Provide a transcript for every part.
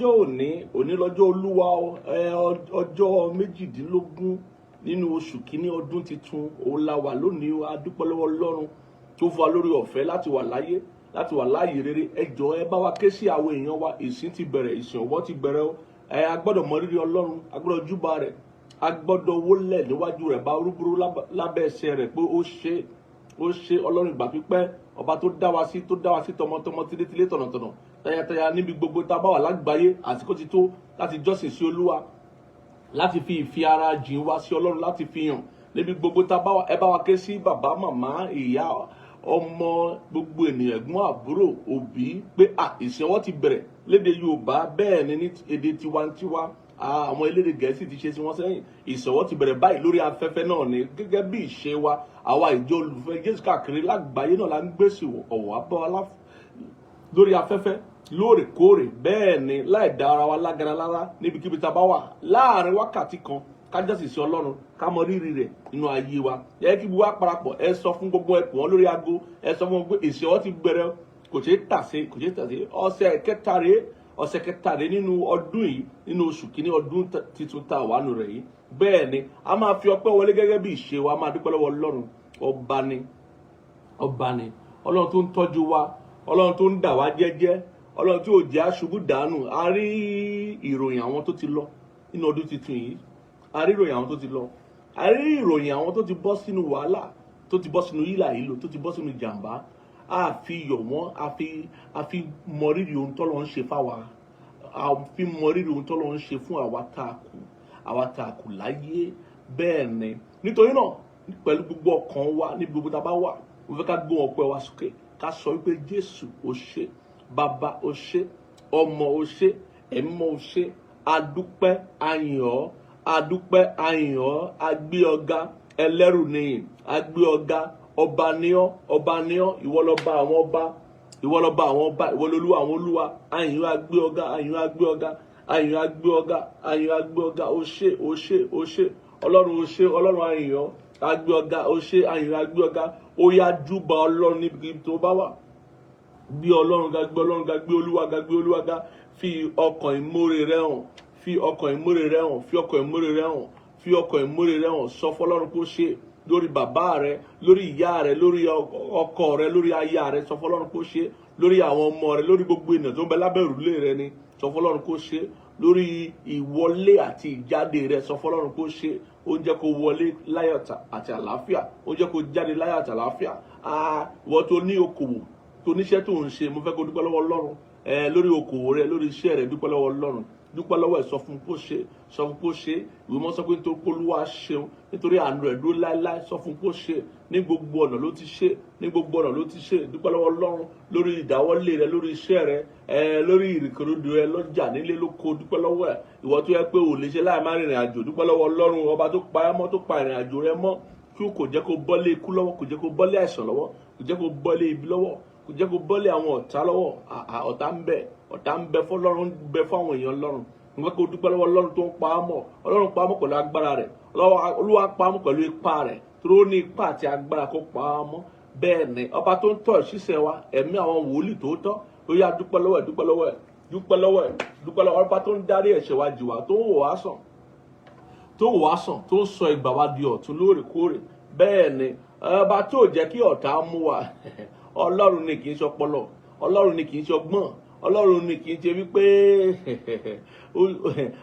Ọjọ́ òní, òní lọ́jọ́ Olúwa, ọjọ́ 18 nínú oṣù kínní ọdún tuntun òun la wà lónìí o. A dúpẹ́ lọ́wọ́ Ọlọ́run tó fún wa lórí ọ̀fẹ́ láti wà láyé, láti wà láàyè rere. Ẹ jọ̀ọ́, ẹ bá wa ké sí àwọn èèyàn wa. Ìsìn ti bẹ̀rẹ̀, ìsìn ọ̀wọ́ ti bẹ̀rẹ̀ o. A gbọ́dọ̀ mọ rírì Ọlọ́run, a gbọ́dọ̀ júbà rẹ̀, a gbọ́dọ̀ wólẹ̀ níwájú rẹ̀, bá rúburú lábẹ́ ẹsẹ̀ rẹ̀ pé ó ṣe, ó ṣe. Ọlọ́run ìgbà pípẹ́, ọba tó dá wa sí, tó dá wa sí tọmọtọmọ, tilétilé, tọ̀nàtọ̀nà, tayataya, níbi gbogbo tá a bá wà lágbàáyé. Àsìkò ti tó láti jọ́sìn sí Olúwa, láti fi ìfi ara jìn wá sí Ọlọ́run, láti fi hàn níbi gbogbo tá a bá wà. Ẹ bá wa ké sí bàbá, màmá, ìyá, ọmọ, gbogbo ènìyàn, ẹ̀gbọ́n, àbúrò, òbí pé à ìsìn ọwọ́ ti bẹ̀rẹ̀ lédè Yorùbá. Bẹ́ẹ̀ ni ní èdè tiwantiwa. Àwọn elédè Gẹ̀ẹ́sì ti ṣe sí wọn sẹ́yìn. Ìsìn ọwọ́ ti bẹ̀rẹ̀ báyìí lórí afẹ́fẹ́ náà ni. Gẹ́gẹ́ bí ìṣe wa, àwa ìjọ olùfẹ́ Jésù káàkiri lágbàáyé náà la ń gbèsè ọ̀wọ́ abọ́ lórí afẹ́fẹ́ lóòrèkóòrè. Bẹ́ẹ̀ ni, láì dá ara wa lágara lára, níbikíbi tá a bá wà, láàrin wákàtí kan, ká jọ́sìn sí Ọlọ́run, ká mọ rírì rẹ̀ nínú ayé wa. Yẹ kí gbogbo wa parapọ̀. Ẹ sọ fún gbogbo ẹkùn wọn lórí aago, ẹ sọ fún wọn pé ìsìn ọwọ́ ti bẹ̀rẹ̀, kò ṣeé tàsé, kò ṣeé tàsé. Ọ̀sẹ̀ kẹta rèé, ọ̀sẹ̀ kẹta rèé nínú ọdún yìí, nínú oṣù kínní ọdún tuntun tá a wà nù rẹ̀ yìí. Bẹ́ẹ̀ ni, a máa fi ọpẹ́ wọlé gẹ́gẹ́ bí ìṣe wa. A máa dúpẹ́ lọ́wọ́ Ọlọ́run. Ọba ni, ọba ni Ọlọ́run tó ń tọ́jú wa, Ọlọ́run tó ń dà wá jẹ́jẹ́, Ọlọ́run tí ò jẹ́ aṣubú dànù. A rí ìròyìn àwọn tó ti lọ nínú ọdún tuntun yìí, a rí ìròyìn àwọn tó ti lọ, a rí ìròyìn àwọn tó ti bọ́ sínú wàhálà, tó ti bọ́ sínú hílà hílò, tó ti bọ́ sínú ìjàmbá. A fi yọ̀ wọ́n, a fi mọrírì ohun tọ́lọ́ ń ṣe fáwa, a fi mọrírì ohun tọ́lọ́ ń ṣe fún àwa tá a kù, àwa tá a kù láyé. Bẹ́ẹ̀ ni, nítorí náà, pẹ̀lú gbogbo ọkàn wa, ní gbogbo tá a bá wà, mo fẹ́ ká gbé ọpẹ́ wa sókè, ká sọ wípé Jésù, ó ṣé; Bàbá, ó ṣé; Ọmọ, ó ṣé; Ẹ̀mí, ó ṣé. Adúpẹ́, ayìn ọ́, adúpẹ́, ayìn ọ́, agbé ọ̀gá, ẹlẹ́rù nìyí, agbé ọ̀gá. Ọba ní ọ́, ọba ní ọ́. Ìwọ lọ́ba àwọn ọba, ìwọ lọ́ba àwọn ọba, ìwọ lolúwa àwọn olúwa. Ayìn ọ́, agbé ọ̀gá, ayìn ọ́, agbé ọ̀gá, ayìn ọ́, agbé ọ̀gá, ayìn ọ́, agbé ọ̀gá. Ó ṣé, ó ṣé, ó ṣé, Ọlọ́run, ó ṣé. Ọlọ́run, ayìn ọ́, agbé ọ̀gá, ó ṣé, ayìn ọ́, agbé ọ̀gá. Ó yá, júbà Ọlọ́run níbi tó bá wà. Gbé Ọlọ́run ga, gbé Ọlọ́run ga, gbé Olúwa ga, gbé Olúwa ga. Fi ọkàn ìmoore rẹ hàn, fi ọkàn ìmoore rẹ hàn, fi ọkàn ìmoore rẹ hàn, fi ọkàn ìmoore rẹ hàn. Sọ fọ́lọ́run kó ṣe lórí bàbá rẹ, lórí ìyá rẹ, lórí ọkọ rẹ, lórí aya rẹ. Sọ fọ́lọ́run kó ṣe lórí àwọn ọmọ rẹ, lórí gbogbo ènìyàn tó ń bẹ lábẹ́ òrùlé rẹ ni. Sọ fọ́lọ́run kó ṣe lórí ìwọlé àti ìjáde rẹ. Sọ fọ́lọ́run kó ṣe. Ó jẹ́ kó wọlé láyọ̀ àti àlàáfíà, ó jẹ́ kó jáde láyọ̀ àti àlàáfíà. Ìwọ tó ní okòwò, tó níṣẹ́ tó ń ṣe, mo fẹ́ kó dúpẹ́ lọ́wọ́ Ọlọ́run lórí okòwò rẹ, lórí iṣẹ́ rẹ. Dúpẹ́ lọ́wọ́ Ọlọ́run, dúpẹ́ lọ́wọ́ ẹ̀. Sọ fún kó ṣe, sọ fún kó ṣe. Ìwé mọ́ sọ pé nítorí Olúwa ṣeun, nítorí àánú rẹ̀ dúró láéláé. Sọ fún kó ṣe. Ní gbogbo ọ̀nà ló ti ṣe, ní gbogbo ọ̀nà ló ti ṣe. Dúpẹ́ lọ́wọ́ Ọlọ́run lórí ìdáwọ́lé rẹ, lórí iṣẹ́ rẹ, lórí ìrìnkèrindò rẹ, lọ́jà, nílé, lóko. Dúpẹ́ lọ́wọ́ ẹ̀. Ìwọ tó yẹ pé ò lè ṣe láì má rìnrìn àjò, dúpẹ́ lọ́wọ́ Ọlọ́run, ọba tó pa ẹ́ mọ́, tó pa ìrìn àjò rẹ mọ́, kí kò jẹ́ kó bọ́lé ikú lọ́wọ́, kò jẹ́ kó bọ́lé àìsàn lọ́wọ́, kò jẹ́ kó bọ́lé ibi lọ́wọ́, kò jẹ́ kó bọ́lé àwọn ọ̀tá lọ́wọ́. Ọ̀tá ń bẹ, ọ̀tá ń bẹ fọlọ́run, ń bẹ fáwọn èèyàn Ọlọ́run. Mo fẹ́ kó dúpẹ́ lọ́wọ́ Ọlọ́run tó ń pa á mọ́. Ọlọ́run pa á mọ́ pẹ̀lú agbára rẹ̀. Olúwa pa á mọ́ pẹ̀lú ipá rẹ̀, tó ní ipá àti agbára kó pa á mọ́. Bẹ́ẹ̀ ni, ọba tó ń tọ́ ìṣiṣẹ́ wa, ẹ̀mí àwọn wòlíì tó tọ́, ó yá, dúpẹ́ lọ́wọ́ ẹ̀, dúpẹ́ lọ́wọ́ ẹ̀, dúpẹ́ lọ́wọ́ ẹ̀, dúpẹ́ lọ́wọ́ ọba tó ń dárí ẹ̀ṣẹ̀ wa jì wá, tó ń wò wá sàn, tó wò wá sàn, tó ń sọ ìgbà wa di ọ̀tun lóòrèkóòrè. Bẹ́ẹ̀ ni, ọba tó jẹ́ kí ọ̀tá mú wa. Ọlọ́run ni, kì í ṣe ọpọlọ. Ọlọ́run ni, kì í ṣe ọgbọ́n. Ọlọ́run ni, kì í ṣe wípé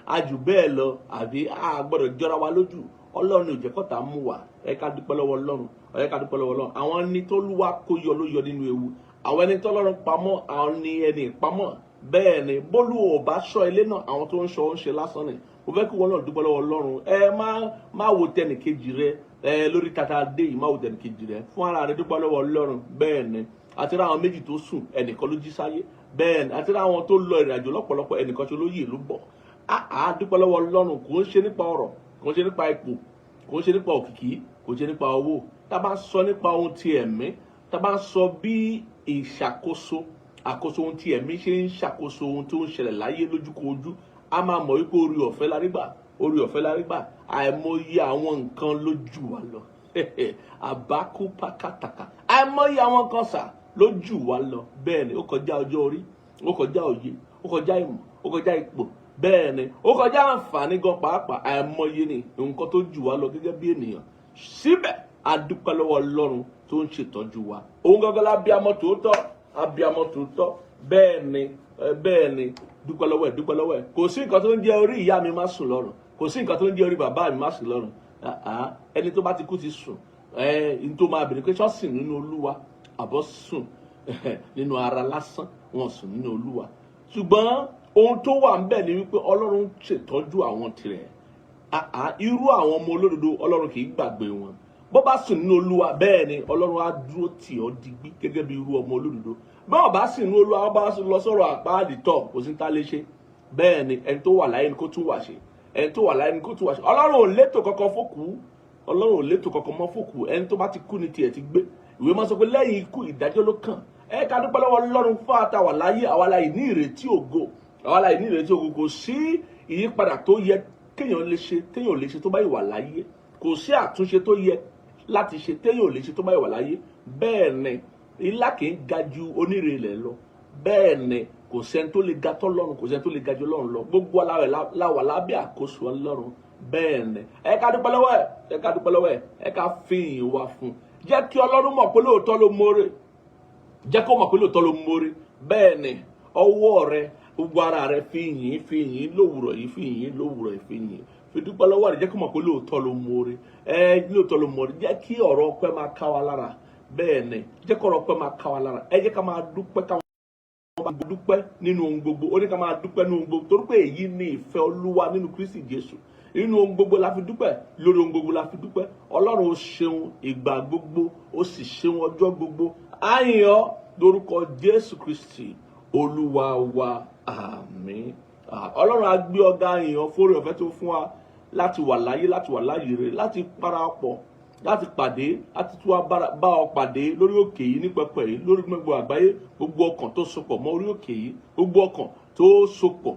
a jù bẹ́ẹ̀ lọ àbí a gbọ́dọ̀ jọra wa lójú. Ọlọ́run ni ò jẹ́ kọ́tà mú wa. Ẹ ká dúpẹ́ lọ́wọ́ Ọlọ́run, ẹ ká dúpẹ́ lọ́wọ́ Ọlọ́run. Àwọn ẹni tó lúwa kó yọ ló yọ nínú ewu. Àwọn ẹni tọ́lọ́run pamọ́, àwọn ni ẹni ìpamọ́. Bẹ́ẹ̀ ni, bólú ò bá ṣọ́ ilé náà, àwọn tó ń ṣọ́ ń ṣe lásán ni. Mo fẹ́ kí wọn náà dúpẹ́ lọ́wọ́ Ọlọ́run. Ẹ má wo tẹnìkejì rẹ ẹ lórí tata dé yìí, má wo tẹnìkejì rẹ, fún ara rẹ dúpẹ́ lọ́wọ́ Ọlọ́run. Bẹ́ẹ̀ ni, àti ra àwọn méjì tó sùn, ẹnìkan ló jí sáyé. Bẹ́ẹ̀ ni, àti ra àwọn tó lọ ìrìn àjò lọ́pọ̀lọpọ̀, ẹnìkan tó ló yè ló bọ̀. Àá dúpẹ́ lọ́wọ́ Ọlọ́run. Kò ń ṣe nípa ọ̀rọ̀, kò ń ṣe nípa ipò, kò ń ṣe nípa òkìkí, kò ń ṣe nípa owó. Tá a bá sọ nípa ohun ti ẹ̀mí, tá a bá sọ bí ìṣàkóso, àkóso ohun tí ẹ̀mí ṣe ń ṣàkóso ohun tó ń ṣẹlẹ̀ láyé lójúkojú, a máa mọ̀ wípé orí ọ̀fẹ́ la rí gbà, orí ọ̀fẹ́ la rí gbà. Àìmọye àwọn nǹkan lójú wa lọ, àbákú pákátàkà, àìmọye àwọn kan sà lójú wa lọ. Bẹ́ẹ̀ ni, ó kọjá ọjọ́ orí, ó kọjá òye, ó kọjá ìmọ̀. Ó kọjá ipò. Bẹ́ẹ̀ ni, ó kọjá àǹfààní gan pàápàá. Àìmọye ni nǹkan tó jù wá lọ gẹ́gẹ́ bí ènìyàn. Síbẹ̀, a dúpẹ́ lọ́wọ́ Ọlọ́run tó ń ṣètọ́jú wa. Òun gangan lábíamọ tòótọ́, abíamọ tòótọ́. Bẹ́ẹ̀ ni, bẹ́ẹ̀ ni. Dúpẹ́ lọ́wọ́ ẹ̀, dúpẹ́ lọ́wọ́ ẹ̀. Kò sí nǹkan tó ń jẹ́ orí ìyá mi má sùn lọ́rùn, kò sí nǹkan tó ń jẹ́ orí bàbá mi má sùn lọ́rùn. Ẹni tó bá ti kú ti sùn. Ẹ n tó máa bèrè pé ṣọ́ọ̀sì nínú Olúwa àbọ̀ sùn nínú ara lásán? Wọn sùn nínú Olúwa. Ṣùgbọ́n ohun tó wà ń bẹ̀ ni wípé Ọlọ́run ṣètọ́jú àwọn tirẹ̀. Irú àwọn ọmọ olódodo, Ọlọ́run kì í gbàgbé wọn. Bó bá sùn nínú Olúwa, bẹ́ẹ̀ ni, Ọlọ́run á dúró tì ọ́ digbí gẹ́gẹ́ bí irú ọmọ olódodo. Báwọn bá sì nínú Olúwa, wọn bá lọ sọ̀rọ̀ àpáàdì tọ̀, kò sí ní tá lè ṣe. Bẹ́ẹ̀ ni, ẹni tó wà láyé ni kó tún wà ṣe, ẹni tó wà láyé ni kó tún wà ṣe. Ọlọ́run ò létò kankan fókùú, Ọlọ́run ò létò kankan mọ́ fókùú. Ẹni tó bá ti kú ni tiẹ̀ ti gbé. Ìwé máa sọ pé lẹ́yìn ikú, ìdájọ́ ló kàn. Ẹ ká dúpẹ́ lọ́wọ́ Ọlọ́run fún àtàwà láyé. Àwa láyé ní ìrètí ògo, àwa láyé ní ìrètí ògo. Kò sí ìyípadà tó yẹ kéèyàn lè ṣe téèyàn lè ṣe tó bá ìwà láyé. Kò sí àtúnṣe tó yẹ láti ṣe téèyàn ò lè ṣe tó bá ìwà láyé. Bẹ́ẹ̀ ni, ilá kì í ga ju onírè ilẹ̀ lọ. Bẹ́ẹ̀ ni, kò sẹ́ni tó lè ga tọ́lọ́run, kò sẹ́ni tó lè ga ju Ọlọ́run lọ. Gbogbo aláwẹ̀ la wà lábẹ́ àkóso Ọlọ́run. Bẹ́ẹ̀ ni, ẹ ká dúpẹ́ lọ́wọ́ ẹ̀, ẹ ká dúpẹ́ lọ́wọ́ ẹ̀, ẹ ká fi ìyìn wa fún un. Jẹ́ kí Ọlọ́run mọ̀ pé lóòótọ́ ló mórè. Jẹ́ kó mọ̀ pé lóòótọ́ ló mórè. Bẹ́ẹ̀ ni, ọwọ́ rẹ, gbogbo ara rẹ, fi yìn, fi yìn lówùrọ̀ yìí, fi yìn lówùrọ̀ yìí, fi yìn, fi dúpẹ́ lọ́wọ́ rẹ. Jẹ́ kó mọ̀ pé lóòótọ́ ló mórè. Ẹ lóòótọ́ ló mórè. Jẹ́ kí ọ̀rọ̀ ọpẹ́ máa ká wa lára. Bẹ́ẹ̀ ni, jẹ́ kí ọ̀rọ̀ ọpẹ́ máa ká wa lára. Ẹ jẹ́ ká máa dúpẹ́, ká máa dúpẹ́ nínú ohun gbogbo. Ó ní ká máa dúpẹ́ nínú ohun gbogbo, torí pé èyí ni ìfẹ́ Olúwa nínú Kristi Jésù. Nínú ohun gbogbo la fi dúpẹ́, lórí ohun gbogbo la fi dúpẹ́. Ọlọ́run, ó ṣeun ìgbà gbogbo, ó sì ṣeun ọjọ́ gbogbo. Àyàn lórúkọ Jésù Kristi Olúwa wa, àmín. Ọlọ́run, á gbé ọ̀gá èèyàn fórí ọ̀fẹ́ tó fún wa láti wà láyé, láti wà láyé rẹ̀, láti parapọ̀, láti pàdé, láti tún wá bá ọ pàdé lórí òkè yìí, ní pẹpẹ yìí, lórí gbogbo àgbáyé. Gbogbo ọkàn tó sopọ̀ mọ́ orí òkè yìí, gbogbo ọkàn tó sopọ̀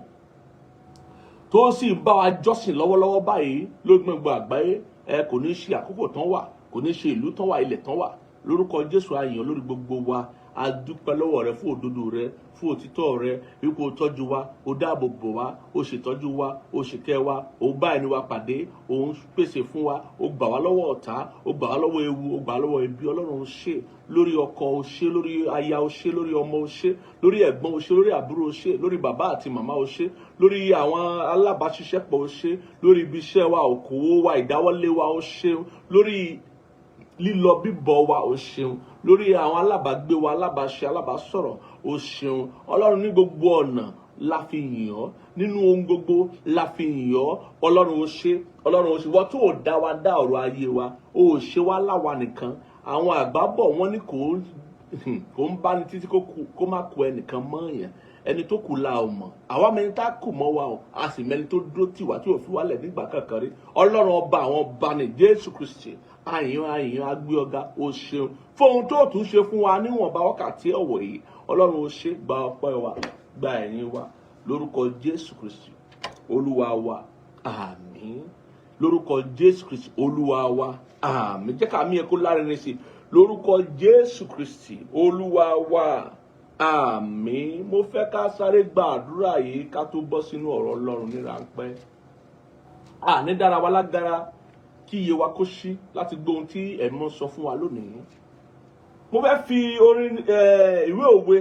tó sì ń bá wa jọ́sìn lọ́wọ́lọ́wọ́ báyìí lórí gbogbo àgbáyé, ẹ kò ní ṣe àkókò tán wà, kò ní ṣe ìlú tán wà, ilẹ̀ tán wà. Lórúkọ Jésù, àyàn lórí gbogbo wa. A dúpẹ́ lọ́wọ́ rẹ fún òdodo rẹ, fún òtítọ́ rẹ, wípé o tọ́jú wa, o dáàbò bò wá, o ṣètọ́jú wa, o ṣèkẹ́ wa, o bá ẹni wa pàdé, o ń pèsè fún wa, o gbà wá lọ́wọ́ ọ̀tá, o gbà wá lọ́wọ́ ewu, o gbà wá lọ́wọ́ ibi. Ọlọ́run, o ṣe lórí ọkọ, o ṣe lórí aya, o ṣe lórí ọmọ, o ṣe lórí ẹ̀gbọ́n, o ṣe lórí àbúrò, o ṣe lórí bàbá àti màmá, o ṣe lórí àwọn alábàáṣiṣẹ́pọ̀, o ṣe lórí ibi iṣẹ́ wa, òkòwò wa, ìdáwọ́lé wa, o ṣe lórí lílọ bíbọ̀ wa, o ṣeun lórí àwọn alábàágbé wa, alábàáṣe, alábàásọ̀rọ̀, o ṣeun. Ọlọ́run, ní gbogbo ọ̀nà la fi yìn ọ́, nínú ohun gbogbo la fi yìn ọ́. Ọlọ́run, o ṣe. Ọlọ́run, o ṣe. Wọ́n tó ò dá wa dá ọ̀rọ̀ ayé wa, o ò ṣe wá láwa nìkan. Àwọn àgbà bọ̀, wọ́n ní kò ń bá ní títí kó má kó ẹnìkan mọ́ yẹn. Ẹni tó kù la ò mọ̀. Àwa mẹni tá kù mọ́ wa o, a sì mẹni tó dúró tì wá tí ò fi wálẹ̀ nígbà kankan rí. Ọlọ́run ọba àwọn ọba ní, Jésù Kristi, àyàn, àyàn, agbé ọ̀gá. O ṣeun fún ohun tó tún ṣe fún wa níwọ̀nba wákàtí ọ̀wọ̀ yìí. Ọlọ́run, o ṣe. Gba ọpẹ́ wa, gba ẹ̀yìn wa, lórúkọ Jésù Kristi Olúwa wa, àmín. Lórúkọ Jésù Kristi Olúwa wa, àmín. Jẹ́ ká mí ẹ kó lárinrin sí i. Lórúkọ Jésù Kristi Olúwa wa, àmín. Mo fẹ́ ká sáré gba àdúrà yìí ká tó bọ́ sínú ọ̀rọ̀ Ọlọ́run ní ráńpẹ́. Àní dára wa lágara, kí iye wa kó ṣí láti gbọ́ ohun tí Ẹ̀mọ́ sọ fún wa lónìí. Mo fẹ́ fi orin ìwé òwe,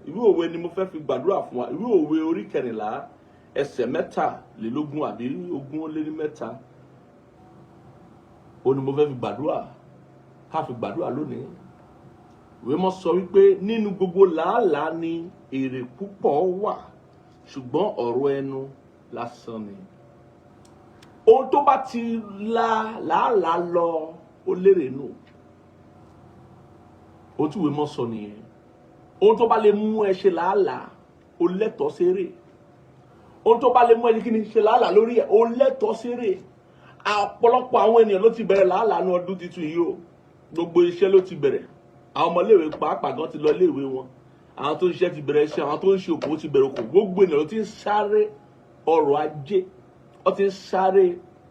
ìwé òwe ni mo fẹ́ fi gbàdúrà fún wa. Ìwé Òwe orí 14, ẹsẹ̀ 23 àbí 23, ó ní mo fẹ́ fi gbàdúrà, ká fi gbàdúrà lónìí. Ìwé mọ́ sọ wípé nínú gbogbo làálàá ni èrè púpọ̀ wà, ṣùgbọ́n ọ̀rọ̀ ẹnu lásán ni. Ohun tó bá ti la làálàá lọ, ó lérè nù. Ohun tí ìwé mọ́ sọ nìyẹn. Ohun tó bá lè mú ẹ ṣe làálàá, ó lẹ́tọ̀ọ́ sérè. Ohun tó bá lè mú ẹ kí ni ṣe làálàá lórí ẹ, ó lẹ́tọ̀ọ́ sérè. Ọ̀pọ̀lọpọ̀ àwọn ènìyàn ló ti bẹ̀rẹ̀ làálàá ní ọdún tuntun yìí o. Gbogbo iṣẹ́ ló ti bẹ̀rẹ̀. Àwọn ọmọléèwé pàápàá gan ti lọ iléèwé wọn. Àwọn tó ń ṣiṣẹ́ ti bẹ̀rẹ̀ iṣẹ́, àwọn tó ń ṣe òkòwò ti bẹ̀rẹ̀ òkòwò. Gbogbo ènìyàn ló ti ń sáré ọrọ̀ ajé, wọ́n ti ń sáré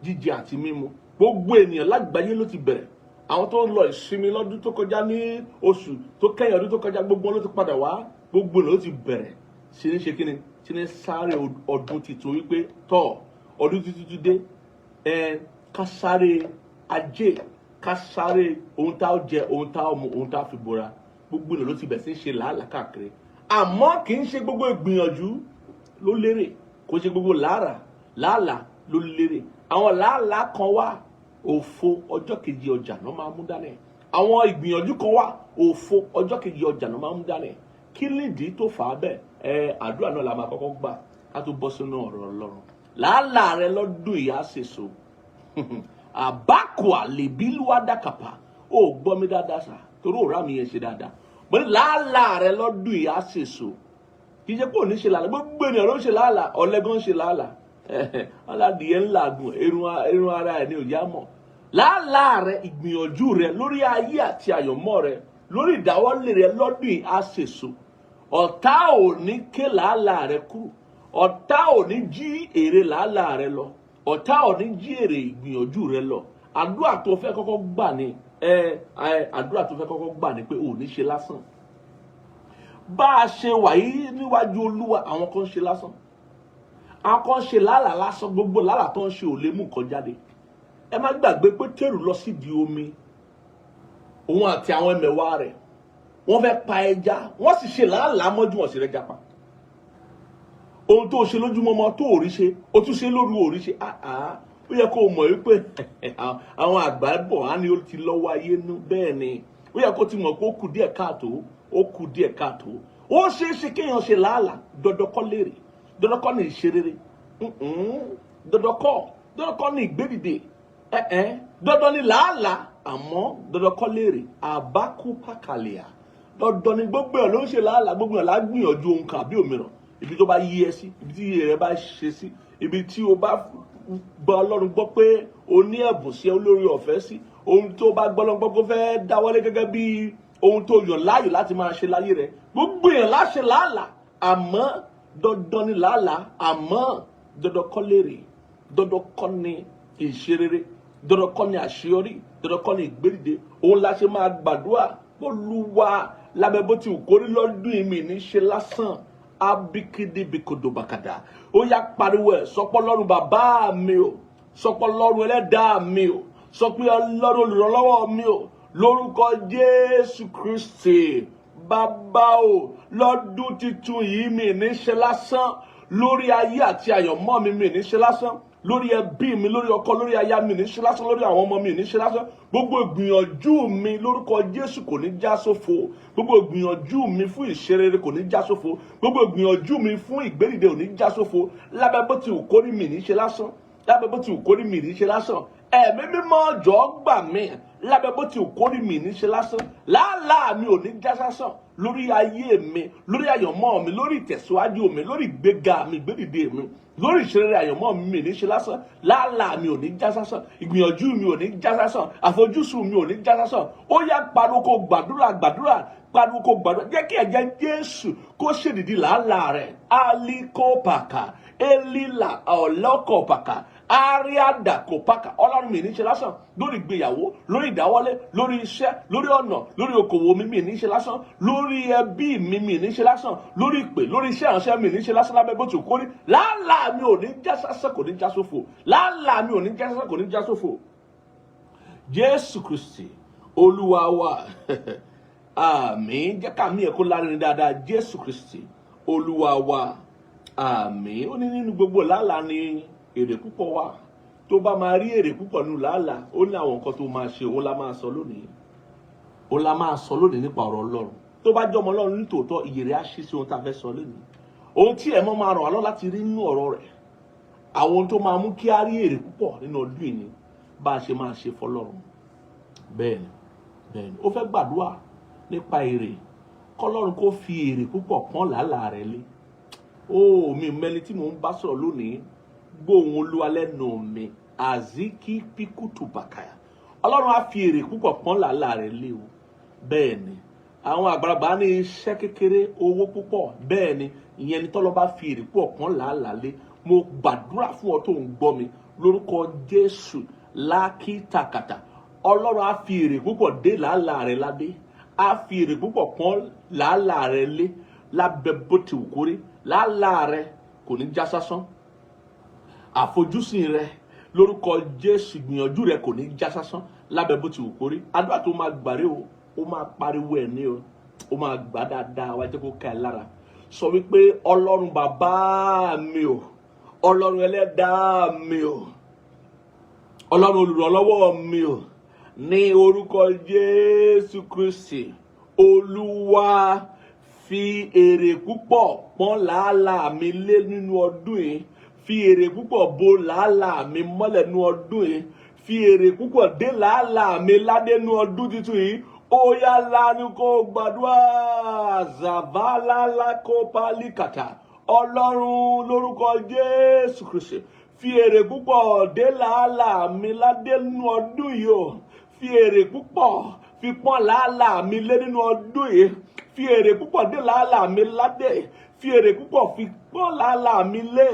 jíjẹ àti mímu. Gbogbo ènìyàn lágbàáyé ló ti bẹ̀rẹ̀. Àwọn tó ń lọ ìsinmi lọ́dún tó kọjá, ní oṣù tó kẹ́yìn ọdún tó kọjá, gbogbo wọn ló ti padà wá. Gbogbo ènìyàn ló ti bẹ̀rẹ̀ sí ní ṣe kíni. sí ní sáré ọdún tuntun wípé tọ́ ọdún tuntun ti dé. Ẹ ká sáré ajé, ká sáré ohun tá ó jẹ, ohun tá ó mu, ohun tá ó fi bora. Gbogbo ènìyàn ló ti bẹ̀rẹ̀ sí í ṣe làálàá káàkiri, àmọ́ kì í ṣe gbogbo ìgbìyànjú ló lérè, kò ṣe gbogbo làálàá ló lérè. Àwọn làálàá kan wà, òfo ọjọ́ kejì ọjà ló máa mú dání. Àwọn ìgbìyànjú kan wà, òfo ọjọ́ kejì ọjà ló máa mú dání. Kí nìdí tó fà á bẹ́ẹ̀? Ẹ àdúrà náà la máa kọ́kọ́ gbà ká tó bọ́ sínú ọ̀rọ̀ Ọlọ́run. Làálàá rẹ lọ́dún yìí á sèso. Àbákò àlèbílúwádàkàpà, ó gbọ́ mi dáadáa sà, torí òrà mi yẹn ṣe dáadáa. Mo ní làálàá rẹ lọ́dún yìí á sèso. Kì í ṣe pé òní ṣe làálàá, gbogbo ènìyàn ló ń ṣe làálàá, ọ̀lẹ́gàn ń ṣe làálàá, aládìyẹ ńlá gùn, irun ara ẹ̀ ní òjá mọ̀. Làálàá rẹ, ìgbìyànjú rẹ lórí ayé àti àyànmọ́ rẹ, lórí ìdáwọ́lé rẹ lọ́dún yìí á sèso. Ọ̀tá ò ní ké làálàá rẹ kúrò, ọ̀tá ò ní jí èrè làálàá rẹ lọ, ọ̀tá ò ní jí èrè ìgbìyànjú rẹ lọ. Àdúrà tó fẹ́ kọ́kọ́ gbà ní ẹ ẹ àdúrà tó fẹ́ kọ́kọ́ gbà ní pé ò ní ṣe lásán. Bá a ṣe wà yìí níwájú Olúwa, àwọn kan ń ṣe lásán, àwọn kan ń ṣe làálàá lásán. Gbogbo làálàá tó ń ṣe ò lè mú nǹkan jáde. Ẹ má gbàgbé pé Pétérù lọ sídìí omi, òun àti àwọn ẹmẹ̀wà rẹ̀, wọ́n fẹ́ pa ẹja, wọ́n sì ṣe làálàá mọ́jú, wọn sì rẹ́ja pa. Ohun tó ṣe lójúmọmọ tó ò rí ṣe, ó tún ṣe lóru, ò rí ṣe. Àá, ó yẹ kó o mọ̀ wípé àwọn àgbà bọ̀ á ní ó ti lọ́wọ́ ayé nú. Bẹ́ẹ̀ ni, ó yẹ kó ti mọ̀ pé ó kù díẹ̀ káàtó, ó kù díẹ̀ káàtó. Ó ṣeé ṣe kéèyàn ṣe làálàá, dandan kọ́ lérè, dandan kọ́ ní ìṣerere, dandan kọ́, dandan kọ́ ní ìgbédìde. Ẹ̀ẹ́n, dandan ní làálàá, àmọ́ dandan kọ́ lérè. Àbákúpàkàlẹ̀à, dandan ní gbogbo ẹ̀ ló ń ṣe làálàá, gbogbo ẹ̀ lá gbìyànjú ohun kan àbí òmíràn. Ibi tó bá yí ẹ sí, ibi tí iye rẹ bá ṣe sí, ibi tí o bá gba Ọlọ́run gbọ́ pé o ní ẹ̀bùn sí, olórí ọ̀fẹ́ sí, ohun tó bá gbọ́ lọ́n gbọ́ kó fẹ́ dáwọ́lé gẹ́gẹ́ bí ohun tó yàn láàyò láti máa ṣe láyé rẹ. Gbogbo èèyàn láṣẹ làálàá, àmọ́ dandan ni làálàá, àmọ́ dandan kọ́ lérè, dandan kọ́ ni ìṣerere, dandan kọ́ ni àṣeyọrí, dandan kọ́ ni ìgbédìde. Òun la ṣe máa gbàdúrà: Olúwa, lábẹ́ bó ti wù kórí lọ́dún yìí, mi ní ṣe lásán. Abikidibikodobakada, ó yá, pariwo ẹ̀. Sọpọ́ Ọlọ́run bàbá mi o, sọpọ́ Ọlọ́run ẹlẹ́dàá mi o, sọ pé Ọlọ́run olùrànlọ́wọ́ mi o, lórúkọ Jésù Kristi, bàbá o, lọ́dún tuntun yìí, mi ní ṣe lásán lórí ayé àti àyànmọ́ mi. Mi ní ṣe lásán lórí ẹbí mi, lórí ọkọ, lórí aya. Mi ní ṣe lásán lórí àwọn ọmọ mi, ní ṣe lásán. Gbogbo ìgbìyànjú mi lórúkọ Jésù kò ní já sófo. Gbogbo ìgbìyànjú mi fún ìṣerere kò ní já sófo. Gbogbo ìgbìyànjú mi fún ìgbédìde ò ní já sófo. Lábẹ́ bó ti wù kórí, mi ní ṣe lásán. Lábẹ́ bó ti wù kórí, mi ní ṣe lásán. Ẹ̀mí Mímọ́, jọ̀ọ́ gbà mí. Lábẹ́ bó ti wù kórí, mi ní ṣe lásán. Làálàá mi ò ní já sásán lórí ayé mi, lórí àyànmọ́ mi, lórí ìtẹ̀síwájú mi, lórí ìgbéga mi, ìgbédìde mi, lórí ìṣeré àyànmọ́ mi. Mi ní ṣe lásán. Làálàá mi ò ní já sásán. Ìgbìyànjú mi ò ní já sásán. Àfojúsùn mi ò ní já sásán. Ó yá, pariwo kó gbàdúrà, gbàdúrà, pariwo kó gbàdúrà. Jẹ́ kí ẹ̀jẹ̀ Jésù kó ṣèdìdí làálàá rẹ̀. Alikopaka elila ọlọ́kọ̀pàkà ariadakopaka. Ọlọ́run, mi ní ṣe lásán lórí ìgbéyàwó, lórí ìdáwọ́lé, lórí iṣẹ́, lórí ọ̀nà, lórí okòwò mi. Mi ní ṣe lásán lórí ẹbí mi. Mi ní ṣe lásán lórí ìpè, lórí iṣẹ́ ìránṣẹ́. Mi ní ṣe lásán lábẹ́ bó ti kórí. Làálàá mi ò ní já sásán, kò ní já sófo. Làálàá mi ò ní já sásán, kò ní já sófo. Jésù Kristi Olúwa wa, àmín. Jẹ́ ká mi ẹ̀ kó lárinrin dáadáa. Jésù Kristi Olúwa wa, àmín. Ó ní nínú gbogbo làálàá ni èrè púpọ̀ wà. Tó bá máa rí èrè púpọ̀ nínú làálàá, ó ní àwọn nǹkan tó máa ṣe. Òun la máa sọ lónìí, òun la máa sọ lónìí nípa ọ̀rọ̀ Ọlọ́run. Tó bá jọmọ Ọlọ́run nítòótọ́, ìyè rẹ̀ á ṣí sí ohun tá a fẹ́ sọ lónìí, ohun tí ẹ̀mọ́ máa ràn wá lọ́ láti rí nínú ọ̀rọ̀ rẹ̀, àwọn ohun tó máa mú kí á rí èrè púpọ̀ nínú ọdún yìí ni bá a ṣe máa ṣe fọlọ́run. Bẹ́ẹ̀ni, bẹ́ẹ̀ni, ó fẹ́ gbàdúrà nípa èrè, kọ́lọ́run kó fi èrè púpọ̀ pọ́n làálàá rẹ̀ lé. Ó mi mẹ́ni tí mò ń bá sọ̀rọ̀ lónìí, gbóhùn Olúwa lẹ́nu mi. Aziki pikutu bàkàyà, Ọlọ́run á fi èrè púpọ̀ pọ́n làálàá rẹ̀ lé o. Bẹ́ẹ̀ ni, àwọn àgbàlagbà ní iṣẹ́ kékeré, owó púpọ̀. Bẹ́ẹ̀ ni, ìyẹn ni tọ́lọ́ bá fi èrè púpọ̀ pọ́n làálàá lé. Mo gbàdúrà fún ọ tó ń gbọ́ mi lórúkọ Jésù, lákìtàkàtà, Ọlọ́run á fi èrè púpọ̀ dé làálàá rẹ̀ ládé, á fi èrè púpọ̀ pọ́n làálàá rẹ̀ lé lábẹ́ bó ti wù kórí. Làálàá rẹ kò ní já sásán. Àfojúsùn rẹ lórúkọ Jésù, gbìyànjú rẹ kò ní já sásán lábẹ́ bó ti wù kórí. Àdúrà tó máa gbàre o, ó máa pariwo ẹ̀ ní o, ó máa gbà dáadáa, wá jẹ́ kó ká ẹ lára. Sọ wípé, "Ọlọ́run bàbá mi o, Ọlọ́run ẹlẹ́dàá mi o, Ọlọ́run olùrànlọ́wọ́ mi o, ní orúkọ Jésù Kristi, Olúwa, fi èrè púpọ̀ pọ́n làálàá mi lé nínú ọdún yìí. Fi èrè púpọ̀ bo làálàá mi mọ́lẹ̀ nínú ọdún yìí. Fi èrè púpọ̀ dé làálàá mi ládé nínú ọdún tuntun yìí." Ó yá, lanu kó gbàdúrà. Zavalala kó palikata. Ọlọ́run, lórúkọ Jésù Kristi, fi èrè púpọ̀ dé làálàá mi ládé nínú ọdún yìí o. Fi èrè púpọ̀ fi pọ́n làálàá mi lé nínú ọdún yìí. Fi èrè púpọ̀ dé làálàá mi ládé. Fi èrè púpọ̀ fi pọ́n làálàá mi lé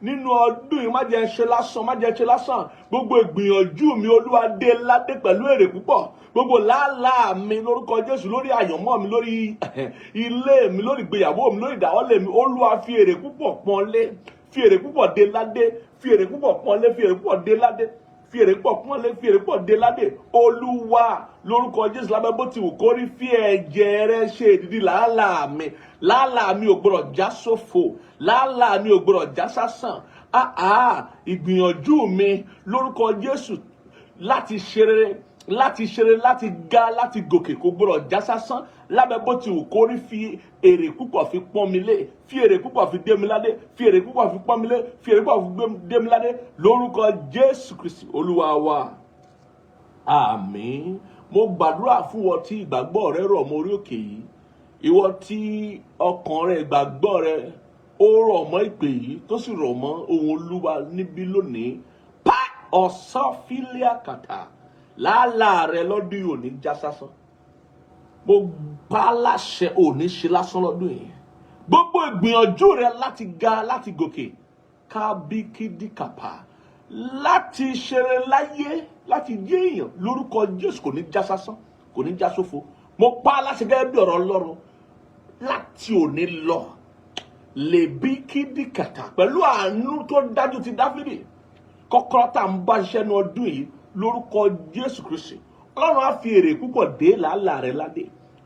nínú ọdún yìí. Má jẹ́ ń ṣe lásán, má jẹ́ ń ṣe lásán. Gbogbo ìgbìyànjú mi, Olúwa, dé ládé pẹ̀lú èrè púpọ̀. Gbogbo làálàá mi lórúkọ Jésù, lórí àyànmọ́ mi, lórí ilé mi, lórí ìgbéyàwó mi, lórí ìdáwọ́lé mi, Olúwa, fi èrè púpọ̀ pọ́n lé, fi èrè púpọ̀ dé ládé. Fi èrè púpọ̀ pọ́n lé, fi èrè púpọ̀ dé ládé. Fi èrè púpọ̀ pọ́n lé, fi èrè púpọ̀ dé ládé. Olúwa, lórúkọ Jésù, lábẹ́ bó ti wù kó rí, fi ẹ̀jẹ̀ rẹ ṣe ìdídí làálàá mi. Làálàá mi ò gbọdọ̀ já sófo, làálàá mi ò gbọdọ̀ já sásàn. Ìgbìyànjú mi lórúkọ Jésù láti ṣe rere, láti ṣe rere, láti ga, láti gòkè, kò gbọdọ̀ já sásán lábẹ́ bó ti wù kó rí. Fi èrè púpọ̀ fi pọ́n mi lé, fi èrè púpọ̀ fi dé mi ládé. Fi èrè púpọ̀ fi pọ́n mi lé, fi èrè púpọ̀ fi dé mi ládé, lórúkọ Jésù Kristi Olúwa wa, àmín. Mo gbàdúrà fún wọn tí ìgbàgbọ́ rẹ rọ̀ mọ́ orí òkè yìí, ìwọ tí ọkàn rẹ, ìgbàgbọ́ rẹ ó rọ̀ mọ́ ìpè yìí, tó sì rọ̀ mọ́ ohun Olúwa níbí lónìí. Pa ọ̀sán fílíà kàtà, làálàá rẹ lọ́dún yìí ò ní já sásán. Mo pa á láṣẹ, ò ní ṣe lásán lọ́dún yìí. Gbogbo ìgbìyànjú rẹ láti ga, láti gòkè, kábíkídìkàpà, láti ṣeré láyé, láti jẹ́ èèyàn, lórúkọ Jésù, kò ní já sásán, kò ní já sófo. Mo pa á láṣẹ gẹ́gẹ́ bí ọ̀rọ̀ Ọlọ́run láti òní lọ, lèbíkídìkàtà, pẹ̀lú àánú tó dájú ti Dáfídì, kọ́kọ́rọ́ tá à ń bá ṣiṣẹ́ ní ọdún yìí, lórúkọ Jésù Kristi, Ọlọ́run á fi èrè púpọ̀ dé làálàá rẹ ládé.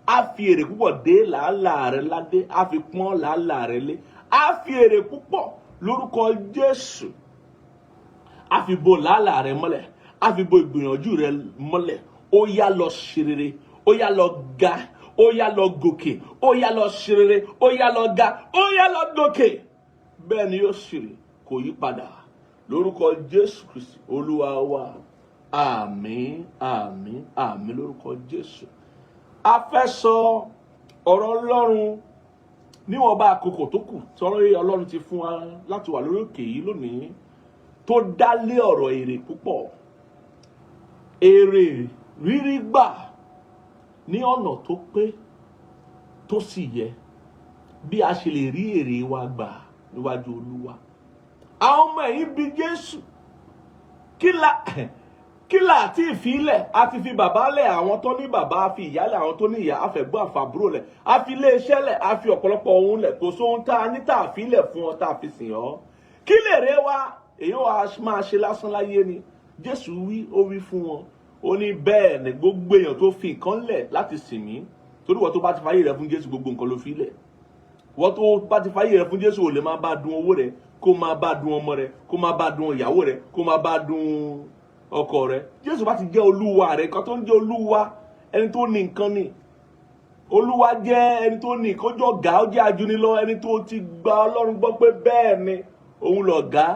Á fi èrè púpọ̀ dé làálàá rẹ ládé. Á fi pọ́n làálàá rẹ lé. Á fi èrè púpọ̀ lórúkọ Jésù, á fi bo làálàá rẹ mọ́lẹ̀, á fi bo ìgbìyànjú rẹ mọ́lẹ̀. Ó yá, lọ ṣe rere. Ó yá, lọ ga. Ó yá, lọ gòkè. Ó yá, lọ ṣe rere. Ó yá, lọ ga. Ó yá, lọ gòkè. Bẹ́ẹ̀ ni yóò sì rí, kò yí padà, lórúkọ Jésù Kristi Olúwa wa, àmín, àmín, àmín, lórúkọ Jésù. A fẹ́ sọ ọ̀rọ̀ Ọlọ́run níwọ̀nba àkókò tó kù tọ́rọ̀ Ọlọ́run ti fún wa láti wà lórí òkè yìí lónìí, tó dá lé ọ̀rọ̀ èrè púpọ̀, èrè rírí gbà ní ọ̀nà tó pé, tó sì yẹ, bí a ṣe lè rí èrè wa gbà níwájú Olúwa. Àwọn ọmọ ẹ̀yìn bi Jésù, Kí la àti ìfilẹ̀? A ti fi bàbá lẹ̀, àwọn tó ní bàbá, a fi ìyá lẹ̀, àwọn tó ní ìyá, a fẹ̀gbọ́n àfàbúrò lẹ̀, a fi ilé iṣẹ́ lẹ̀, a fi ọ̀pọ̀lọpọ̀ ohun lẹ̀. Kò sóhun tá a ní tá a fi lẹ̀ fún ọ, tá a fi sìn ọ́. Kí lè rẹ wa? Èyí wa máa ṣe lásán láyé ni." Jésù wí, ó wí fún wọn, ó ní, "Bẹ́ẹ̀ ni gbogbo èèyàn tó fi nǹkan lẹ̀ láti sìn mí." Torí wọ́n tó bá ti fayé rẹ fún Jésù, gbogbo nǹkan ló fi lẹ̀. Wọ́n tó bá ti fayé rẹ fún Jésù, ò lè máa bá dun owó rẹ, kó máa bá dun ọmọ rẹ, kó máa bá dun ìyàwó rẹ, kó máa bá dun ọkọ rẹ. Jésù bá ti jẹ́ Olúwa rẹ, nǹkan tó ń jẹ́ Olúwa, ẹni tó ní nǹkan ni Olúwa jẹ́, ẹni tó ní nǹkan jọ gà, ó jẹ́ ajúnilọ, ẹni tó ti gba Ọlọ́run gbọ́ pé bẹ́ẹ̀ ni òun lọ̀gá,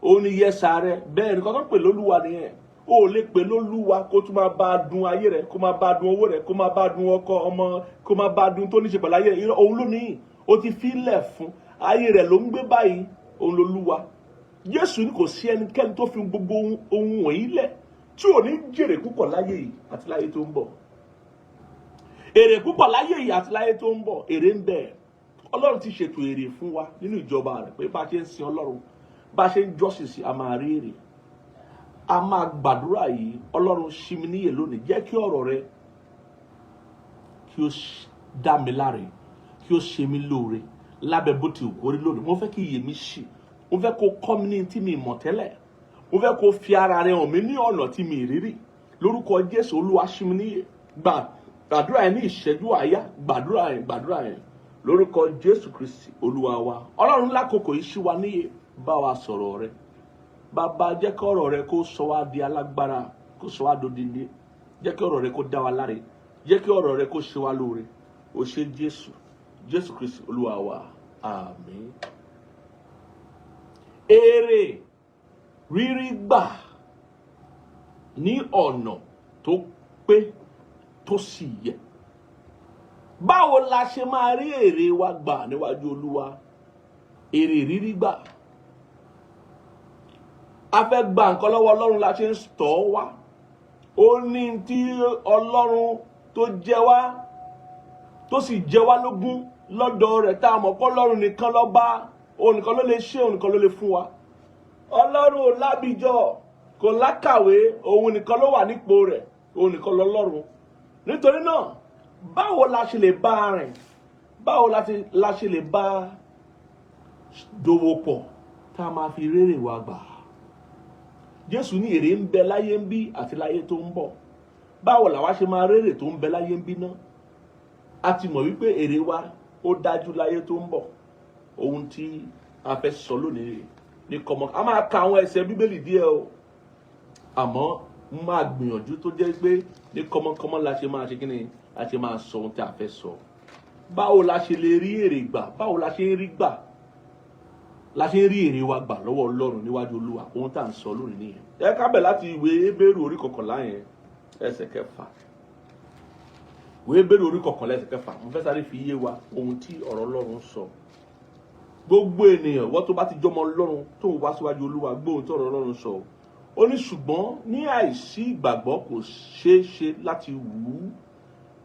òun ni yẹsà rẹ. Bẹ́ẹ̀ ni nǹkan tó ń pè lólúwa nìyẹn. O lè pè lólúwa kó tún máa bá a dun ayé rẹ, kó máa bá a dun owó rẹ, kó máa bá a dun ọkọ, ọmọ, kó máa bá a dun tó ní ṣe pẹ̀lú ayé rẹ. Òun ló ní, o ti filẹ̀ fún, ayé rẹ ló ń gbé báyìí, òun lolúwa. Jésù ní kò sí ẹnikẹ́ni tó fi gbogbo ohun wọ̀nyí lẹ̀ tí ò ní jèrè púpọ̀ láyé yìí àti láyé tó ń bọ̀. Èrè púpọ̀ láyé yìí àti láyé tó ń bọ̀, èrè ń bẹ. Ọlọ́run ti ṣètò èrè fún wa nínú ìjọba rẹ̀, pé bá a ṣe ń sin Ọlọ́run, bá a ṣe ń jọ́sìn sí, a máa rí èrè. A máa gbàdúrà yìí: Ọlọ́run, ṣí mi níyè lónìí. Jẹ́ kí ọ̀rọ̀ rẹ kí ó dá mi láre, kí ó ṣe mí lóore. Lábẹ́ bó ti wù kó rí lónìí, mo fẹ́ kí iyè mi ṣí. Mo fẹ́ kó kọ́ mi ní tí mi mọ̀ tẹ́lẹ̀. Mo fẹ́ kó fi ara rẹ hàn mí ní ọ̀nà tí mi rírí. Lórúkọ Jésù, Olúwa, ṣí mi níyè. Gbà gbàdúrà yẹn ní ìṣẹ́jú àáyá. Gbàdúrà yẹn, gbàdúrà yẹn lórúkọ Jésù Kristi Olúwa wa. Ọlọ́run, lákòókò yìí, ṣí wa níyè, bá wa sọ̀rọ̀ rẹ. Bàbá, jẹ́ kí ọ̀rọ̀ rẹ kó sọ wá di alágbára, kó sọ wá dodindi. Jẹ́ kí ọ̀rọ̀ rẹ kó dá wa láre. Jẹ́ kí ọ̀rọ̀ rẹ kó ṣe wá lóore. O ṣé Jésù, Jésù Kristi Olúwa wa. Àmín. Èrè rírí gbà ní ọ̀nà tó pé tó sì yẹ. Báwo la ṣe máa rí èrè wa gbà níwájú Olúwa? Èrè rírí gbà. A fẹ́ gba nǹkan lọ́wọ́ Ọlọ́run la ṣe ń tọ̀ ọ́ wá. Ó ní tí Ọlọ́run tó jẹ wá, tó sì jẹ wá lógún lọ́dọ̀ rẹ̀, tá a mọ̀ pé Ọlọ́run nìkan ló bá, òun nìkan ló lè ṣe, òun nìkan ló lè fún wa. Ọlọ́run ò lábìjọ, kò lákàwé, òun nìkan ló wà nípò rẹ̀, òun nìkan lọ́lọ́run. Nítorí náà, báwo la ṣe lè bá a rìn? Báwo la ṣe lè bá a dòwò pọ̀ tá a máa fi rérè wa gbà? Jésù ní èrè ń bẹ láyé ń bí àti láyé tó ń bọ̀. Báwo làwa ṣe máa rérè tó ń bẹ láyé ń bí náà? A ti mọ̀ wípé èrè wa ó dájú láyé tó ń bọ̀. Ohun tí a fẹ́ sọ lónìí rèé ní kọ́mọ. A máa ka àwọn ẹsẹ̀ Bíbélì díẹ̀ o, àmọ́ n máa gbìyànjú tó jẹ́ pé ní kọ́mọkọ́mọ la ṣe máa ṣe kí ni la ṣe máa sọ ohun tí a fẹ́ sọ. Báwo la ṣe lè rí èrè gbà? Báwo la ṣe ń rí gbà, la ṣe ń rí èrè wa gbà lọ́wọ́ Ọlọ́run níwájú Olúwa? Ohun tá à ń sọ lónìí nìyẹn. Ẹ ká bẹ̀ láti ìwé Hébérù orí 11 yẹn, ẹsẹ̀ 6. Ìwé Hébérù orí 11, ẹsẹ̀ 6. Mo fẹ́ sáré fi yé wa ohun tí ọ̀rọ̀ Ọlọ́run sọ. Gbogbo ènìyàn, wọ́n tó bá ti jọmọ Ọlọ́run tó ń wá síwájú Olúwa, gbóhùn tí ọ̀rọ̀ Ọlọ́run sọ. Ó ní, ṣùgbọ́n ní àìsí ìgbàgbọ́ kò ṣeé ṣe láti wù ú,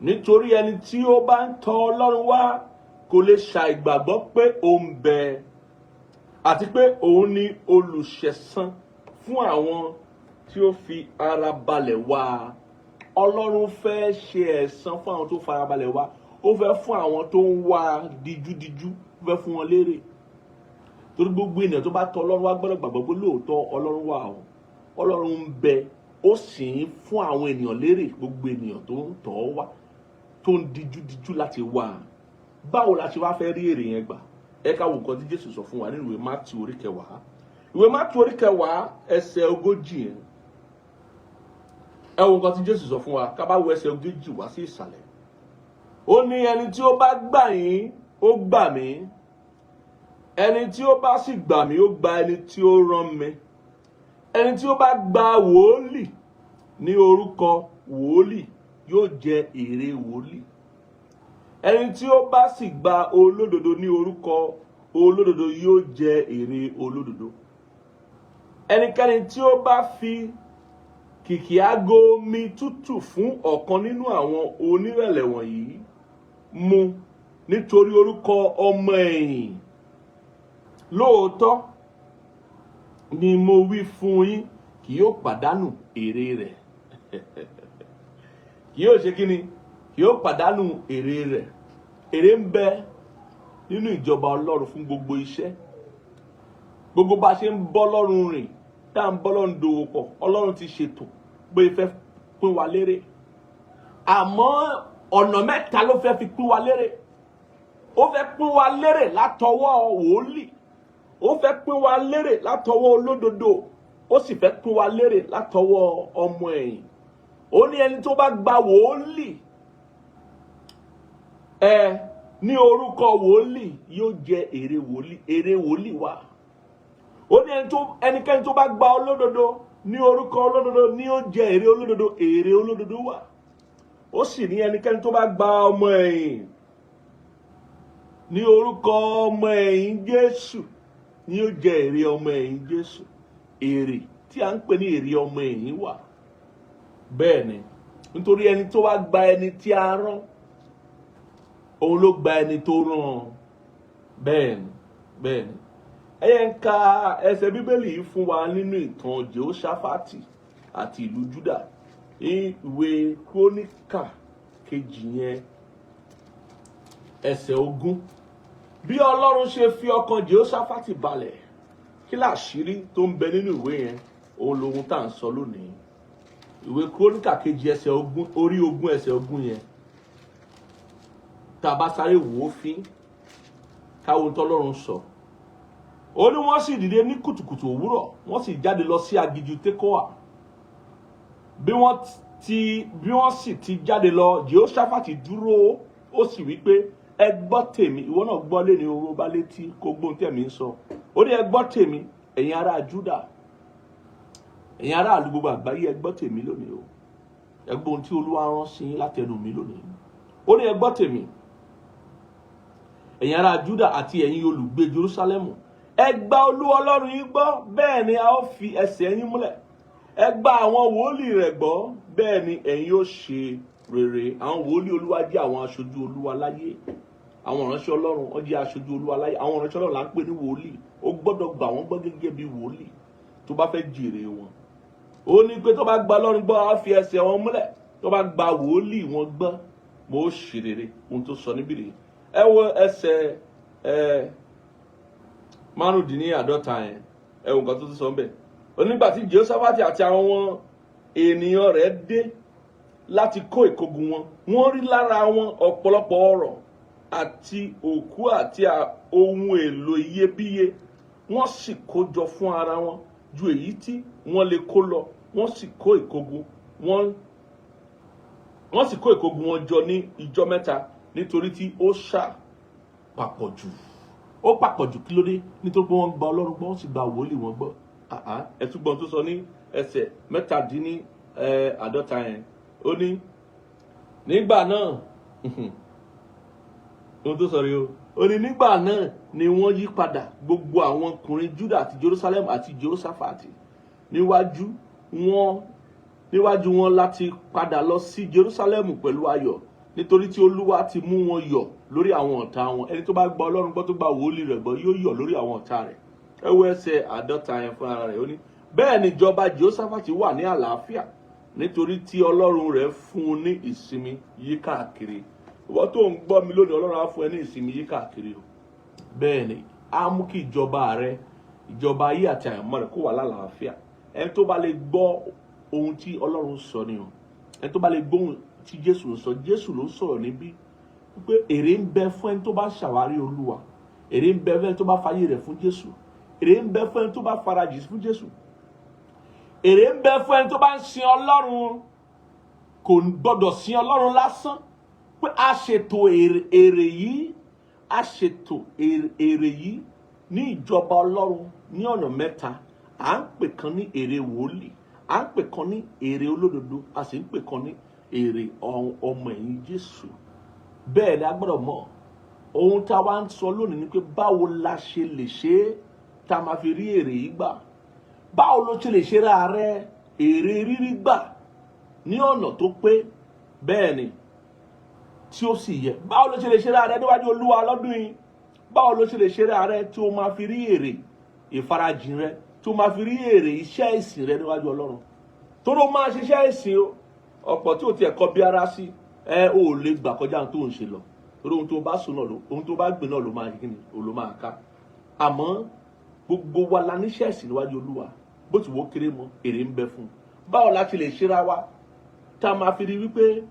nítorí ẹni tí ó bá ń tọ̀ Ọlọ́run wá kò lè ṣàìgbàgbọ́ pé ó ń bẹ, àti pé òun ni olùṣẹ̀san fún àwọn tí ó fi ara balẹ̀ wá. Ọlọ́run fẹ́ ṣe ẹ̀san fún àwọn tó fara balẹ̀ wá. Ó fẹ́ fún àwọn tó ń wá dijúdijú, ó fẹ́ fún wọn lérè, torí gbogbo ènìyàn tó bá tọ̀ Ọlọ́run wá gbọ́dọ̀ gbàgbọ́ pé lóòótọ́ Ọlọ́run wà o, Ọlọ́run ń bẹ, ó sì ń fún àwọn ènìyàn lérè, gbogbo ènìyàn tó ń tọ̀ ọ́ wá, tó ń dijúdijú láti wá a. Báwo la ṣe wá fẹ́ rí èrè yẹn gbà? Ẹ ká wo nǹkan tí Jésù sọ fún wa nínú ìwé Mátíù orí 10. Ìwé Mátíù orí 10, ẹsẹ̀ 40 yẹn. Ẹ wo nǹkan tí Jésù sọ fún wa. Ká bá wo ẹsẹ̀ 40 wá sí ìsàlẹ̀, ó ní, ẹni tí ó bá gbà yín, ó gbà mí. Ẹni tí ó bá sì gbà mí, ó gba ẹni tí ó rán mi. Ẹni tí ó bá gba wòólì ní orúkọ wòólì yóò jẹ èrè wòlíì. Ẹni tí ó bá sì gba olódodo ní orúkọ olódodo yóò jẹ èrè olódodo. Ẹnikẹ́ni tí ó bá fi kìkì ago omi tútù fún ọ̀kan nínú àwọn onírẹ̀lẹ̀ wọ̀nyí mu nítorí orúkọ ọmọ ẹ̀yìn, lóòótọ́ ni mo wí fún yín, kì yóò pàdánù èrè rẹ̀. Kì yóò ṣe kíni? Kì yóò pàdánù èrè rẹ̀. Èrè ń bẹ nínú ìjọba Ọlọ́run fún gbogbo iṣẹ́. Gbogbo bá a ṣe ń bọ́ Ọlọ́run rìn, tá à ń bọ́ Ọlọ́run dòwò pọ̀, Ọlọ́run ti ṣètò pé fẹ́ pín wa lérè. Àmọ́ ọ̀nà mẹ́ta ló fẹ́ fi pín wa lérè. Ó fẹ́ pín wa lérè látọwọ́ wòlíì, ó fẹ́ pín wa lérè látọwọ́ olódodo, ó sì fẹ́ pín wa lérè látọwọ́ ọmọ ẹ̀yìn. Ó ní ẹni tó bá gba wòlíì ẹ ní orúkọ wòlíì yóò jẹ èrè wòlíì. Èrè wòlíì wà. Ó ní ẹnikẹ́ni tó bá gba olódodo ní orúkọ olódodo ní ó jẹ èrè olódodo. Èrè olódodo wà. Ó sì ní ẹnikẹ́ni tó bá gba ọmọ ẹ̀yìn ní orúkọ ọmọ ẹ̀yìn Jésù ní ó jẹ èrè ọmọ ẹ̀yìn Jésù. Èrè tí a ń pè ní èrè ọmọ ẹ̀yìn wà. Bẹ́ẹ̀ ni, nítorí ẹni tó wá gba ẹni tí a rán, òun ló gba ẹni tó rán an. Bẹ́ẹ̀ ni, bẹ́ẹ̀ ni. Ẹ yẹ ń ka ẹsẹ̀ Bíbélì yìí fún wa nínú ìtàn Jèhóṣáfátì àti ìlú Júdà ní ìwé Króníkà kejì yẹn, ẹsẹ̀ 20. Bí Ọlọ́run ṣe fi ọkàn Jèhóṣáfátì balẹ̀, kí làṣírí tó ń bẹ nínú ìwé yẹn? Òun lohun tá à ń sọ lónìí. Ìwé Kúrónìkà kejì, ẹsẹ̀ 20, orí 20, ẹsẹ̀ 20 yẹn, tá a bá sáré wò ó fín káwọn tọ́lọ́run sọ. Ó ní wọ́n sì dìde ní kùtùkùtù òwúrọ̀, wọ́n sì jáde lọ sí aginjù Tekoa. Bí wọ́n sì ti jáde lọ, Jehoṣáfátì dúró, ó sì wí pé, "Ẹ gbọ́ tèmi." Ìwọ náà gbọ́ lé ní owó bá létí kó gbóhùn tèmi ń sọ. Ó ní, "Ẹ gbọ́ tèmi, ẹ̀yin ará Júdà, ẹ̀yin aráàlú gbogbo àgbáyé, ẹ gbọ́ tèmi lónìí o. Ẹ gbọ́ ohun tí Olúwa rán sí yín látẹnu mi lónìí." Ó ní, "Ẹ gbọ́ tèmi, ẹ̀yin ará Júdà àti ẹ̀yin olùgbé Jerúsálẹ́mù. Ẹ gba Olúwa Ọlọ́run yín gbọ́, bẹ́ẹ̀ ni a ó fi ẹsẹ̀ yín múlẹ̀. Ẹ gba àwọn wòlíì rẹ̀ gbọ́, bẹ́ẹ̀ ni ẹ̀yin yóò ṣe rere." Àwọn wòlíì Olúwa jẹ́ àwọn aṣojú Olúwa láyé. Àwọn ìránṣẹ́ Ọlọ́run, wọ́n jẹ́ aṣojú Olúwa láyé. Àwọn ìránṣẹ́ Ọlọ́run là ń pè ní wòlíì. Ó gbọ́dọ̀ gbà wọ́n gbọ́ gẹ́gẹ́ bí wòlíì tó bá fẹ́ jèrè wọn. Ó ní pé tó bá gba Ọlọ́run gbọ́, á fi ẹsẹ̀ wọn múlẹ̀. Tó bá gba wòlíì wọn gbọ́, mo ṣe rere. Ohun tó sọ níbí rèé. Ẹ wo ẹsẹ̀ 45 yẹn, ẹ wo nǹkan tó tún sọ ń bẹ̀. Onígbà tí Jehoshaphati àti àwọn ènìyàn rẹ̀ dé láti kó ìkógun wọn, wọ́n rí lára wọn ọ̀pọ̀lọpọ̀ ọrọ̀ àti òkú àti ohun èlò iyebíye. Wọ́n sì kó jọ fún ara wọn ju èyí tí wọ́n lè kó lọ. Wọ́n sì kó ìkógun wọn jọ ní ìjọ 3, nítorí tí ó ṣà papọ̀ jù. Ó papọ̀ jù. Kí ló dé? Nítorí pé wọ́n gba Ọlọ́run gbọ́, wọ́n sì gba wòlíì wọn gbọ́. Ẹ̀túgbọ́n tó sọ ní ẹsẹ̀ 47 yẹn. Ó ní nígbà náà, ohun tó sọ rí o, ó ní nígbà náà ni wọ́n yí padà, gbogbo àwọn ọkùnrin Juda àti Jerusalem àti Jehoṣáfátì níwájú wọn láti padà lọ sí Jerusalem pẹ̀lú ayọ̀, nítorí tí Olúwa ti mú wọn yọ̀ lórí àwọn ọ̀tá wọn. Ẹni tó bá gba Ọlọ́run gbọ́, tó gba wòlíì rẹ̀ gbọ́, yóò yọ̀ lórí àwọn ọ̀tá rẹ̀. Ẹ wo ẹsẹ̀ 50 yẹn fún ara rẹ̀. Ó ní bẹ́ẹ̀ ni ìjọba Jehoṣáfátì wà ní àlàáfíà, nítorí tí Ọlọ́run rẹ̀ fún un ní ìsinmi yí káàkiri. Ìwọ tó ń gbọ́ mi lónìí, Ọlọ́run á fún ẹ ní ìsinmi yí káàkiri o. Bẹ́ẹ̀ ni, á mú kí ìjọba rẹ, ìjọba ayé àti àyànmọ́ rẹ kó wà lálàáfíà. Ẹni tó bá lè gbọ́ ohun tí Ọlọ́run sọ ni o. Ẹni tó bá lè gbọ́ ohun tí Jésù ń sọ. Jésù ló ń sọ̀rọ̀ níbí wípé èrè ń bẹ fún ẹni tó bá ṣàwárí Olúwa, èrè ń bẹ fún ẹni tó bá fayé rẹ̀ fún Jésù, èrè ń bẹ fún ẹni tó bá farajì fún Jésù, èrè ń bẹ fún ẹni tó bá ń sin Ọlọ́run. Kò gbọdọ̀ sin Ọlọ́run lásán, pé a ṣètò èrè yìí, a ṣètò èrè yìí ní ìjọba Ọlọ́run ní ọ̀nà mẹ́ta. À ń pè kan ní èrè wòlíì, à ń pè kan ní èrè olódodo, a sì ń pè kan ní èrè ọmọ ẹ̀yìn Jésù. Bẹ́ẹ̀ ni a gbọ́dọ̀ mọ̀. Ohun tá a wá ń sọ lónìí ni pé báwo la ṣe lè ṣe é tá a máa fi rí èrè yìí gbà? Báwo ló ṣe lè ṣe ra rẹ èrè rírí gbà ní ọ̀nà tó pé, bẹ́ẹ̀ ni tí ó sì yẹ? Báwo ló ṣe lè ṣe ra rẹ níwájú Olúwa lọ́dún yìí? Báwo ló ṣe lè ṣe ra rẹ tí ó máa fi rí èrè ìfarajìn rẹ, tí ó máa fi rí èrè iṣẹ́ ìsìn rẹ níwájú Ọlọ́run? Tóró máa ṣiṣẹ́ ìsìn o, ọ̀pọ̀ tí ò tiẹ̀ kọ́ bí ara sí ẹ ò lè gbà kọjá ohun tó ń ṣe lọ, torí ohun tó bá sùn náà ló, ohun tó bá gbìn náà ló máa kí ni ló máa ká. Àmọ́ gbogbo wa la níṣẹ́ ìsìn níwájú Olúwa. Bó ti wó kéré mọ́, èrè ń bẹ fún un. Báwo la ti lè ṣera wa tá a máa fi rí wípé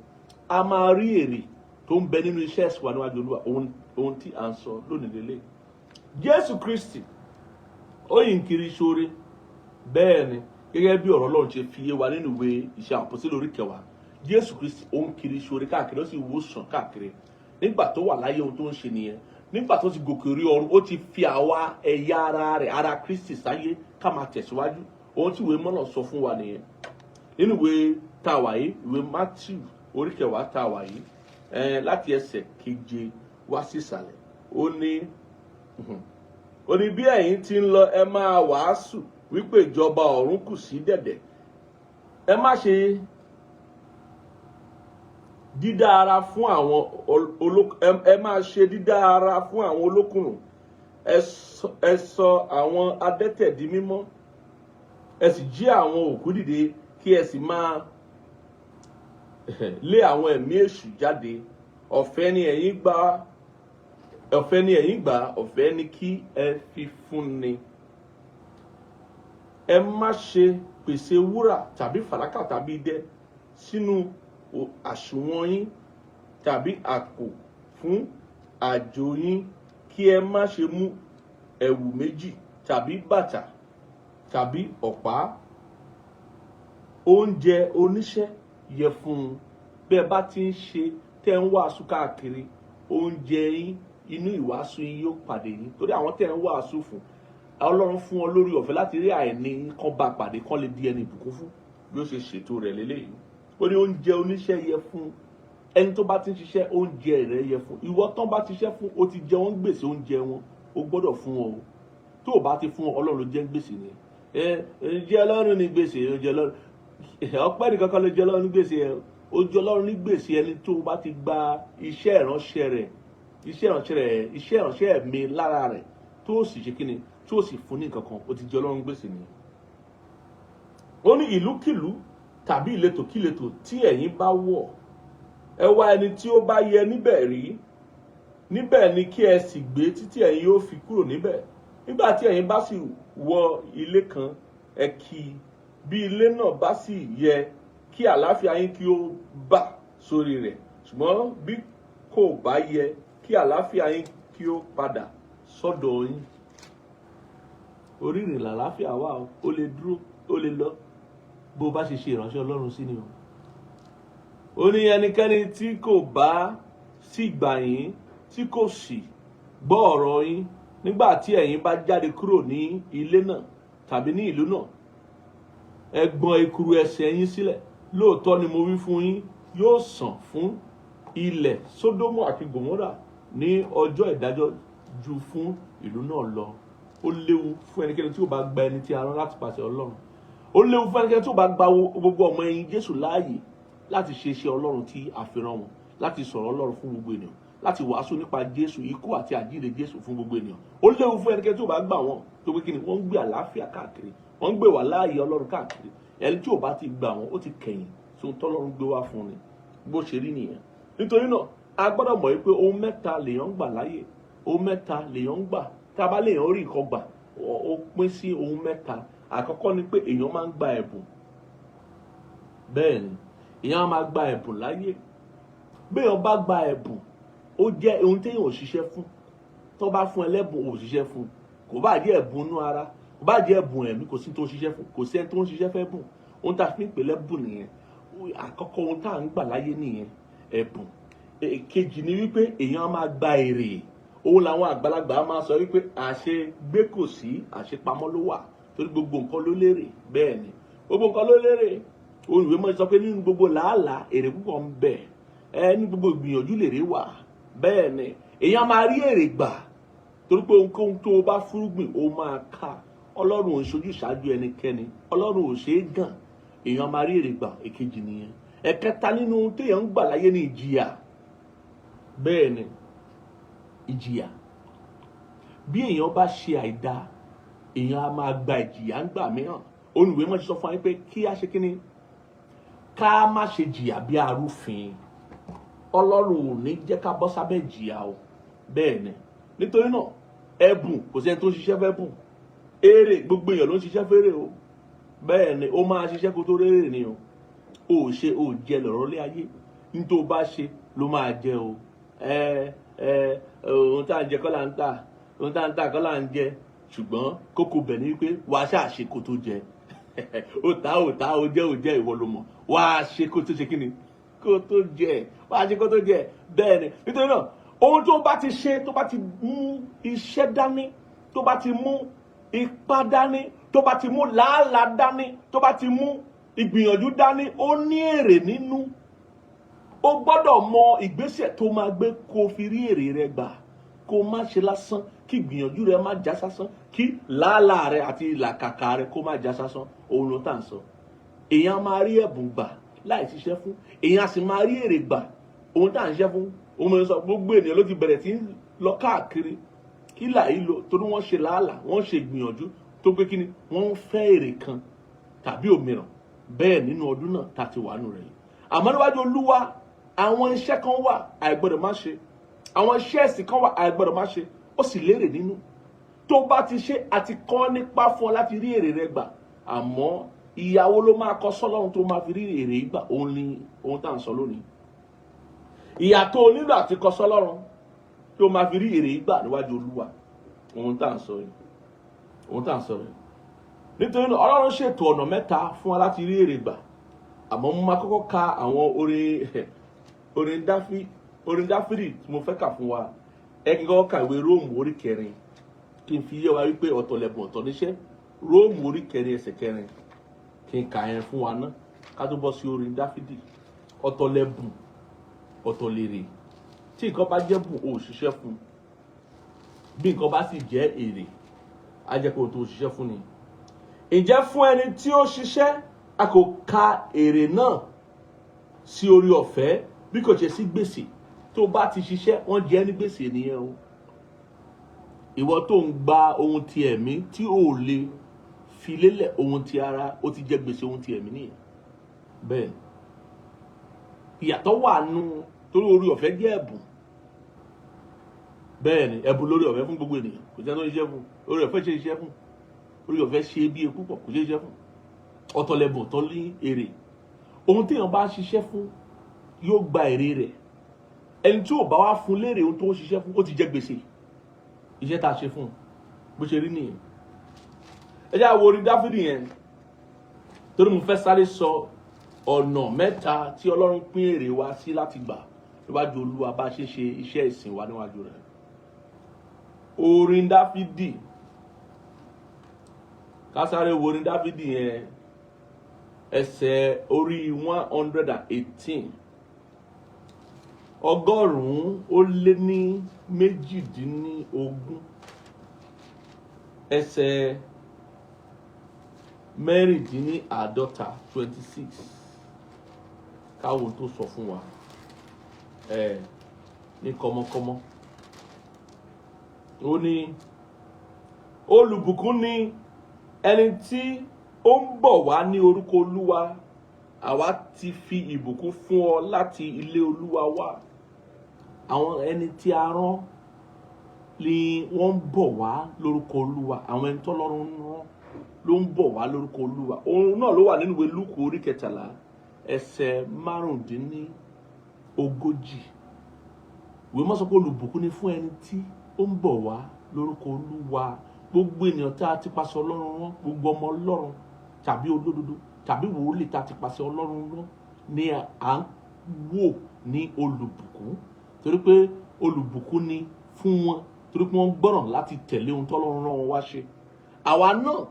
a máa rí èrè tó ń bẹ nínú iṣẹ́ ìsìn wa níwájú Olúwa? Ohun tí à ń sọ lónìí lélẹ̀. Jésù Kristi ó yìn kiri ṣoore. Bẹ́ẹ̀ ni, gẹ́gẹ́ bí ọ̀rọ̀ Ọlọ́run ṣe fi yé wa nínú ìwé Iṣẹ́ Àpọ́sítélì orí 10, Jésù Kristi ó ń kiri ṣoore káàkiri, ó sì wòsàn káàkiri nígbà tó wà láyé. Ohun tó ń ṣe nìyẹn. Nígbà tó ti gòkè rí ọ̀run, ó ti fi àwa ẹ̀yà ara rẹ̀, ara Kristi sáyé, ká máa tẹ̀síwájú. Ohun tí ìwé mọ́nà sọ fún wa nìyẹn nínú ìwé tá a wà yìí, ìwé Matthew orí 10 tá a wà yìí, láti ẹsẹ̀ 7 wá sí ìsàlẹ̀. Ó ní bí ẹ̀yin ti ń lọ, ẹ máa wàásù wípé ìjọba ọ̀run kù sí dẹ̀dẹ̀. Ẹ má ṣe dídá ara fún àwọn ẹ máa ṣe dídá ara fún àwọn olókùnrùn, ẹ sọ àwọn adẹ́tẹ̀ di mímọ́, ẹ sì jí àwọn òkú dìde, kí ẹ sì máa lé àwọn ẹ̀mí èṣù jáde. Ọ̀fẹ́ ni ẹ̀yin gbà. Ọ̀fẹ́ ni ẹ̀yin gbà, ọ̀fẹ́ ni kí ẹ fi fúnni. Ẹ má ṣe pèsè wúrà tàbí fàdákà tàbí idẹ sínú àsùnwọ̀n yín tàbí àpò fún àjò yín, kí ẹ má ṣe mú ẹ̀wù méjì tàbí bàtà tàbí ọ̀pá. Oúnjẹ oníṣẹ́ yẹ fún un. Bí ẹ bá ti ń ṣe tẹ́ ń wàásù káàkiri, oúnjẹ yín inú ìwàásù yín yóò pàdé yín, torí àwọn tẹ́ ń wàásù fún, Ọlọ́run fún wọn lórí ọ̀fẹ́ láti rí àìní yín kán bá pàdé, kán lè di ẹni ìbùkún fún. Bí ó ṣe ṣètò rẹ̀ lélẹ́yìí, ó ní oúnjẹ oníṣẹ́ yẹ fún ẹni tó bá ti ń ṣiṣẹ́. Oúnjẹ rẹ̀ yẹ fún ìwọ tán bá ti ṣiṣẹ́ fún. Ó ti jẹ wọ́n gbèsè oúnjẹ wọn, ó gbọ́dọ̀ fún wọn o. Tó o bá ti fún wọn, Ọlọ́run ló jẹ́ ń gbèsè ni. Ẹ jẹ́ Ọlọ́run ní gbèsè, ó jẹ́ Ọlọ́run ọpẹ́ nìkan kan ló jẹ́ Ọlọ́run ní gbèsè. Ẹ ó jẹ́ Ọlọ́run ní gbèsè. Ẹni tó bá ti gba iṣẹ́ ìránṣẹ́ rẹ̀, iṣẹ́ ìránṣẹ́ rẹ̀, iṣẹ́ ìránṣẹ́ mi lára rẹ̀, tó sì ṣe kíni, tó sì fún ní nǹkan kan, ó ti jẹ́ Ọlọ́run gbèsè ni. Ó ní ìlúkìlú tàbí ìletòkíletò tí ẹ̀yin bá wọ̀, ẹ wá ẹni tí ó bá yẹ níbẹ̀ rí, níbẹ̀ ni kí ẹ sì gbé títí ẹ̀yin yóò fi kúrò níbẹ̀. Nígbà tí ẹ̀yin bá sì wọ ilé kan, ẹ kí i. Bí ilé náà bá sì yẹ, kí àlàáfíà yín kí ó bà sórí rẹ̀, ṣùgbọ́n bí kò bá yẹ, kí àlàáfíà yín kí ó padà sọ́dọ̀ yín. Orí ìrìn làlàáfíà wà o. Ó lè dúró, ó lè lọ, bó o bá ṣe ṣe ìránṣẹ́ Ọlọ́run sí ni o. Ó ní ẹnikẹ́ni tí kò bá sì gbà yín, tí kò sì gbọ́ ọ̀rọ̀ yín, nígbà tí ẹ̀yin bá jáde kúrò ní ilé náà tàbí ní ìlú náà, ẹ gbọ̀n ekuru ẹsẹ̀ yín sílẹ̀. Lóòótọ́ ni mo wí fún yín, yóò sàn fún ilẹ̀ Sódómù àti Gòmórà ní ọjọ́ ìdájọ́ ju fún ìlú náà lọ. Ó léwu fún ẹnikẹ́ni tí ó bá gba ẹni tí a rán láti pàṣẹ Ọlọ́run. Ó léwu fún ẹnikẹ́ni tí ó bá gba gbogbo ọmọ ẹ̀yìn Jésù láàyè láti ṣe iṣẹ́ Ọlọ́run tí a fi rán wọn, láti sọ̀rọ̀ Ọlọ́run fún gbogbo ènìyàn, láti wàásù nípa Jésù, ikú àti àjíǹde Jésù fún gbogbo ènìyàn. Ó léwu fún ẹnikẹ́ni tí ó bá gbà wọ́n, tó pé kí ni, wọ́n ń gbé àlàáfíà káàkiri, wọ́n ń gbé wà láàyè Ọlọ́run káàkiri. Ẹni tí ò bá ti gbà wọ́n, ó ti kẹ̀yìn tí ohun tọ́lọ́run gbé wá fún ni. Bó ṣe rí nìyẹn. Nítorí náà, a gbọ́dọ̀ mọ̀ wípé ohun mẹ́ta lèèyàn ń gbà láyè. Ohun mẹ́ta lèèyàn ń gbà. Tá a bá léèyàn rí nǹkan gbà, ó pín sí ohun mẹ́ta. Àkọ́kọ́ ni pé èèyàn máa ń gba ẹ̀bùn. Bẹ́ẹ̀ ni, èèyàn á máa gba ẹ̀bùn láyé. Béèyàn bá gba ẹ̀bùn, ó jẹ́ ohun téèyàn ò ṣiṣẹ́ fún. Tó bá fún ẹ lẹ́bùn, ò ṣiṣẹ́ fún. Kò bá jẹ́ ẹ̀bùn inú ara, kò bá jẹ́ ẹ̀bùn ẹ̀mí, kò sí tó ṣiṣẹ́ fún. Kò sí ẹni tó ń ṣiṣẹ́ fẹ́ bùn. Ohun tá a fi ń pè lẹ́bùn nìyẹn. Àkọ́kọ́ ohun tá à ń gbà láyé nìyẹn, ẹ̀bùn. Èkejì ni wípé èèyàn á máa gba èrè. Òun làwọn àgbàlagbà á máa sọ wípé àṣegbé kò sí, àṣepamọ́ ló wà, torí gbogbo nǹkan ló lérè. Bẹ́ẹ̀ ni, gbogbo nǹkan ló lérè. Òun ìwé mọ́ sọ pé nínú gbogbo làálàá, èrè púpọ̀ ń bẹ. Ẹ ní gbogbo ìgbìyànjú lèrè wà. Bẹ́ẹ̀ ni, èèyàn máa rí èrè gbà, torí pé ohunkóhun tó o bá fúrúgbìn, ó máa ká. Ọlọ́run ò ń ṣojú ṣáájú ẹnikẹ́ni, Ọlọ́run ò ṣeé gàn. Èèyàn máa rí èrè gbà. Èkejì nìyẹn. Ẹ̀kẹta nínú ohun téèyàn ń gbà láyé ní ìjìyà. Bẹ́ẹ̀ ni, ìjìyà. Bí èèyàn bá ṣe àìda, èèyàn á máa gba ìjìyà ńgbà mìíràn. Olùwé mọ́ ti sọ fún wa pé kí á ṣe kíni, ká má ṣe jìyà bí arúfin. Ọlọ́run ò ní jẹ́ ká bọ́ sábẹ́ ìjìyà o. Bẹ́ẹ̀ ni. Nítorí náà, ẹ̀bùn, kò sẹ́ni tó ń ṣiṣẹ́ fẹ́ bùn. Èrè, gbogbo èèyàn ló ń ṣiṣẹ́ fẹ́rẹ̀ o. Bẹ́ẹ̀ ni, ó máa ṣiṣẹ́ kó tó rérè ni o. Ò ṣe ò jẹ lọ̀rọ̀ lé ayé, ní tó bá ṣe ló máa jẹ o. Ẹ ẹ ohun tá à ń jẹ kọ́ là ń tà, ohun tá à ń tà kọ́ là ń jẹ, ṣùgbọ́n kókó bẹ̀ ni wípé wàá ṣáà ṣe kó tó jẹ. Ó ta, ó ta, ó jẹ́, ó jẹ́, ìwọ ló mọ̀. Wàá ṣe kó tó ṣe kí ni, kó tó jẹ. Wàá ṣe kó tó jẹ. Bẹ́ẹ̀ ni. Nítorí náà, ohun tó bá ti ṣe, tó bá ti mú iṣẹ́ dání, tó bá ti mú ipá dání, tó bá ti mú làálàá dání, tó bá ti mú ìgbìyànjú dání, ó ní èrè nínú. Ó gbọ́dọ̀ mọ ìgbésẹ̀ tó máa gbé kó fi rí èrè rẹ gbà, kó má ṣe lásán, kí ìgbìyànjú rẹ má já sásán, kí làálàá rẹ àti ìlàkàkà rẹ kó má já sásán. Òun ló tà ń sọ. Èèyàn máa rí ẹ̀bùn gbà láì ṣiṣẹ́ fún, èèyàn á sì máa rí èrè gbà ohun tá à ń ṣiṣẹ́ fún. Òun mọ̀ sọ gbogbo ènìyàn ló ti bẹ̀rẹ̀ tí ń lọ káàkiri kí là í lo, torí wọ́n ṣe làálàá, wọ́n ṣe ìgbìyànjú tó pé kí ni, wọ́n ń fẹ́ èrè kan tàbí òmíràn bẹ́ẹ̀ nínú ọdún náà tá a ti wà nù rẹ̀ yìí. Àmọ́ níwájú Olúwa, àwọn iṣẹ́ kan wà àìgbọ́dọ̀ má ṣe. Àwọn iṣẹ́ ẹ̀sìn kan wà àìgbọ́dọ̀ má ṣe, ó sì lérè nínú. Tó bá ti ṣe àti kọ́ nípa fún ọ láti rí èrè rẹ gbà, àmọ́ ìyàwó ló máa kọ sọ́lọ́run tó máa fi rí èrè gbà. Òun ni ohun tá à ń sọ lónìí. Ìyà tó o nílò àti kọ sọ́lọ́run tó máa fi rí èrè gbà níwájú Olúwa, ohun tá à ń sọ yìí, ohun tá à ń sọ yìí. Nítorí náà, Ọlọ́run ṣètò ọ̀nà mẹ́ta fún wa láti rí èrè gbà. Àmọ́ mo máa kọ́kọ́ ka àwọn orin Dáfídì tí mo fẹ́ kà fún wa. Ẹ kí n kọ́kọ́ ka ìwé Róòmù orí 4, kí n fi yé wa wípé ọ̀tọ̀ lẹ̀bùn, ọ̀tọ̀ níṣẹ́. Róòmù orí 4 ẹsẹ̀ 4, kí n kà yẹn fún wa ná, ká tó bọ́ sí orin Dáfídì. Ọ̀tọ̀ lẹ̀bùn, ọ̀tọ̀ lèrè. Tí nǹkan bá jẹ́ bùn, o ò ṣiṣẹ́ fún. Bí nǹkan bá sì jẹ́ èrè, á jẹ́ pé o tó ṣiṣẹ́ fún ni. Ǹjẹ́ fún ẹni tí ó ṣiṣẹ́, a kò ka èrè náà sí orí ọ̀fẹ́ bí kò ṣe sí gbèsè. Tó bá ti ṣiṣẹ́, wọ́n jẹ́ ní gbèsè nìyẹn o. Ìwọ tó ń gba ohun ti ẹ̀mí tí ò lè fi lélẹ̀ ohun ti ara, ó ti jẹ gbèsè ohun ti ẹ̀mí nìyẹn. Bẹ́ẹ̀ ìyàtọ̀ wà nù, torí orí ọ̀fẹ́ jẹ́ ẹ̀bùn. Bẹ́ẹ̀ ni, ẹ̀bùn lórí ọ̀fẹ́ fún gbogbo ènìyàn. Kò sẹ́ni tó ṣiṣẹ́ fún. Orí ọ̀fẹ́ ṣe iṣẹ́ fún, orí ọ̀fẹ́ ṣe bí eku pọ̀, kò ṣe iṣẹ́ fún. Ọ̀tọ̀ lẹ̀bùn, ọ̀tọ̀ ní èrè. Ohun téèyàn bá ṣiṣẹ́ fún yóò gba èrè rẹ̀. Ẹni tí ò bá wá fún lérè ohun tó ń ṣiṣẹ́ fún, ó ti jẹ gbèsè iṣẹ́ tá a ṣe fún un. Bó ṣe rí nìyẹn. Ẹ jẹ́ àwọn orin Dáfídì yẹn, torí mo fẹ́ sáré sọ ọ̀nà mẹ́ta tí Ọlọ́run pín èrè wa sí láti gbà níwájú Olúwa bá ṣe ṣe iṣẹ́ ìsìn wa níwájú rẹ̀. Orin Dáfídì, ká sáré wo orin Dáfídì yẹn, ẹsẹ̀ orí 118, 118, ẹsẹ̀ 46, 26. Káwọn tó sọ fún wa ẹ ní kọmọkọmọ. Ó ní, "Olùbùkún ni ẹni tí ó ń bọ̀ wá ní orúkọ Olúwa. Àwa ti fi ìbùkún fún ọ láti ilé Olúwa wá." Àwọn ẹni tí a rán ni wọ́n ń bọ̀ wá lórúkọ Olúwa. Àwọn ẹni tọ́lọ́run rán ló ń bọ̀ wá lórúkọ Olúwa. Òun náà ló wà nínú ìwé Lúùkù orí 13 ẹsẹ̀ 35. Ìwé mọ́ sọ pé olùbùkún ni fún ẹni tí ó ń bọ̀ wá lórúkọ Olúwa. Gbogbo ènìyàn tá a ti pàṣẹ Ọlọ́run rán, gbogbo ọmọ Ọlọ́run tàbí olódodo tàbí wòólì tá a ti pàṣẹ Ọlọ́run rán ni à ń wò ní olùbùkún, torí pé olùbùkún ni fún wọn, torí pé wọ́n gbọ́ràn láti tẹ̀lé ohun tọ́lọ́run rán wọn wá ṣe. Àwa náà,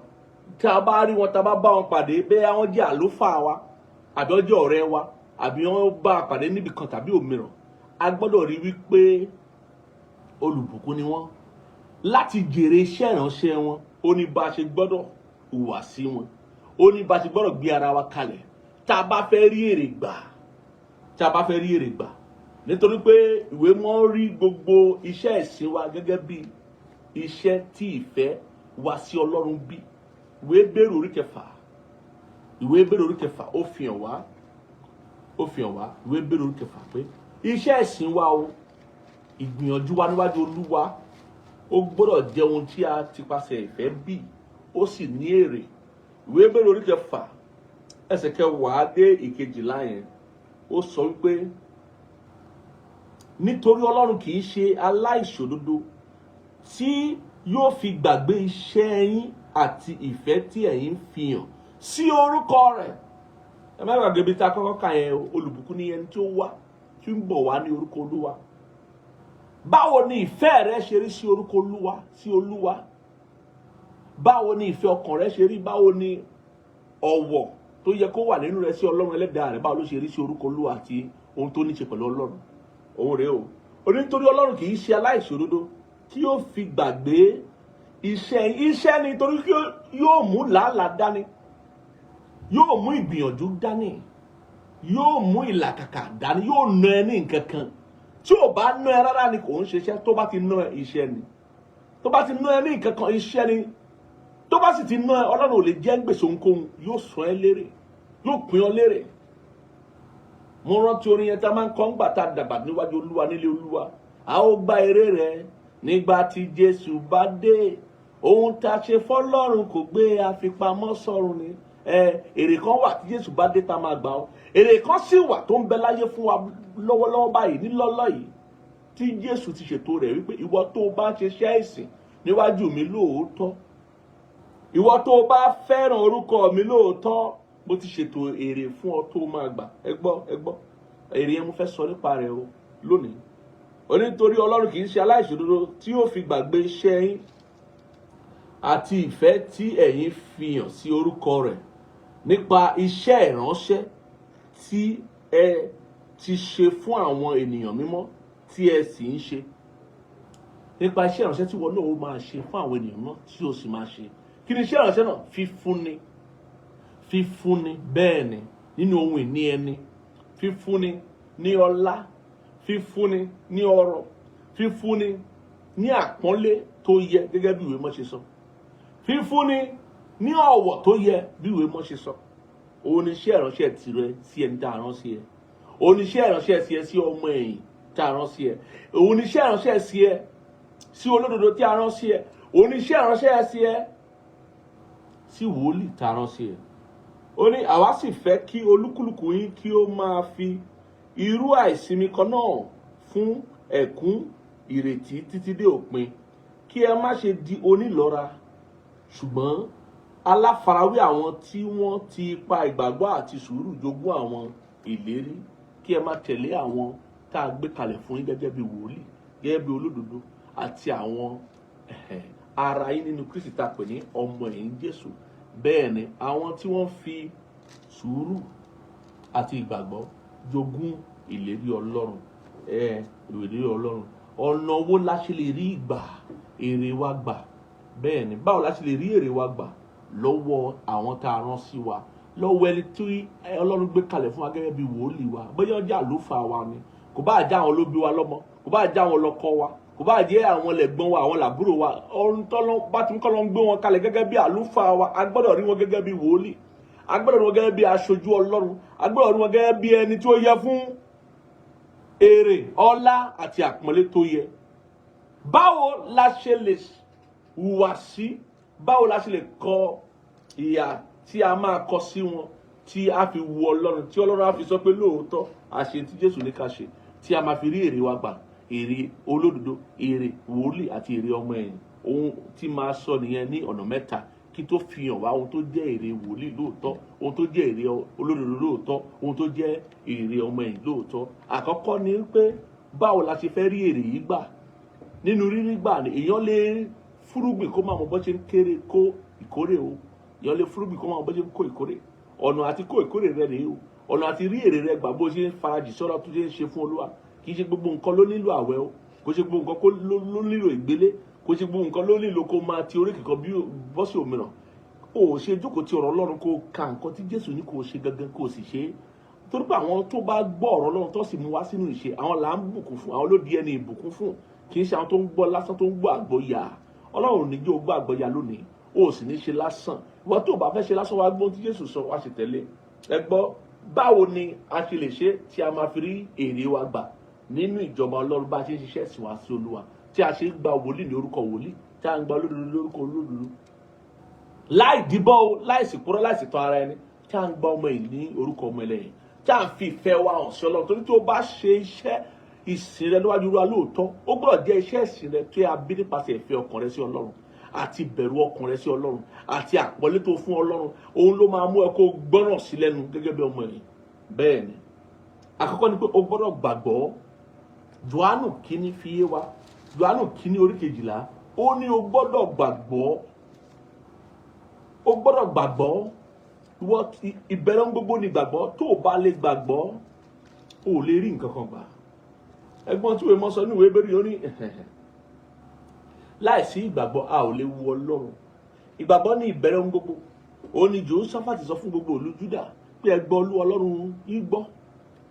tí a bá rí wọn, tá a bá bá wọn pàdé, bẹ́ẹ̀ wọ́n jẹ́ àlùfáà wa, àbí wọ́n jẹ́ ọ̀rẹ́ wa, àbí wọ́n bá a pàdé níbì kan tàbí òmíràn, a gbọ́dọ̀ rí wípé olùbùkún ni wọ́n. Láti jèrè iṣẹ́ ìránṣẹ́ wọn, ó ní bá a ṣe gbọ́dọ̀ hùwà sí wọn, ó ní bá a ṣe gbọ́dọ̀ gbé ara wa kalẹ̀ tá a bá fẹ́ rí èrè gbà, tá a bá fẹ́ rí èrè gbà. Nítorí pé ìwé mọ́ rí gbogbo iṣẹ́ ìsìn wa gẹ́gẹ́ bí iṣẹ́ tí ìfẹ́ wa sí Ọlọ́run bí. Ìwé Hébérù orí 6, ìwé Hébérù orí 6, ó fi hàn wá, ó fi hàn wá, ìwé Hébérù orí 6, pé iṣẹ́ ìsìn wa o, ìgbìyànjú wa níwájú Olúwa, ó gbọ́dọ̀ jẹ́ ohun tí a ti pàṣẹ ìfẹ́ bí, ó sì ní èrè. Ìwé Hébérù orí 6 ẹsẹ̀ 10 dé 12 yẹn, ó sọ wípé, "Nítorí Ọlọ́run kì í ṣe aláìṣòdodo tí yóò fi gbàgbé iṣẹ́ yín àti ìfẹ́ tí ẹ̀yin fi hàn sí orúkọ rẹ̀." Ẹ má gbàgbé ibi tí a kọ́kọ́ kà yẹn. Olùbùkún ni ẹni tí ó wá, tí ń bọ̀ wá ní orúkọ Olúwa. Báwo ni ìfẹ́ rẹ ṣe rí sí orúkọ Olúwa, sí Olúwa? Báwo ni ìfẹ́ ọkàn rẹ ṣe rí? Báwo ni ọ̀wọ̀ tó yẹ kó wà nínú rẹ sí Ọlọ́run ẹlẹ́dàá rẹ, báwo ló ṣe rí sí orúkọ Olúwa àti ohun tó ní ṣe pẹ̀lú Ọlọ́run? Òun rèé o. Onítorí Ọlọ́run kì í ṣe aláìṣòdodo tí yóò fi gbàgbé iṣẹ́. Iṣẹ́ ni, torí yóò mú làálàá dání, yóò mú ìgbìyànjú dání, yóò mú ìlàkàkà dání, yóò ná ẹ ní nǹkan kan. Tí ò bá ná ẹ rárá ni kò ń ṣiṣẹ́. Tó bá ti ná ẹ, iṣẹ́ ni. Tó bá ti ná ẹ ní nǹkan kan, iṣẹ́ ni. Tó bá sì ti ná ẹ, Ọlọ́run ò lè jẹ́ gbèsè ohunkóhun. Yóò sọ ẹ lérè, yóò pín ọ lérè. Mo rántí orin yẹn tá a máa ń kọ́ ńgbà tá a dàgbà níwájú Olúwa, nílé Olúwa. A ó gba èrè rẹ̀ nígbà tí Jésù bá dé. Ohun tá a ṣe fọ́lọ́run kò gbé, àfipamọ́ sọ́run ni. Ẹ èrè kan wà tí Jésù bá dé tá a máa gbà ọ́. Èrè kan sì wà tó ń bẹ láyé fún wa lọ́wọ́lọ́wọ́ báyìí, nílọ́lọ́ yìí, tí Jésù ti ṣètò rẹ̀ wípé ìwọ tó o bá ń ṣiṣẹ́ ìsìn níwájú mi lóòótọ́, ìwọ tó o bá fẹ́ràn orúkọ mi lóòótọ́, mo ti ṣètò èrè fún ọ tó máa gbà. Ẹ gbọ́, ẹ gbọ́, èrè yẹn mo fẹ́ sọ nípa rẹ̀ o lónìí. Onítorí Ọlọ́run kì í ṣe aláìṣòdodo tí yóò fi gbàgbé iṣẹ́ yín àti ìfẹ́ tí ẹ̀yin fi hàn sí orúkọ rẹ̀ nípa iṣẹ́ ìránṣẹ́ tí ẹ ti ṣe fún àwọn ènìyàn mímọ́, tí ẹ sì ń ṣe. Nípa iṣẹ́ ìránṣẹ́ tí wọn náà ó máa ṣe fún àwọn ènìyàn mímọ́, tí ó sì máa ṣe. Kí ni iṣẹ́ ìránṣẹ́ náà? Fífúnni, fífúnni, bẹ́ẹ̀ ni, nínú ohun ìní ẹni, fífúnni ní ọlá, fífúnni ní ọrọ̀, fífúnni ní àpọ́nlé tó yẹ gẹ́gẹ́ bí ìwé mọ́ ṣe sọ, fífúnni ní ọ̀wọ̀ tó yẹ bí ìwé mọ́ ṣe sọ. Òun ni iṣẹ́ ìránṣẹ́ tirẹ̀ sí ẹni tá a rán sí ẹ. Òun ni iṣẹ́ ìránṣẹ́ sí ẹ sí ọmọ ẹ̀yìn tá a rán sí ẹ. Òun ni iṣẹ́ ìránṣẹ́ sí ẹ sí olódodo tí a rán sí ẹ. Òun ni iṣẹ́ ìránṣẹ́ sí ẹ sí wòlíì tá a rán sí ẹ. Ó ní àwa sì fẹ́ kí olúkúlùkù yín kí ó máa fi irú àìsinmi kan náà fún ẹ̀kún ìrètí títí dé òpin, kí ẹ má ṣe di onílọ́ra, ṣùgbọ́n aláfarawé àwọn tí wọ́n ti ipa ìgbàgbọ́ àti sùúrù jogún àwọn ìlérí. Kí ẹ má tẹ̀lé àwọn tá a gbé kalẹ̀ fún yín gẹ́gẹ́ bí wòlíì, gẹ́gẹ́ bí olódodo àti àwọn ara yín nínú Kristi tá a pè ní ọmọ ẹ̀yìn Jésù. Bẹ́ẹ̀ ni, àwọn tí wọ́n fi sùúrù àti ìgbàgbọ́ jogún ìlérí Ọlọ́run. Ìlérí Ọlọ́run, ọ̀nà wo la ṣe lè rí ìgbà èrè wa gbà? Bẹ́ẹ̀ ni, báwo la ṣe lè rí èrè wa gbà lọ́wọ́ àwọn tá a rán sí wa, lọ́wọ́ ẹni tí Ọlọ́run gbé kalẹ̀ fún wa gẹ́gẹ́ bí wòlíì wa? Bóyá ó jẹ́ àlùfáà wa ni, kò bá jẹ́ àwọn ló bí wa lọ́mọ, kò bá jẹ́ àwọn lọ́kọ wa, kò bá jẹ́ àwọn lẹ̀gbọ́n wa, àwọn làbúrò wa, ohun tọ́lọ́ bá ti ń kọ́ ló ń gbé wọn kalẹ̀ gẹ́gẹ́ bí àlùfáà wa, a gbọ́dọ̀ rí wọn gẹ́gẹ́ bí wòlíì, a gbọ́dọ̀ rí wọn gẹ́gẹ́ bí aṣojú Ọlọ́run, a gbọ́dọ̀ rí wọn gẹ́gẹ́ bí ẹni tí ó yẹ fún èrè, ọlá àti àpọ́nlé tó yẹ. Báwo la ṣe lè hùwà sí? Báwo la ṣe lè kọ ìhà tí a máa kọ sí wọn tí a fi wu Ọlọ́run, tí Ọlọ́run á fi sọ pé lóòótọ́ a ṣe tí Jésù ní ká ṣe, tí a máa fi rí èrè wa gbà, èrè olódodo, èrè wòlíì àti èrè ọmọ ẹ̀yìn? Ohun tí máa sọ nìyẹn ní ọ̀nà mẹ́ta kí tó fi hàn wá ohun tó jẹ́ èrè wòlíì lóòótọ́, ohun tó jẹ́ èrè olódodo lóòótọ́, ohun tó jẹ́ èrè ọmọ ẹ̀yìn lóòótọ́. Àkọ́kọ́ ni pé, báwo la ṣe fẹ́ rí èrè yìí gbà? Nínú rírí gbà ni, èèyàn lè fúrúgbìn kó máa mọ bó ṣe ń kéré kó ìkórè o. Èèyàn lè fúrúgbìn kó máa mọ bó ṣe ń kó ìkórè. Ọ̀nà àti kó ìkórè rẹ nìyí o. Ọ̀nà àti rí èrè rẹ gbà, bó ṣe ń farajì sọ́rọ̀ tó ṣe ń ṣe fún Olúwa. Kì í ṣe gbogbo nǹkan ló nílò àwẹ̀ o. Kò ṣe gbogbo nǹkan ló nílò ìgbélé. Kò ṣe gbogbo nǹkan ló nílò kó máa ti orí kíkan bí bọ́ sí òmíràn. O ò ṣe jókòó ti ọ̀rọ̀ Ọlọ́run, kó ka nǹkan tí Jésù ní kó ṣe gangan, kó sì ṣe é, torí pé àwọn tó bá gbọ́ ọ̀rọ̀ Ọlọ́run tó sì mú wá sínú ìṣe, àwọn là ń bùkún fún, àwọn ló di ẹni ìbùkún fún. Kì í ṣe àwọn tó ń gbọ́ lásán, tó ń gbọ́ àgbọ́yà. Ọlọ́run ò ní jẹ́ o gbọ́ àgbọ́yà lónìí, o sì ní ṣe lásán. Ìwọ tó o bá fẹ́ ṣe lásán, wá gbọ́n tí Jésù sọ, wá sì tẹ̀lé. Ẹ gbọ́, báwo ni a ṣe lè ṣe tí a máa fi rí èrè wa gbà nínú ìjọba Ọlọ́run, bá a ṣe ń ṣiṣẹ́ sìn wá sí Olúwa, tí a ṣe ń gba wòlíì ní orúkọ wòlíì, tí a ń gba olódodo lórúkọ olódodo, láì díbọ́ o, láì sì kúrọ́, láì sì tàn ara ẹni, tí a ń gba ọmọ yìí ní orúkọ ọmọ ẹlẹ́yìn, tí a ń fi ìfẹ́ wa hàn sí Ọlọ́run? Torí tí o bá ṣe iṣẹ́ ìsìn rẹ níwájú Olúwa lóòótọ́, ó gbọ́dọ̀ jẹ́ iṣẹ́ ìsìn rẹ tí a bí nípasẹ̀ ìfẹ́ ọkàn rẹ sí Ọlọ́run àti ìbẹ̀rù ọkàn rẹ sí Ọlọ́run àti àpọ́nlé tó fún Ọlọ́run. Òun ló máa mú ẹ kó gbọ́ràn sí lẹ́nu gẹ́gẹ́ bí ọmọ ẹ̀yìn. Bẹ́ẹ̀ ni, àkọ́kọ́ ni pé o gbọ́dọ̀ gbàgbọ́. Jòhánù kínní fi yé wa, Jòhánù kínní orí 12, ó ní o gbọ́dọ̀ gbàgbọ́, o gbọ́dọ̀ gbàgbọ́. Ìwọ ìbẹ̀rẹ̀ ohun gbogbo ní ìgbàgbọ́. Tó o bá lè gbàgbọ́, o ò lè rí nǹkan kan gbà. Ẹgbọ́n tí ìwé mọ́ sọ ní ìwé Hébérù, ó ní láìsí ìgbàgbọ́, a ò lè wu Ọlọ́run. Ìgbàgbọ́ ní ìbẹ̀rẹ̀ ohun gbogbo. Ó ní Jèhóṣáfátì sọ fún gbogbo ìlú Júdà pé ẹ gbọ́ Olúwa Ọlọ́run yín gbọ́,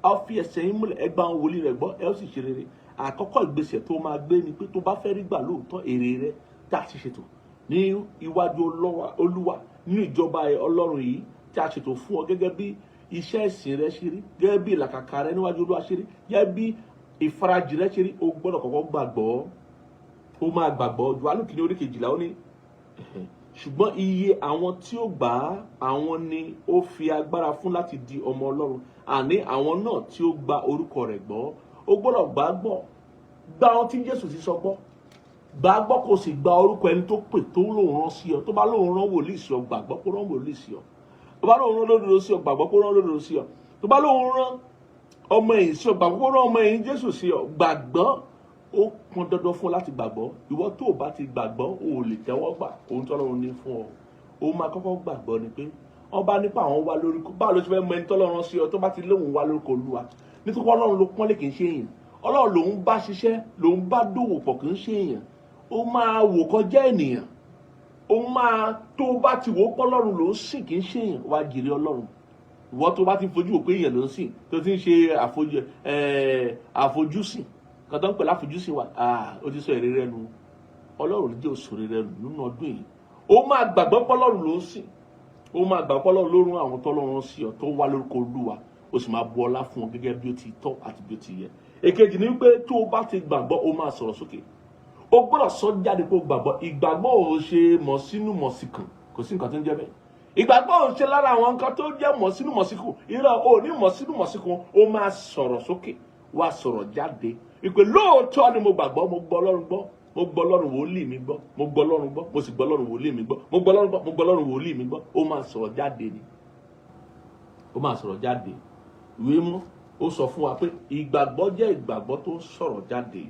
a ó fi ẹsẹ̀ yín múlẹ̀, ẹ gba àwọn wòlíì rẹ̀ gbọ́, ẹ ó sì ṣe rere. Àkọ́kọ́ ìgbésẹ̀ tó máa gbé ni pé, tó bá fẹ́ rí gbà lóòótọ́ èrè rẹ tá a ti ṣètò ní iwájú Olúwa nínú ìjọba Ọlọ́run yìí, tí a ṣètò fún ọ gẹ́gẹ́ bí iṣẹ́ ìsìn rẹ ṣe rí, gẹ́gẹ́ bí ìlàkàkà rẹ níwájú Olúwa ṣe rí, gẹ́gẹ́ bí Ìfarajì rẹ ṣe rí, o gbọ́dọ̀ kọ́kọ́ gbàgbọ́. Ó máa gbàgbọ́. Jòhánù kìíní orí 12, ó ní, ṣùgbọ́n iye àwọn tí ó gbà á, àwọn ni ó fi agbára fún láti di ọmọ Ọlọ́run, àní àwọn náà tí ó gba orúkọ rẹ̀ gbọ́. Ó gbọ́dọ̀ gbà á gbọ́. Gba ohun tí Jésù ti sọ gbọ́. Gbà á gbọ́, kó sì gba orúkọ ẹni tó pè tó lóun rán sí ọ. Tó bá lóun rán wòlíì sí ọ, gbàgbọ́ kó rán wòlíì sí ọ. Tó bá lóun rán lódodo sí ọ, gbàgbọ́ kó rán lódodo sí ọ. Tó bá lóun rán ọmọ ẹ̀yìn sí ọ, gbàgbọ́ kó rán ọmọ ẹ̀yìn Jésù sí ọ. Gbàgbọ́. Ó pọn dandan fún ọ láti gbàgbọ́. Ìwọ tó o bá ti gbàgbọ́, o ò lè tẹ́wọ́ gbà ohun tọ́lọ́run ní fún ọ. O máa kọ́kọ́ gbàgbọ́ ni pé wọ́n bá nípa àwọn wá lórúkọ. Báwo ló ti fẹ́ mọ ẹni tọ́lọ́run sí ọ tó bá ti lóun wá lórúkọ Olúwa? Nítorí Ọlọ́run ló pọ́nlé, kì í ṣe èèyàn. Ọlọ́run lòun bá ṣiṣẹ́, lòun bá dòwò pọ̀, kì í ṣe èèyàn. Ó máa wò kọjá ènìyàn. Ó máa tó bá ti wò ó pọ́lọ́run ló ń sìn, kì í ṣe èèyàn, wá jèrè Ọlọ́run. Ìwọ tó bá ti fojú wò pé èèyàn ló ń sìn, tó ti ń ṣe àfojúsìn kan tó ń pè láfojúsìn wa, ó ti sọ èrè rẹ nu. Ọlọ́run ní jẹ́ òṣèré rẹ nù nínú ọdún yìí. Ó máa gbàgbọ́ pọ́lọ́run ló ń sìn. Ó máa gbàgbọ́ pọ́lọ́run ló rán àwọn tọ́lọ́run sí ọ tó wá lórúkọ Olúwa. Ó sì máa bu ọlá fún ọ gẹ́gẹ́ bí ó ti tọ́ àti bí ó ti yẹ. Èkejì ni wípé tó o bá ti gbàgbọ́, ó máa sọ̀rọ̀ sókè. O gbọ́dọ̀ sọ jáde pé o gbàgbọ́. Ìgbàgbọ́ ò ṣe mọ̀ sínú mọ̀ síkùn. Kò sí nǹkan tó ń jẹ́ bẹ́ẹ̀. Ìgbàgbọ́ ò ṣe lára àwọn nǹkan tó jẹ́ mọ̀ sínú mọ̀ síkùn. Irọ́, ò ní mọ̀ sínú mọ̀ síkùn. Ó máa sọ̀rọ̀ sókè, wá sọ̀rọ̀ jáde ìpè lóòótọ́ ni mo gbàgbọ́. Mo gbọ́ Ọlọ́run gbọ́, mo gbọ́ Ọlọ́run wòlíì mi gbọ́, mo gbọ́ Ọlọ́run gbọ́, mo sì gbọ́ Ọlọ́run wòlíì mi gbọ́, mo gbọ́ Ọlọ́run gbọ́, mo gbọ́ Ọlọ́run wòlíì mi gbọ́. Ó máa sọ̀rọ̀ jáde ni. Ó máa sọ̀rọ̀ jáde. Ìwé mú ó sọ fún wa pé ìgbàgbọ́ jẹ́ ìgbàgbọ́ tó ń sọ̀rọ̀ jáde.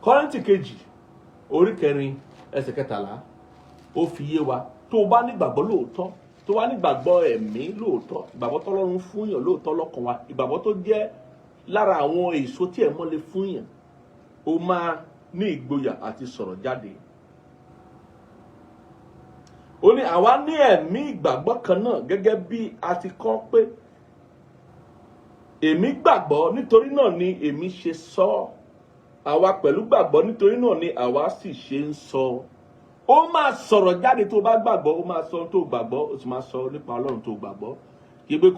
Kọ́ríńtì kejì orí 4 ẹsẹ̀ 13, ó fi yé wa: tó o bá nígbàgbọ́ lóòótọ́, tó o bá nígbàgbọ́ ẹ̀mí lóòótọ́, ìgbàgbọ́ tọ́lọ́run fún yàn lóòótọ́ lọ́kàn wa, ìgbàgbọ́ tó jẹ́ lára àwọn èso tí ẹ̀mọ́ lè fún yàn, ó máa ní ìgboyà àti sọ̀rọ̀ jáde. Ó ní àwa ní ẹ̀mí ìgbàgbọ́ kan náà, gẹ́gẹ́ bí a ti kọ pé, èmi gbàgbọ́, nítorí náà ni èmi ṣe sọ. Àwa pẹ̀lú gbàgbọ́, nítorí náà ni àwa sì ṣe ń sọ. Ó máa sọ̀rọ̀ jáde tó bá gbàgbọ́. Ó máa sọ ohun tó gbàgbọ́, ó sì máa sọ nípa Ọlọ́run tó gbàgbọ́. Kì í pé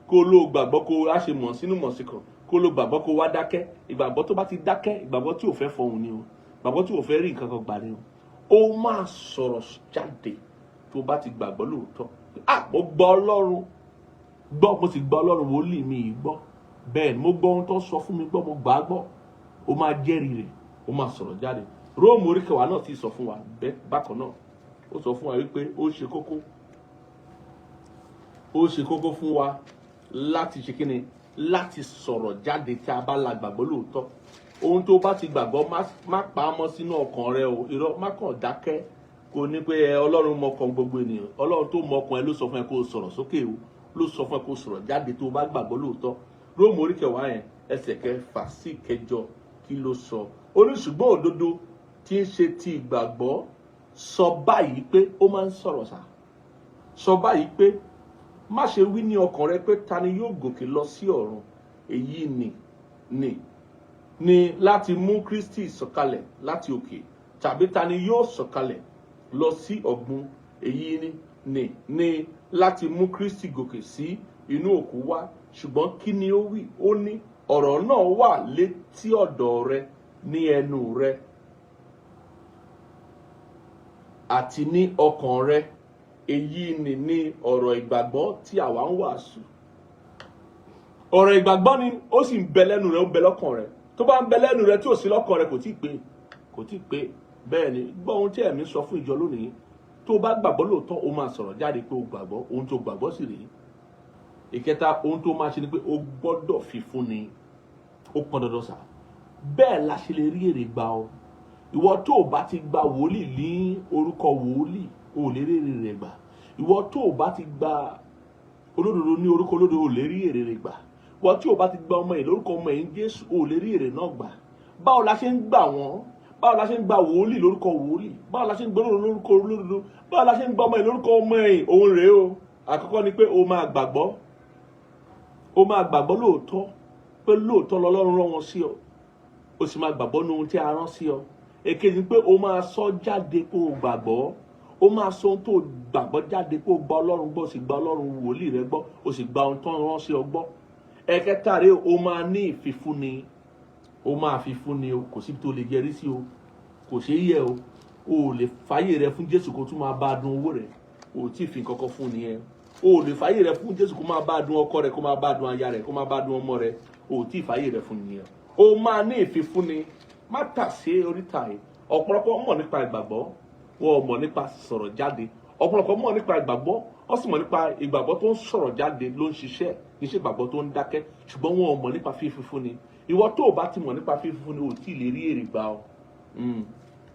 kó ló gbàgbọ́, kó á ṣe mọ̀ sínú mọ̀ sí kan, kó ló gbàgbọ́, kó wá dákẹ́. Ìgbàgbọ́ tó bá ti dákẹ́, ìgbàgbọ́ tí ò fẹ́ fọhùn ni o. Ìgbàgbọ́ tí ò fẹ́ rí nǹkan kan gbà ni o. Ó máa sọ̀rọ̀ jáde tó bá ti gbàgbọ́ lóòótọ́. Ah, mo gbọ́ Ọlọ́run gbọ́, mo sì gbọ́ Ọlọ́run wòlíì mi yìí gbọ́. Bẹ́ẹ̀ ni, mo gbọ́ ohun tó sọ fún mi gbọ́, mo gbà á gbọ́. Ó máa jẹ́rìí rẹ̀, ó máa sọ̀rọ̀ jáde. Róòmù orí 10 náà ti sọ fún wa bẹ́ẹ̀ bákan náà. Ó sọ fún wa wípé ó ṣe kókó, ó ṣe kókó fún wa láti ṣe kíni? Láti sọ̀rọ̀ jáde tí a bá la gbàgbọ́ lóòótọ́. Ohun tó bá ti gbàgbọ́, má pa á mọ́ sínú ọkàn rẹ o. Irọ́, má kàn dákẹ́ kò ní pé ẹ Ọlọ́run mọkàn gbogbo ènìyàn. Ọlọ́run tó mọkàn ẹ ló sọ fún ẹ kó o sọ̀rọ̀ sókè o, ló sọ fún ẹ kó o sọ̀rọ̀ jáde tó o bá gbàgbọ́ lóòótọ́. Róòmù orí 10 yẹn, ẹsẹ̀ 6 sí 8, kí ló sọ? Ó ní ṣùgbọ́n òdodo tí ń ṣe ti ìgbàgbọ́ sọ báyìí pé, ó máa ń sọ̀rọ̀ sá, sọ báyìí pé, má ṣe wí ní ọkàn rẹ pé, ta ni yóò gòkè lọ sí ọ̀run? Èyí ni láti mú Kristi sọ̀kalẹ̀ láti òkè. Tàbí ta ni yóò sọ̀kalẹ̀ lọ sí ọ̀gbun? Èyí ni láti mú Kristi gòkè sí inú òkú wá. Ṣùgbọ́n kí ni ó wí? Ó ní ọ̀rọ̀ náà wà létí ọ̀dọ̀ rẹ, ní ẹnu rẹ àti ní ọkàn rẹ. Èyí ni ọ̀rọ̀ ìgbàgbọ́ tí àwa ń wàásù. Ọ̀rọ̀ ìgbàgbọ́ ni, ó sì ń bẹ lẹ́nu rẹ, ó ń bẹ lọ́kàn rẹ. Tó bá ń bẹ lẹ́nu rẹ tí ò sí lọ́kàn rẹ, kò tí ì pé, kò tí ì pé. Bẹ́ẹ̀ ni. Gbọ́ ohun tí ẹ̀mí sọ fún ìjọ lónìí: tó o bá gbàgbọ́ lóòótọ́, o máa sọ̀rọ̀ jáde pé o gbàgbọ́. Ohun tó gbàgbọ́ sì rèé. Ìkẹta, ohun tó máa ṣe ni pé o gbọ́dọ̀ fi fún ni. Ó pọn dandan sà. Bẹ́ẹ̀ la ṣe lè rí èrè gbà ọ. Ìwọ tó o bá ti gba wòlíì ní orúkọ wòlíì, o ò lè rí èrè rẹ̀ gbà. Ìwọ tó o bá ti gba olódodo ní orúkọ olódodo, o ò lè rí èrè rẹ̀ gbà. Ìwọ tí o bá ti gba ọmọ yìí lórúkọ ọmọ yìí Jésù, o ò lè rí èrè náà gbà. Báwo la ṣe ń gbà wọ́n? Báwo la ṣe ń gba wòlíì lórúkọ wòlíì? Báwo la ṣe ń gba olódodo lórúkọ olódodo? Báwo la ṣe ń gba ọmọ yìí lórúkọ ọmọ yìí? Òun rèé o. Àkọ́kọ́ ni pé o máa gbàgbọ́. O máa gbàgbọ́ lóòótọ́ pé lóòótọ́ lọ́lọ́run rán wọn sí ọ. O sì máa gbàgbọ́ ní ohun tí a rán sí ọ. Èkejì ni pé o máa sọ jáde kó o gbàgbọ́. O máa sọ ohun tó o gbàgbọ́ jáde kó o gba Ọlọ́run gbọ́, o sì gba Ọlọ́run wòlíì rẹ gbọ́, o sì gba ohun tó ń rán sí ọ gbọ́. Ẹ̀kẹta rèé, o máa ní ìfifúnni. Ó máa fi fún ni o. Kò síbi tó lè yẹrí sí o, kò ṣeé yẹ o. O ò lè fàyè rẹ fún Jésù kó tún máa bá a dun owó rẹ. O ò tí ì fi nǹkan kan fún nìyẹn. O ò lè fàyè rẹ fún Jésù kó máa bá a dun ọkọ rẹ, kó máa bá a dun aya rẹ, kó máa bá a dun ọmọ rẹ. O ò tí ì fàyè rẹ fún nìyẹn. O máa ní ìfifúnni. Má tà sí oríta yìí. Ọ̀pọ̀lọpọ̀ mọ̀ nípa ìgbàgbọ́, wọn ò mọ̀ nípa sọ̀rọ̀ jáde. Ọ̀pọ̀lọpọ̀ mọ̀ nípa ìgbàgbọ́, wọ́n sì mọ̀ nípa ìgbàgbọ́ tó ń sọ̀rọ̀ jáde ló ń ṣiṣẹ́, kì í ṣe ìgbàgbọ́ tó ń dákẹ́, ṣùgbọ́n wọn ò mọ̀ nípa fífúnni. Ìwọ tó o bá ti mọ̀ nípa fífúnni, o ò tí ì lè rí èrè gbà o.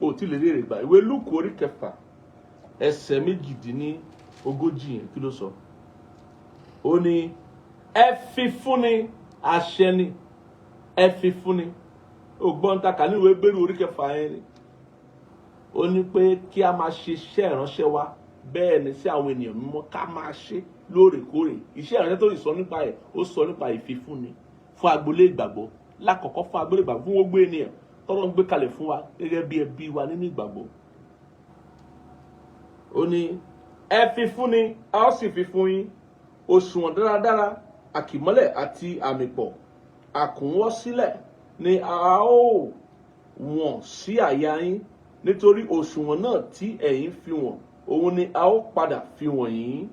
O ò tí ì lè rí èrè gbà. Ìwé Lúùkù orí 6 ẹsẹ̀ 38 yẹn, kí ló sọ? Ó ní ẹ fi fúnni, àṣẹ ni, ẹ fi fúnni. Ògbọ́n ta kà ní ìwé Hébérù orí 6 yẹn ni. Ó ní pé kí a máa ṣe iṣẹ́ ìránṣẹ́ wa bẹ́ẹ̀ ni sí àwọn ènìyàn mímọ́, ká máa ṣe lóòrèkóòrè. Iṣẹ́ ìránṣẹ́ tó sì sọ nípa ẹ̀, ó sọ nípa ìfifúnni fún agboolé ìgbàgbọ́ lákọ̀ọ́kọ́, fún agboolé ìgbàgbọ́, fún gbogbo ènìyàn tọ́lọ́ ń gbé kalẹ̀ fún wa gẹ́gẹ́ bí ẹbí wa nínú ìgbàgbọ́. Ó ní ẹ fi fúnni, a ó sì fi fún yín, òṣùwọ̀n dáradára, àkìmọ́lẹ̀ àti àmì pọ̀ àkúnwọ́ sílẹ̀ ni a ó wọ̀n sí àyà yín, nítorí òṣùwọ̀n náà tí ẹ̀yin fi wọ̀n, òun ni a ó padà fi wọ̀n yín,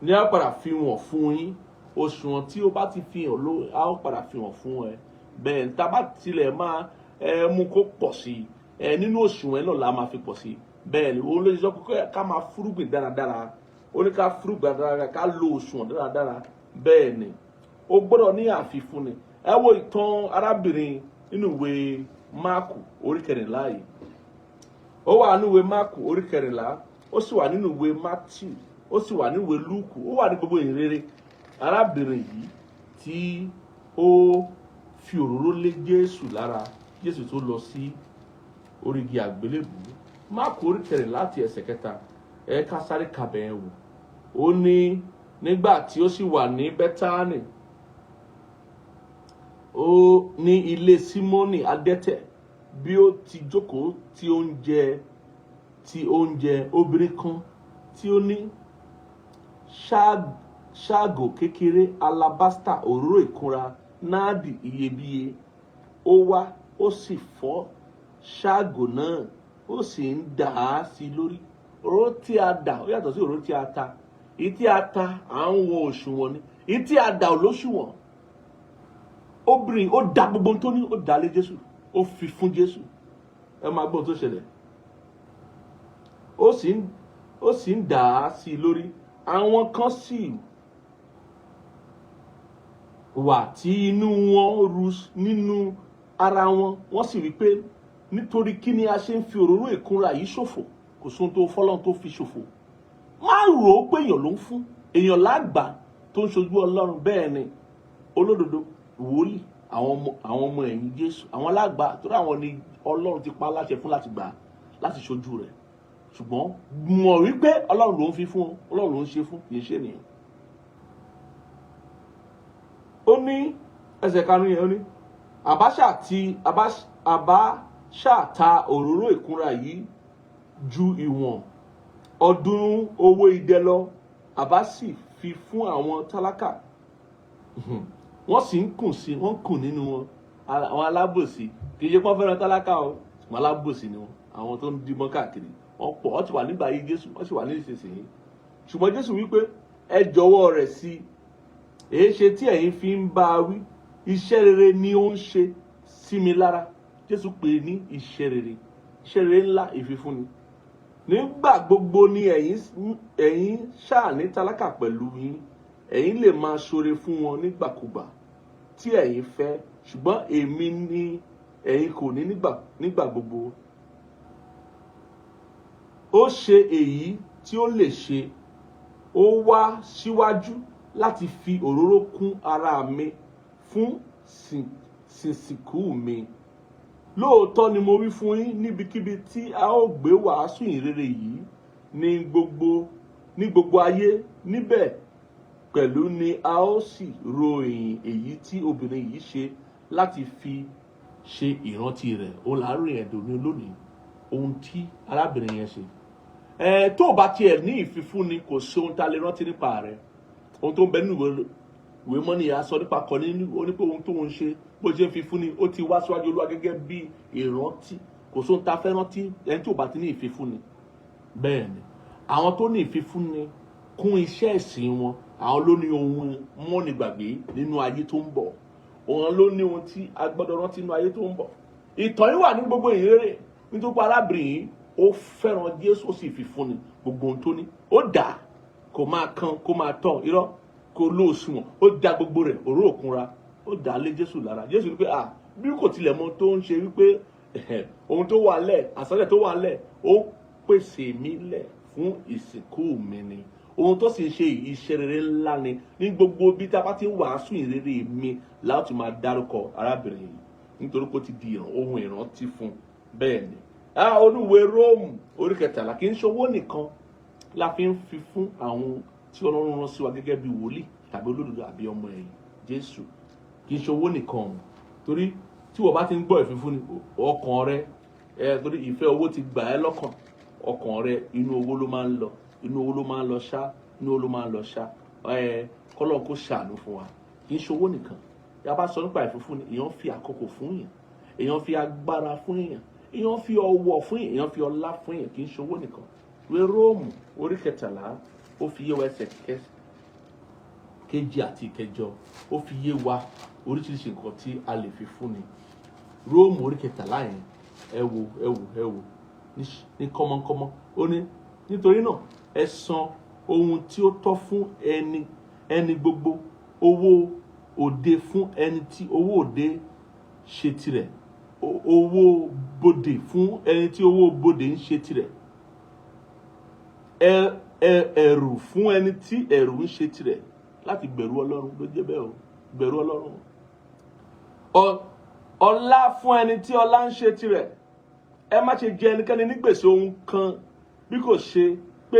ni a ó padà fi wọ̀n fún yín. Òṣùwọ̀n tí o bá ti fi hàn ló a ó padà fi wọ̀n fún ẹ. Bẹ́ẹ̀ ní tá bá tilẹ̀ máa ẹ mú kó pọ̀ sí i ẹ nínú òṣùwọ̀n náà la máa fi pọ̀ sí i. Bẹ́ẹ̀ ni òun ló ṣe sọ pé ká máa fúrúgbìn dáradára. Ó ní ká fúrúgbìn dáradára, ká lo òṣùwọ̀n dáradára. Bẹ́ẹ̀ ni o gbọ́dọ̀ ní àfifúnni. Ẹ wo ìtàn arábìnrin nínú ìwé Máàkù orí 14 yìí. Ó wà nínú ìwé Máàkù orí 14, ó sì wà nínú ìwé Mátíù, ó sì wà nínú ìwé Lúùkù, ó wà ní gbogbo ìrere. Arábìnrin yìí tí ó fi òróró lé Jésù lára, Jésù tó lọ sí orí igi àgbélébùú. Máàkù orí 14 láti ẹsẹ̀ 3, ẹ ká sáré kàbẹ̀ ẹ̀ wò. Ó ní nígbà tí ó sì wà ní Bẹ́tánì, ó ní ilé Símónì adẹ́tẹ̀, bí ó ti jókòó tí ó ń jẹ, obìnrin kan tí ó ní ṣáàgò kékeré alabasta òróró ìkunra náàdì iyebíye, ó wá, ó sì fọ́ ṣáàgò náà, ó sì ń dà á sí i lórí. Òróró tí a dà, ó yàtọ̀ sí òróró tí a ta. Èyí tí a ta, à ń wọn òṣùwọ̀n ni. Èyí tí a dà ò lóṣùwọ̀n. Obìnrin ó da gbogbo ohun tó ní, ó dà lé Jésù, ó fi fún Jésù. Ẹ máa gbọ́ ohun tó ṣẹlẹ̀. Ó sì ń dà á sí i lórí. Àwọn kan sì wà tí inú wọn ru nínú ara wọn, wọ́n sì wí pé, "Nítorí kí ni a ṣe ń fi òróró ìkunra yìí ṣòfò?" Kò sóhun tó fọlọ́run tó fi ṣòfò. Má rò ó pé èèyàn ló ń fún, èèyàn lágbà tó ń ṣojú Ọlọ́run. Bẹ́ẹ̀ ni olódodo, wòlíì, àwọn ọmọ ẹ̀yìn Jésù, àwọn alágbà, torí àwọn ni Ọlọ́run ti pa á láṣẹ fún láti gbà á, láti ṣojú rẹ̀. Ṣùgbọ́n mọ̀ wípé Ọlọ́run ló ń fi fún, Ọlọ́run ló ń ṣe fún, kì í ṣe ènìyàn. Ó ní ẹsẹ̀ 5 yẹn, ó ní àbáṣà ta òróró ìkunra yìí ju ìwọ̀n 300 owó idẹ lọ, àbá sì fi fún àwọn tálákà. Wọ́n sì ń kùn sí, wọ́n ń kùn nínú wọn. Àwọn alábòsí, kì í ṣe pọ́n fẹ́ràn tálákà o, ṣùgbọ́n alábòsí ni wọn. Àwọn tó ń dímọ́ káàkiri, wọ́n pọ̀, wọ́n ti wà nígbà yìí Jésù, wọ́n sì wà ní ìsinsìnyí. Ṣùgbọ́n Jésù wípé, "Ẹ jọ̀wọ́ rẹ̀ sí i. Èé ṣe tí ẹ̀yin fi ń bá a wí? Iṣẹ́ rere ni ó ń ṣe sí mi lára." Jésù pè é ní iṣẹ́ rere, iṣẹ́ rere ńlá, ìfifúnni. "Nígbà gbogbo ni ẹ̀yin ṣáà ní tálákà pẹ̀lú yín, ẹ̀yin lè máa ṣoore fún wọn nígbàkúgbà tí ẹ̀yin fẹ́, ṣùgbọ́n èmi ni ẹ̀yin kò ní nígbà gbogbo. Ó ṣe èyí tí ó lè ṣe. Ó wá síwájú láti fi òróró kún ara mi fún sísìnkú mi. Lóòótọ́ ni mo wí fún yín, níbikíbi tí a ó gbé wàásù ìhìnrere yìí ní gbogbo ayé, níbẹ̀ pẹ̀lú ni a ó sì ròyìn èyí tí obìnrin yìí ṣe láti fi ṣe ìrántí rẹ̀." Ó láàárín ẹ̀dùn ní lónìí, ohun tí arábìnrin yẹn ṣe. Ẹ tó o bá tiẹ̀ ní ìfifúnni, kò sí ohun tá a lè rántí nípa rẹ̀. Ohun tó ń bẹ nínú ìwé Ìwé mọ́ni ìyá sọ nípa kọ́ni ó ní pé ohun tó ń ṣe bó ṣe ń fi fúnni, ó ti wá síwájú Olúwa gẹ́gẹ́ bí ìrántí. Kò sóhun tá a fẹ́ rántí ẹni tí ò bá ti ní ìfifúnni. Bẹ́ẹ̀ ni, àwọn tó ní ìfifúnni kún iṣẹ́ ìsìn wọn, àwọn ló ní ohun mọ́ni gbàgbé nínú ayé tó ń bọ̀. Òun ló ní ohun tí a gbọ́dọ̀ rántí nínú ayé tó ń bọ̀. Ìtàn yìí wà ní gbogbo ìhìnrere, nítorí pé arábìnrin yìí, ó fẹ́ràn Jésù, ó sì fi fúnni gbogbo ohun tó ní. Ó dà kó máa kan, kó máa tọ̀, irọ́ kó lóòsùn, ó da gbogbo rẹ̀ òró òkunra, ó dà á lé Jésù lára. Jésù wípé à bí kò tilẹ̀ mọ tó ń ṣe, wípé ohun tó wà lẹ̀, àsọlẹ̀ tó wà lẹ̀, ó pèsè mi lẹ̀ fún ìsìnkú mi ni. Ohun tó sì ń ṣe, iṣẹ́ rere ńlá ni. Ní gbogbo bí tá a bá ti ń wàásù ìrere mi láti máa dárúkọ arábìnrin yìí, nítorí pé ó ti di ohun ìrántí fún. Bẹ́ẹ̀ ni, olúwe Róòmù orí 13, kì í ṣowó nìkan la fi ń fi fún àwọn tí Ọlọ́run rán sí wa gẹ́gẹ́ bí wòlíì tàbí olódodo àbí ọmọ ẹ̀yìn Jésù. Kì í ṣowó nìkan o, torí tí wọ́n bá ti ń gbọ́ ìfifúnni, ọkàn rẹ ẹ, torí ìfẹ́ owó ti gbà ẹ́ lọ́kàn, ọkàn rẹ, inú owó ló máa ń lọ, inú owó ló máa ń lọ ṣá, inú owó ló máa ń lọ ṣá. Ẹ kọ́lọ́n kó ṣàánú fún wa. Kì í ṣowó nìkan. Yà bá sọ nípa ìfifúnni, èèyàn fi àkókò fún yàn, èèyàn fi agbára fún yàn, èèyàn fi ọwọ́ fún yàn, èèyàn fi ọlá fún yàn. Kì í ṣowó nìkan. Ìwé Róòmù orí 13, ó fi yé wa, ẹsẹ̀ 7 àti 8, ó fi yé wa oríṣiríṣi nǹkan tí a lè fi fúnni. Róòmù orí 13 yẹn, ẹ wo, ẹ wo, ẹ wo ní kọ́mọ́kọ́mọ́. Ó ní, nítorí náà, ẹ san ohun tí ó tọ́ fún ẹni ẹni gbogbo, owó òde fún ẹni tí owó òde ṣe tirẹ̀, owó bodè fún ẹni tí owó bodè ń ṣe tirẹ̀, ẹ ẹ ẹ̀rù fún ẹni tí ẹ̀rù ń ṣe tirẹ̀. Láti bẹ̀rù Ọlọ́run ló jẹ́ bẹ́ẹ̀ o, bẹ̀rù Ọlọ́run. Ọlá fún ẹni tí ọlá ń ṣe tirẹ̀. Ẹ má ṣe jẹ ẹnikẹ́ni ní gbèsè ohun kan bí kò ṣe pé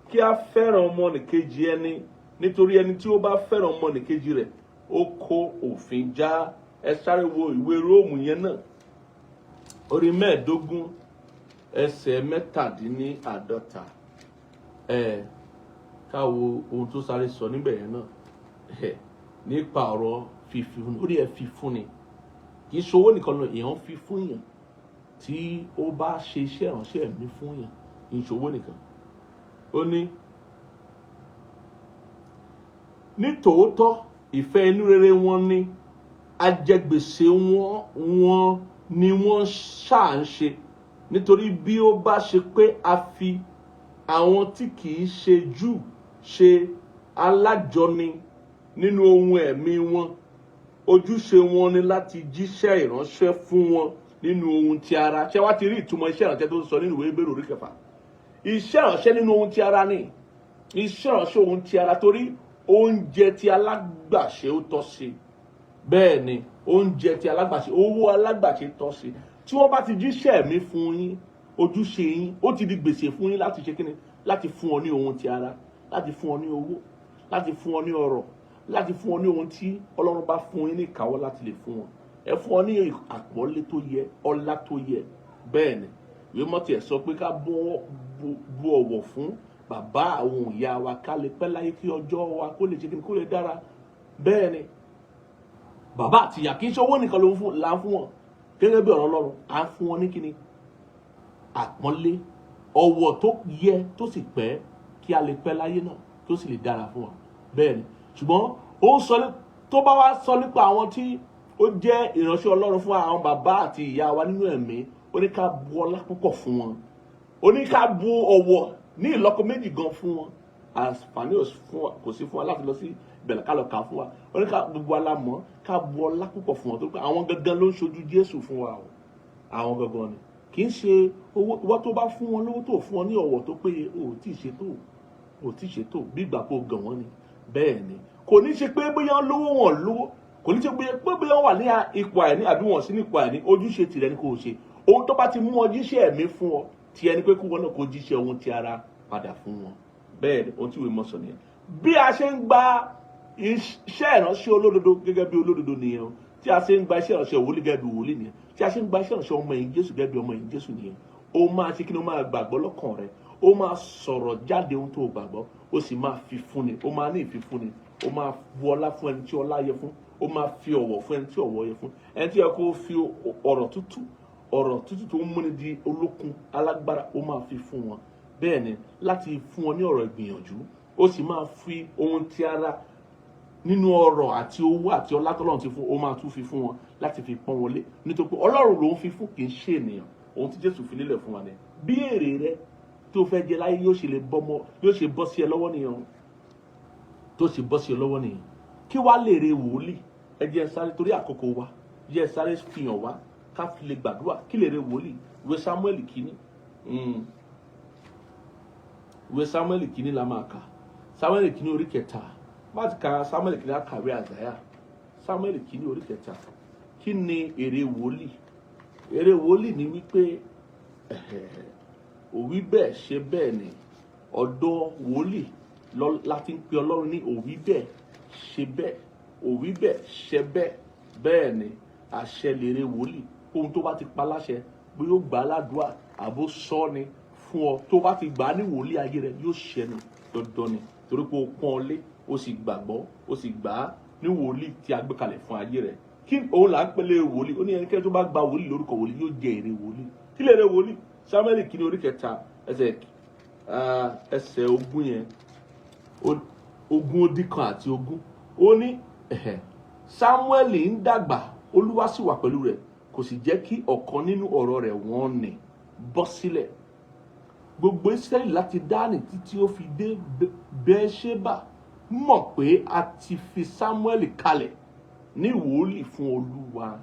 kí a fẹ́ràn ọmọnìkejì ẹni, nítorí ẹni tí ó bá fẹ́ràn ọmọnìkejì rẹ̀, ó kó òfin já. Ẹ sáré wo ìwé Róòmù yẹn náà, orí 15, ẹsẹ̀ 47. Ẹ ká wo ohun tó sáré sọ níbẹ̀ yẹn náà ẹ nípa ọ̀rọ̀ fífi fúnni. Ó ní ẹ fi fúnni, kì í ṣowó nìkan lọ. Èèyàn fi fún yàn tí ó bá ṣe iṣẹ́ ìránṣẹ́ ẹ̀mí fún yàn, kì í ṣowó nìkan. Ó ní ní tòótọ́, ìfẹ́ inú rere wọn ni ajẹgbèsè wọn, wọn ni wọ́n ṣáà ń ṣe. Nítorí bí ó bá ṣe pé a fi àwọn tí kì í ṣe Júù ṣe alájọni nínú ohun ẹ̀mí wọn, ojúṣe wọn ni láti jíṣẹ́ ìránṣẹ́ fún wọn nínú ohun ti ara. Ṣé wàá ti rí ìtumọ̀ iṣẹ́ ìránṣẹ́ tó ń sọ nínú ìwé Hébérù orí 6? Iṣẹ́ ìránṣẹ́ nínú ohun ti ara ni iṣẹ́ ìránṣẹ́ ohun ti ara, torí oúnjẹ tí alágbàṣe ó tọ́ sí. Bẹ́ẹ̀ ni, oúnjẹ tí alágbàṣe, owó alágbàṣe tọ́ sí. Tí wọ́n bá ti jíṣẹ́ mi fún yín, ojúṣe yín, ó ti di gbèsè fún yín láti ṣe kíni? Láti fún ọ ní ohun ti ara, láti fún ọ ní owó, láti fún ọ ní ọrọ̀, láti fún ọ ní ohun tí Ọlọ́run bá fún yín ní ìkáwọ́ láti lè fún wọn. Ẹ fún ọ ní àpọ́nlé tó yẹ, ọlá tó yẹ. Bẹ́ẹ̀ ni, ìwé mọ́tì ẹ̀ sọ pé ká bu ọ̀wọ̀ fún bàbá àwọn ìyá wa, ká lè pẹ́ láyé, kí ọjọ́ wa kó lè ṣe kíni? Kó lè dára. Bẹ́ẹ̀ ni, bàbá àti ìyá, kì í ṣe owó nìkan ló ń fún là ń fún wọn. Gẹ́gẹ́ bí ọ̀rọ̀ Ọlọ́run, à ń fún wọn ní kíni? Àpọ́nlé, ọ̀wọ̀ tó yẹ, tó sì pẹ́, kí a lè pẹ́ láyé náà, tó sì lè dára fún wọn. Bẹ́ẹ̀ ni, ṣùgbọ́n ó ń sọ tó bá wá sọ nípa àwọn tí ó jẹ́ ìránṣẹ́ Ọlọ́run fún àwọn bàbá àti ìyá wa nínú ẹ̀mí, ó ní ká bu ọlá púpọ̀ fún wọn, ó ní ká bu ọ̀wọ̀ ní ìlọ́po méjì gan fún wọn. Àǹfààní kò sí fún wa láti lọ sí ìbẹ̀rẹ̀ ká lọ kà á fún wa. Ó ní ká gbogbo alámọ̀ ká bu ọlá púpọ̀ fún wọn, tó pé àwọn gangan ló ń ṣojú Jésù fún wa o. Àwọn gangan ni, kì í ṣe owó. Ìwọ tó bá fún wọn lówó, tó fún wọn ní ọ̀wọ̀ tó péye, o ò tí ì ṣe tó, o ò tí ì ṣe tó. Bí ìgbà kó gàn wọ́n ni. Bẹ́ẹ̀ ni, kò ní ṣe pé bóyá lówó, wọn lówó, kò ní ṣe pé bóyá wọ́n wà ní ipò àìní àbí wọ́n sí ní ipò àìní. Ojúṣe tìrẹ ni kò ṣe. Ohun tó bá ti mú ọ jíṣẹ́ ẹ̀mí fún ọ, tí ẹni pé kí wọn náà kó jíṣẹ́ ohun ti ara padà fún wọn. Bẹ́ẹ̀ ni, ohun tí ìwé mọ́ sọ nìyẹn. Bí a ṣe ń gba iṣẹ́ ìránṣẹ́ olódodo gẹ́gẹ́ bí olódodo nìyẹn o. Tí a ṣe ń gba iṣẹ́ ìránṣẹ́ wòlíì gẹ́gẹ́ bí wòlíì nìyẹn. Tí a ṣe ń gba iṣẹ́ ìránṣẹ́ ọmọ ẹ̀yìn Jésù gẹ́gẹ́ bí ọmọ ẹ̀yìn Jésù nìyẹn. O máa ṣe kí ni? O máa gbàgbọ́ lọ́kàn rẹ. Ó máa sọ̀rọ̀ jáde ohun tó gbàgbọ́, ó sì máa fi fúnni. Ó máa ní ìfifúnni. Ó máa bu ọlá fún ẹni tí ọlá yẹ fún. Ó máa fi ọ̀wọ̀ fún ẹni tí ọ̀wọ̀ yẹ fún. Ẹni tí yẹ kó fi ọ̀rọ̀ tútù, ọ̀rọ̀ tútù tó ń múni di olókun alágbára, ó máa fi fún wọn. Bẹ́ẹ̀ ni, láti fún wọn ní ọ̀rọ̀ ìgbìyànjú. Ó sì máa fi ohun tí ara nínú ọrọ̀ àti owó àti ọlá tọ́lọ́run ti fún, ó máa tún fi fún wọn láti fi pọ́n wọlé, nítorí pé Ọlọ́run ló ń fi fún, kì í ṣe ènìyàn. Ohun tí Jésù fi lélẹ̀ fún wa ni bí èrè rẹ tó fẹ́ jẹ láyé yóò ṣe lè bọ́mọ, yóò ṣe bọ́ sí ẹ lọ́wọ́ nìyẹn, tó ṣe bọ́ sí ẹ lọ́wọ́ nìyẹn. Kí wá lè re wòlíì? Ẹ jẹ́ sáré, torí àkókò wa, jẹ́ sáré fihàn wá ká fi lè gbàdúrà. Kí lè re wòlíì? Ìwé Samuel kìíní, ìwé Samuel kìíní la máa kà. Samuel kìíní orí 3. Bá ti ka Samuel kìíní, á kàwé Àzáyà. Samuel kìíní orí 3. Kí ni èrè wòlíì? Èrè wòlíì ni wípé òwí bẹ́ẹ̀ ṣe bẹ́ẹ̀ ni. Ọ̀dọ̀ wòlíì láti ń pe Ọlọ́run ní òwí bẹ́ẹ̀ ṣe bẹ́ẹ̀, òwí bẹ́ẹ̀ ṣe bẹ́ẹ̀. Bẹ́ẹ̀ ni, àṣẹ lèrè wòlíì. Ohun tó bá ti pa láṣẹ, bóyá ó gbà á ládùúà àbó sọ ni fún ọ, tó bá ti gbà á ní wòlíì, ayé rẹ yóò ṣẹ ni, dandan ni, torí pé o pọ́n ọ lé, o sì gbàgbọ́, o sì gbà á ní wòlíì tí a gbé kalẹ̀ fún ayé rẹ. Kí òun là ń pèlè wòlíì. Ó ní ẹnikẹ́ni tó bá gba wòlíì lórúkọ wòlíì yóò jẹ èrè wòlíì. Kí lè rè wòlíì? Samuel kìíní orí 3, ẹsẹ̀ 20 yẹn, 20 ó dín kan àti 20. Ó ní Samuel ń dàgbà, Olúwa sì wà pẹ̀lú rẹ̀, kò sì jẹ́ kí ọ̀kan nínú ọ̀rọ̀ rẹ̀ wọ́n nì bọ́ sílẹ̀. Gbogbo Israẹli láti Dánì títí ó fi dé Bẹ́ẹ̀ṣébà mọ̀ pé a ti fi Samuel kalẹ̀ ní wòlíì fún Olúwa.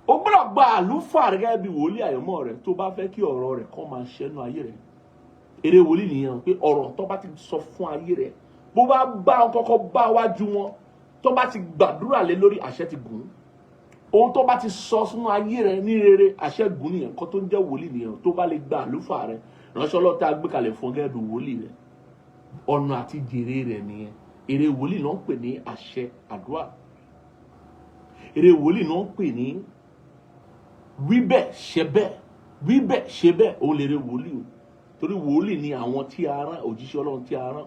O gbọ́dọ̀ gba àlùfáà rẹ gẹ́gẹ́ bí wòlíì àyànmọ́ rẹ tó bá fẹ́ kí ọ̀rọ̀ rẹ̀ kó máa ṣẹ́nu ayé rẹ. Èrè wòlíì nìyẹn, pé ọ̀rọ̀ tó bá ti sọ fún ayé rẹ, bó bá bá wọn kọ́kọ́ bá wájú wọn, tó bá ti gbàdúrà lé lórí, àṣẹ ti gùn. Ohun tó bá ti sọ sínú ayé rẹ ní rere, àṣẹ gùn nìyẹn. Nǹkan tó ń jẹ́ wòlíì nìyẹn. Tó bá lè gba àlùfáà rẹ, ìránṣẹ́ Ọlọ́run tá a gbé kalẹ̀ fún ọ gẹ́gẹ́ bí wòlíì rẹ, ọ̀nà àti jèrè rẹ nìyẹn. Èrè wòlíì náà ń pè ní àṣẹ àdúrà. Èrè wòlíì náà ń pè ní wí bẹ́ẹ̀ ṣe bẹ́ẹ̀, wí bẹ́ẹ̀ ṣe bẹ́ẹ̀. Òun lè rè wòlíì o, torí wòlíì ni àwọn tí a rán, òjíṣẹ́ Ọlọ́run tí a rán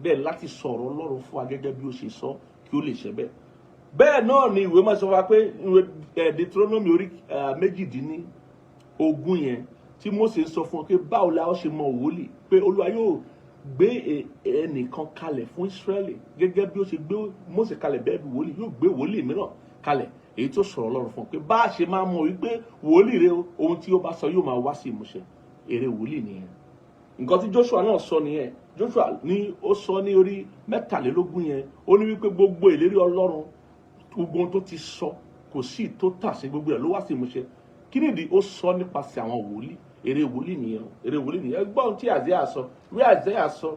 bẹ́ẹ̀ láti sọ̀rọ̀ Ọlọ́run fún wa gẹ́gẹ́ bí ó ṣe sọ kí ó lè ṣe bẹ́ẹ̀. Bẹ́ẹ̀ náà ni ìwé máa sọ fún wa pé ìwé Deuteronomy orí 18 yẹn tí Mósè sọ fún ọ pé báwo la ó ṣe mọ wòlíì, pé Olúwa yóò gbé ẹnìkan kalẹ̀ fún Ísírẹ́lì gẹ́gẹ́ bí ó ṣe gbé Mósè kalẹ̀ bẹ́ẹ̀ bí wòlíì, yóò gbé wòlíì mìíràn kalẹ̀ èyí tó sọ̀rọ̀ Ọlọ́run fún ọ, pé bá a ṣe máa mọ̀ wípé wòlíì rẹ, ohun tí ó bá sọ yóò máa wá sí ìmúṣẹ. Èrè wòlíì nìyẹn. Nǹkan tí Joshua náà sọ nìyẹn. Joshua ní ó sọ ní orí 23 yẹn, ó ní wípé gbogbo ìlérí Ọlọ́run, gbogbo ohun tó ti sọ, kò sí tó tà sí, gbogbo ẹ̀ ló wá sí ìmúṣẹ. Kí nìdí? Ó sọ nípasẹ̀ àwọn wòlíì. Èrè wòlíì nìyẹn, èrè wòlíì nìyẹn. Gbọ́n tí Àìsáyà sọ, wí Àìsáyà sọ,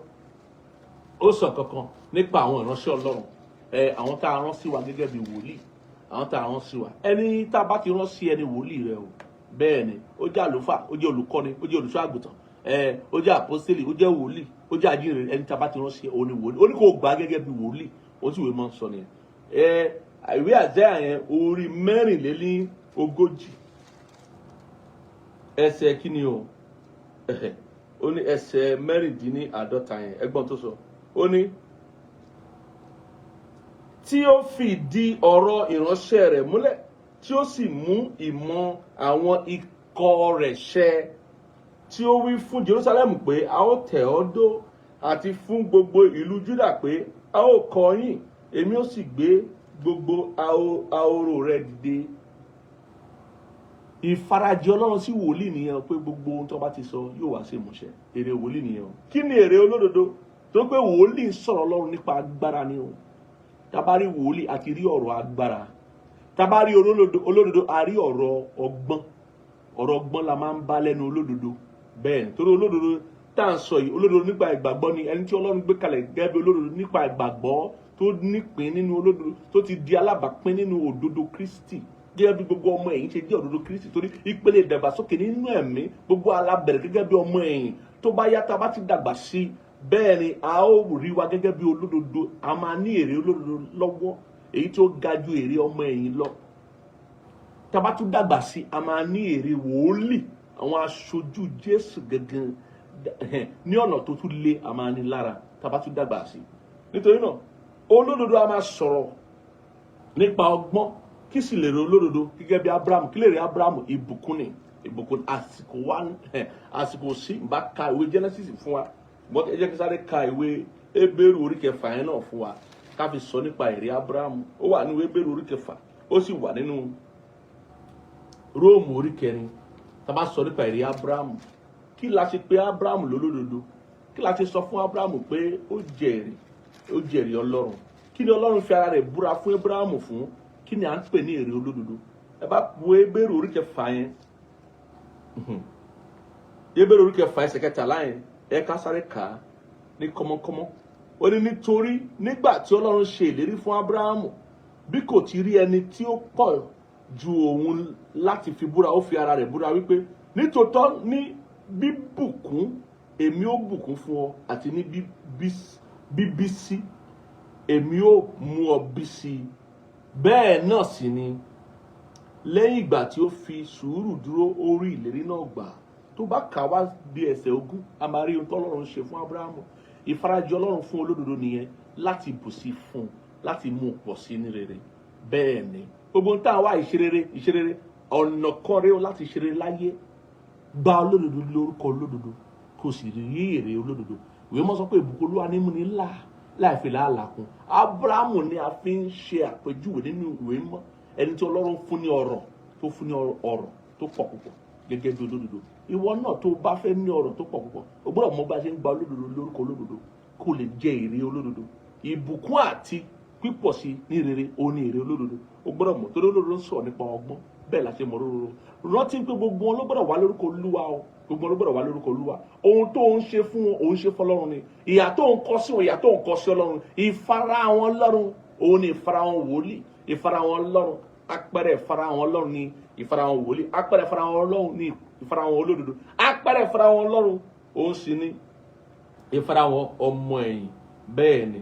ó sọ kankan nípa àwọn ìránṣẹ́ Ọlọ́run ẹ, àwọn tá a rán sí wa gẹ́gẹ́ bí wòlíì, àwọn tá a rán sí wa. Ẹni tá a bá ti rán sí ẹni wòlíì rẹ o. Bẹ́ẹ̀ ni, ó jẹ́ àlùfáà, ó jẹ́ olùkọ́ni, ó jẹ́ olùṣọ́ àgùntàn ẹ, ó jẹ́ àpọ́sítélì, ó jẹ́ wòlíì, ó jẹ́ ajíhìnrere. Ẹni tá a bá ti rán sí òun ni wòlíì. Ó ní kó gbà á gẹ́gẹ́ bí wòlíì. Ó sì wé máa ń sọ nìyẹn. Ẹ ìwé Àìsáyà yẹn, orí 44, ẹsẹ̀ kíni o? Ó ní ẹsẹ̀ 46 yẹn. Ẹgbọ́n tó sọ, ó ní tí ó fìdí ọ̀rọ̀ ìránṣẹ́ rẹ̀ múlẹ̀, tí ó sì mú ìmọ̀ àwọn ikọ̀ rẹ̀ ṣẹ, tí ó wí fún Jerusalem pé a ó tẹ̀ ọ́ dó, àti fún gbogbo ìlú Juda pé a ó kọ́ yín, èmi ó sì gbé gbogbo ahoro rẹ̀ dìde. Ìfarajì Ọlọ́run sí wòlíì nìyẹn, pé gbogbo ohun tó bá ti sọ yóò wá sí ìmúṣẹ. Èrè wòlíì nìyẹn o. Kí ni èrè olódodo? Tó pé wòlíì ń sọ̀rọ̀ Ọlọ́run nípa agbára ni o. Tá bá rí wòlíì, àti rí ọ̀rọ̀ agbára. Tá bá rí olódodo, olódodo, a rí ọ̀rọ̀ ọgbọ́n. Ọ̀rọ̀ ọgbọ́n la máa ń bá lẹ́nu olódodo. Bẹ́ẹ̀ ni, torí olódodo tá à ń sọ yìí, olódodo nípa ìgbàgbọ́ ni ẹni tí Ọlọ́run gbé kalẹ̀ gẹ́gẹ́ bí olódodo nípa ìgbàgbọ́, tó nípìn nínú olódodo, tó ti di alábàápín nínú òdodo Kristi, gẹ́gẹ́ bí gbogbo ọmọ ẹ̀yìn ṣe jẹ́ òdodo Kristi. Torí ìpele ìdàgbàsókè nínú ẹ̀mí, gbogbo alábẹ̀rẹ̀ gẹ́gẹ́ bí ọmọ ẹ̀yìn. Tó bá yá, tá a bá ti dàgbà sí i, bẹ́ẹ̀ ni a ó rí wa gẹ́gẹ́ bí olódodo. A máa ní èrè olódodo lọ́wọ́, èyí tó ga ju èrè ọmọ ẹ̀yìn lọ. Tá a bá tún dàgbà sí, a máa ní èrè wòólì, àwọn aṣojú Jésù gangan. ní ọ̀nà tó tún lé, a máa ní lára tá a bá tún dàgbà sí. Nítorí náà, olódodo a máa sọ̀rọ̀ nípa ọgbọ́n. Kí sì lè rí olódodo gẹ́gẹ́ bí Abraham? Kí lè rí Abraham? Ìbùkún ni, ìbùkún. Àsìkò wa, àsìkò sí bá ka ìwé Genesis fún wa, ṣùgbọ́n ẹ jẹ́ kí sáré ka ìwé Hébérù orí kẹfà yẹn náà fún wa, ká fi sọ nípa èrè Abraham. Ó wà nínú Hébérù orí kẹfà, ó sì wà nínú Róòmù orí kẹrin. Tá a bá sọ nípa èrè Abraham, kí la ṣe pé Abraham lólódodo? Kí la ṣe sọ fún Abraham pé ó jèrè, ó jèrè Ọlọ́run? Kí ni Ọlọ́run fi ara rẹ̀ búra fún Abraham fún? Kí ni à ń pè ní èrè olódodo? Ẹ bá wo Hébérù orí kẹfà yẹn, Hébérù orí kẹfà ẹsẹ̀ kẹtàlá yẹn, ẹ ká sáré kà á ní kọ́mọ́kọ́mọ́. Ó ní, nítorí nígbà tí Ọlọ́run ṣe ìlérí fún Abrahamu, bí kò ti rí ẹni tí ó pọ̀ ju òun láti fi búra, ó fi ara rẹ̀ búra wípé, "Nítòótọ́ ní bíbùkún èmi ó bùkún fún ọ, àti ní bíbí sí èmi ó mú ọ bí sí i." Bẹ́ẹ̀ náà sì ni, lẹ́yìn ìgbà tí ó fi sùúrù dúró, ó rí ìlérí náà gbà. Tó bá kà wá bí ẹsẹ̀ 20, a máa rí ohun tọ́lọ́run ṣe fún Abrahamu. Ìfarajì Ọlọ́run fún olódodo nìyẹn, láti bù sí fún un, láti mú un pọ̀ sí ní rere. Bẹ́ẹ̀ ni, gbogbo ohun tá a wá, ìṣerere, ìṣerere, ọ̀nà kan rèé láti ṣeré láyé: gba olódodo lórúkọ olódodo, kó sì rí èrè olódodo. Ìwé mọ́ sọ pé ìbùkún Olúwa ní múni là láì fi làálàá kún. Abrahamu ni a fi ń ṣe àpèjúwe nínú ìwé mọ́, ẹni tí Ọlọ́run fún ní ọrọ̀, tó fún ní ọrọ̀ tó pọ̀ púpọ̀ gẹ́gẹ́ bí olódodo. Ìwọ náà tó bá fẹ́ ní ọrọ̀ tó pọ̀ púpọ̀, o gbọ́dọ̀ mọ bá ṣe ń gba olódodo lórúkọ olódodo, kó lè jẹ èrè olódodo. Ìbùkún àti pípọ̀ sí ní rere, ó ní èrè olódodo. O gbọ́dọ̀ mọ̀, torí olódodo ń sọ̀rọ̀ nípa ọgbọ́n. Bẹ́ẹ̀ la ṣe mọ̀ olódodo. Rántí pé gbogbo wọn ló gbọ́dọ̀ wá lórúkọ Olúwa o. Gbogbo wọn ló gbọ́dọ̀ wá lórúkọ Olúwa. Ohun tó ń ṣe fún wọn, òun ṣe fọ́lọ́run ni. Ìyà tó ń kọ sí wọn, ìyà tó ń kọ sí Ọlọ́run. Ìfara wọn lọ́run, òun ni ìfara wọn wòlíì. Ìfara wọn lọ́run, apẹ̀rẹ̀ ìfara wọn lọ́run ni ìfara wọn wòlíì. Apẹ̀rẹ̀ ìfara wọn lọ́run ni ìfara wọn olódodo. Apẹ̀rẹ̀ ìfara wọn lọ́run, òun sì ni ìfara wọn ọmọ ẹ̀yìn. Bẹ́ẹ̀ ni.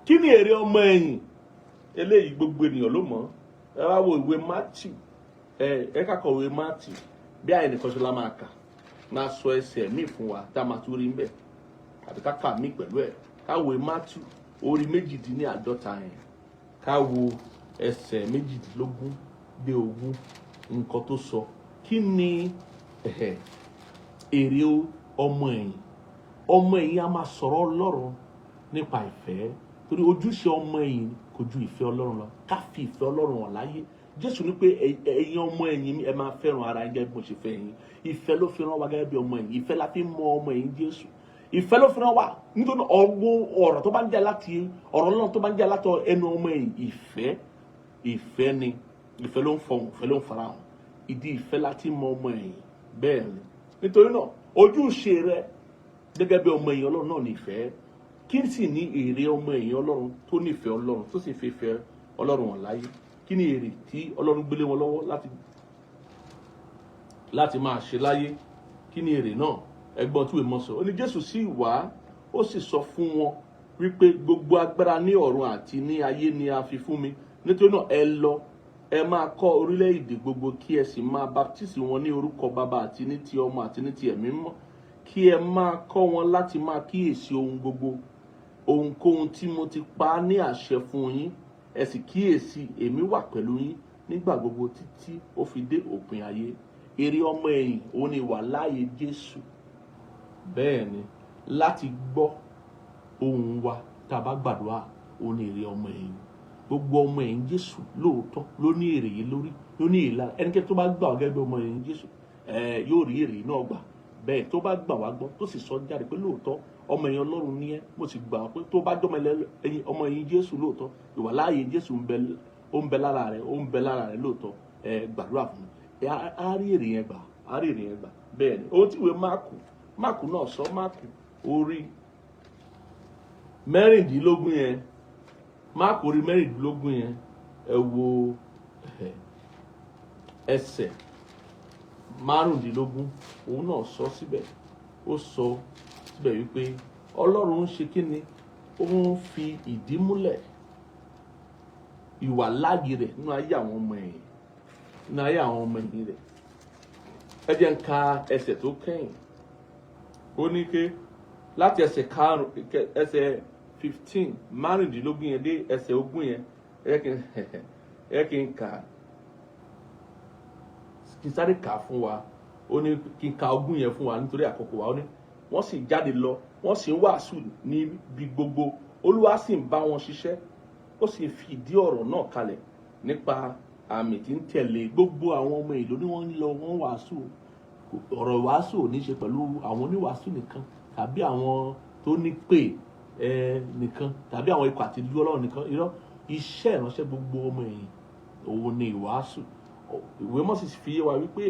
Kí ni èrè ọmọ ẹ̀yìn? Eléyìí, gbogbo ènìyàn ló mọ̀. Ẹ wá wo ìwé Matthew. Ẹ ká kọ ìwé Matthew bí àyè nìkan ṣe la máa kà, máa sọ ẹsẹ̀ míì fún wa tá a máa tún rí ń bẹ̀, àbí ká kà mí pẹ̀lú ẹ̀. Ká wo Matthew orí 48 yẹn, ká wo ẹsẹ̀ 18 dé 20, nǹkan tó sọ. Kí ni èrè ọmọ ẹ̀yìn? Ọmọ ẹ̀yìn á máa sọ̀rọ̀ Ọlọ́run nípa ìfẹ́, torí ojúṣe ọmọ ẹ̀yìn kò ju ìfẹ́ Ọlọ́run lọ, ká fi ìfẹ́ Ọlọ́run hàn láyé. Jésù ní pé, "Ẹ̀yin ọmọ ẹ̀yìn mi, ẹ máa fẹ́ràn ara yín gẹ́gẹ́ bí mo ṣe fẹ́ yín." Ìfẹ́ ló fi rán wa gẹ́gẹ́ bí ọmọ ẹ̀yìn. Ìfẹ́ la fi mọ ọmọ ẹ̀yìn Jésù. Ìfẹ́ ló fi rán wa. Nítorí ọgbọ́n ọ̀rọ̀ tó bá ń jẹ́ láti ọ̀rọ̀ Ọlọ́run, tó bá ń jẹ́ láti ẹnu ọmọ ẹ̀yìn, ìfẹ́, ìfẹ́ ni. Ìfẹ́ ló ń fọhùn, ìfẹ́ ló ń farahàn. Ìdí ìfẹ́ láti mọ ọmọ ẹ̀yìn. Bẹ́ẹ̀ ni. Nítorí náà, ojúṣe rẹ gẹ́gẹ́ bí ọmọ ẹ̀yìn Ọlọ́run náà ní ìfẹ́. Kí sì ní èrè ọmọ ẹ̀yìn Ọlọ́run tó nífẹ̀ẹ́ Ọlọ́run, tó sì fi ìfẹ́ Ọlọ́run hàn láyé? Kí ni èrè tí Ọlọ́run gbélé wọn lọ́wọ́ láti máa ṣe láyé? Kí ni èrè náà? Ẹgbọ́n tí ìwé mọ́ sọ. Ó ní, Jésù sì wá, ó sì sọ fún wọn wípé, "Gbogbo agbára ní ọ̀run àti ní ayé ni a fi fún mi. Nítorí náà, ẹ lọ, ẹ máa kọ́ orílẹ̀-èdè gbogbo, kí ẹ sì máa baptisi wọn ní orúkọ Bàbá àti ní ti Ọmọ àti ní ti Ẹ̀mí Mímọ́, kí ẹ máa kọ́ wọn láti máa kíyèsí ohun gbogbo, ohunkóhun tí mo ti pa á ní àṣẹ fún yín. Ẹ sì kíyèsí, èmi wà pẹ̀lú yín nígbà gbogbo títí ó fi dé òpin ayé." Èrè ọmọ ẹ̀yìn, òun ni ìwà láàyè Jésù. Bẹ́ẹ̀ ni, láti gbọ́ ohùn wa tá a bá gbàdúrà, òun ni èrè ọmọ ẹ̀yìn. Gbogbo ọmọ ẹ̀yìn Jésù lóòótọ́ ló ní èrè yìí lórí, ló ní èrè lára. Ẹnikẹ́ni tó bá gbà wá gẹ́gẹ́ bí ọmọ ẹ̀yìn Jésù yóò rí èrè náà gbà. Bẹ́ẹ̀, tó bá gbà wá gbọ́, tó sì sọ jáde pé lóòótọ́ ọmọ ẹ̀yìn Ọlọ́run ní ẹ́, mo sì gbà wá pé tó bá jọmọ ọmọ ẹ̀yìn Jésù lóòótọ́, ìwà láàyè Jésù ń bẹ, ó ń bẹ lára rẹ, ó ń bẹ lára rẹ lóòótọ́, ẹ gbàdúrà fún mi, ẹ á rí èrè yẹn gbà, á rí èrè yẹn gbà. Bẹ́ẹ̀ ni. Ohun tí ìwé Máàkù náà sọ, Máàkù orí 16 yẹn, Máàkù orí 16 yẹn, ẹ wo ẹsẹ̀ 15, òun náà sọ síbẹ̀. Ó sọ síbẹ̀ wípé Ọlọ́run ń ṣe kí ni? Ó ń fi ìdí múlẹ̀ ìwà láàyè rẹ̀ nínú ayé àwọn ọmọ ẹ̀yìn, nínú ayé àwọn ọmọ ẹ̀yìn rẹ̀. Ẹ jẹ́ n ka ẹsẹ̀ tó kẹ́yìn. Ó ní ké láti ẹsẹ̀ 5, ẹsẹ̀ 15, 15 yẹn dé ẹsẹ̀ 20 yẹn. Ẹ kí n kà á, kí n sáré kà á fún wa. Ó ní kí n ka 20 yẹn fún wa nítorí àkókò wa. Ó ní wọ́n sì jáde lọ, wọ́n sì ń wàásù níbi gbogbo. Olúwa sì ń bá wọn ṣiṣẹ́, ó sì fi ìdí ọ̀rọ̀ náà kalẹ̀ nípa àmì tí ń tẹ̀lé. Gbogbo àwọn ọmọ ìlú ni wọ́n ń lọ, wọ́n wàásù. Ọ̀rọ̀ ìwàásù ò ní ṣe pẹ̀lú àwọn oníwàásù nìkan tàbí àwọn tó ní pè ẹ nìkan tàbí àwọn ikọ̀ àti ìlú Ọlọ́run nìkan. Irọ́, iṣẹ́ ìránṣẹ́ gbogbo ọmọ ẹ̀yìn òun ni ìwàásù. Ìwé mọ́ sì fi yé wa wípé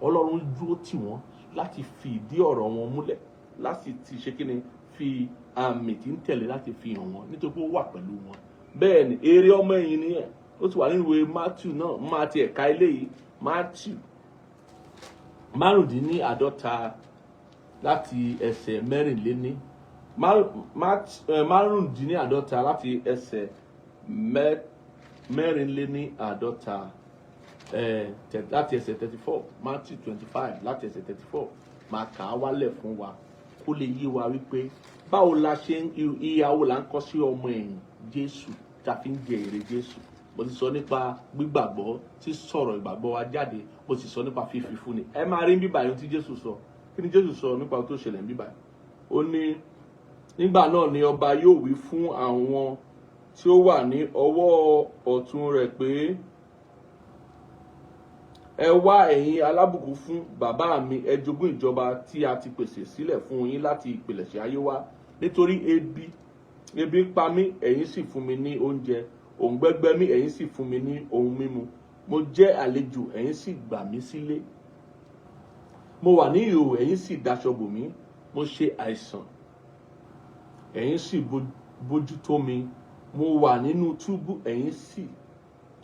Ọlọ́run dúró tì wọ́n láti fi ìdí ọ̀rọ̀ wọn múlẹ̀, láti ti ṣe kí ni, fi àmì tí ń tẹ̀lé láti fi hàn wọ́n, nítorí pé ó wà pẹ̀lú wọn. Bẹ́ẹ̀ ni èrè ọmọ ẹ̀yìn nìyẹn. Ó ti wà nínú ìwé Matthew náà. Máa ti ẹ̀ka eléyìí, Matthew 35 láti ẹsẹ̀ 44, 35 láti ẹsẹ̀ 44, láti ẹsẹ̀ 34, Matthew 25 láti ẹsẹ̀ 34. Máa kà á wálẹ̀ fún wa kó lè yé wa wípé báwo la ṣe ń, ìyàwó là ń kọ́ sí ọmọ ẹ̀yìn Jésù tá a fi ń jẹ èrè Jésù. Mo ti sọ nípa gbígbàgbọ́, tí sọ̀rọ̀ ìgbàgbọ́ wa jáde. Mo sì sọ nípa fífi fúnni. Ẹ máa rí bíbá yẹn tí Jésù sọ. Kí ni Jésù sọ nípa ohun tó ṣẹlẹ̀ ń bíbá yìí? Ó ní nígbà náà ni ọba yóò wí fún àwọn tí ó wà ní ọwọ́ ọ̀tún rẹ̀ pé, 'Ẹ wá, ẹ̀yin alábùkún fún bàbá mi, ẹ jogún ìjọba tí a ti pèsè sílẹ̀ fún yín láti ìpilẹ̀ṣẹ̀ ayé wá. Nítorí ebi pa mí, ẹ̀yin sì fún mi ní oúnjẹ; òǹgbẹ gbẹ mí, ẹ̀yin sì fún mi ní ohun mímu. Mo jẹ́ àlejò, ẹ̀yin sì gbà mí sílé. Mo wà ní ìhòòhò, ẹ̀yin sì daṣọ bò mí. Mo ṣe àìsàn, ẹ̀yin sì bójútó mi. Mo wà nínú túbú, ẹ̀yin sì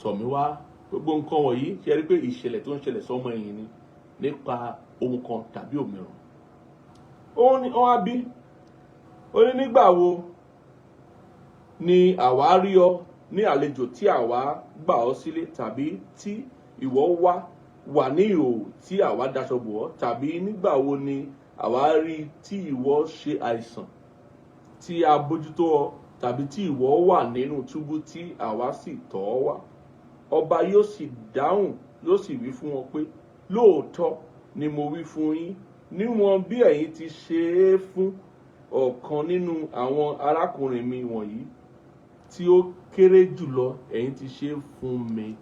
tọ̀ mí wá.'" Gbogbo nǹkan wọ̀nyí, ṣe rí pé ìṣẹ̀lẹ̀ tó ń ṣẹlẹ̀ sọ́mọ ẹ̀yìn ni nípa ohun kan tàbí òmíràn. Ó ní wọ́n á bí, ó ní nígbà wo ni àwa rí ọ ní àlejò tí àwa gbà ọ́ sílé, tàbí tí ìwọ wá wà ní ìhòòhò tí àwa daṣọ bò ọ́? Tàbí nígbà wo ni àwa rí tí ìwọ ṣe àìsàn tí a bójútó ọ, tàbí tí ìwọ wà nínú túbú tí àwa sì tọ̀ ọ́ wá? Ọba yóò sì dáhùn, yóò sì wí fún wọn pé, 'Lóòótọ́ ni mo wí fún yín, níwọ̀n bí ẹ̀yin ti ṣe é fún ọ̀kan nínú àwọn arákùnrin mi wọ̀nyí tí ó kéré jùlọ, ẹ̀yin ti ṣe é fún mi.'"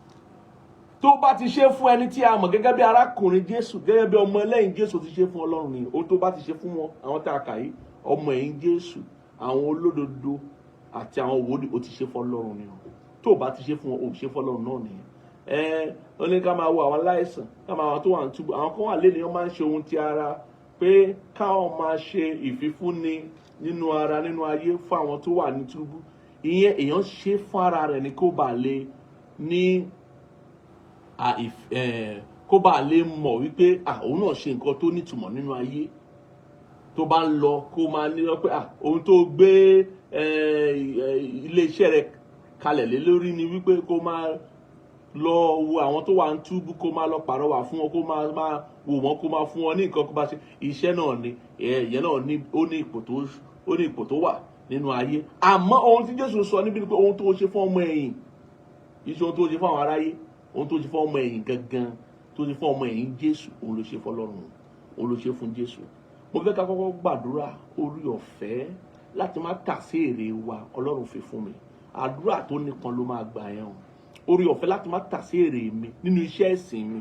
Tó bá ti ṣe fún ẹni tí a mọ̀ gẹ́gẹ́ bí arákùnrin Jésù, gẹ́gẹ́ bí ọmọ ẹlẹ́yìn Jésù, ti ṣe fún Ọlọ́run ni. Ohun tó bá ti ṣe fún wọn, àwọn tá a kà yìí, ọmọ ẹ̀yìn Jésù, àwọn olódodo àti àwọn wòlíì, ó ti ṣe fún Ọlọ́run ni o. Tó bá ti ṣe fún wọn, ò ṣe fún Ọlọ́run náà nìyẹn. Ẹ ó ní ká máa wo àwọn aláìsàn, ká máa àwọn tó wà ní túbú. Àwọn kan wà lẹ́nu, wọ́n máa ń ṣe ohun ti ara pé káwọn máa ṣe ìfífúnni nínú ara, nínú ayé, fún àwọn tó wà ní túbú. Ìyẹn èèyàn ṣe fún ara rẹ̀ ni, kó bá lè mọ̀ wípé òun náà ṣe nǹkan tó nítumọ̀ nínú ayé. Tó bá ń lọ, kó máa ní pé ohun tó gbé ilé iṣẹ́ rẹ̀ kalẹ̀ lé lórí ni wípé kó máa lọ wo àwọn tó wà ń túbú, kó máa lọ pàrọwà fún wọn, kó máa wò wọ́n, kó máa fún wọn ní nǹkan kó bá ṣe. Iṣẹ́ náà ni ìyẹn náà ní, ó ní ipò tó wà nínú ayé. Àmọ́ ohun tí Jésù sọ níbi ni pé ohun tó ṣe fún ọmọ ẹ̀yìn, kì í ṣe ohun tó ṣe fún àwọn aráyé. Ohun tó ṣe fún ọmọ ẹ̀yìn gangan, tó ṣe fún ọmọ ẹ̀yìn Jésù, òun ló ṣe fún Ọlọ́run, òun ló ṣe fún Jésù. Mo fẹ́ ká kọ́kọ́ gbàdúrà orí ọ̀fẹ́ láti má tà sí èrè wa. Ọlọ́run fi fún mi. Àdúrà tó nípọn ló máa gbà yẹn o. Orí ọ̀fẹ́ láti má tà sí èrè mi nínú iṣẹ́ ẹ̀sìn mi,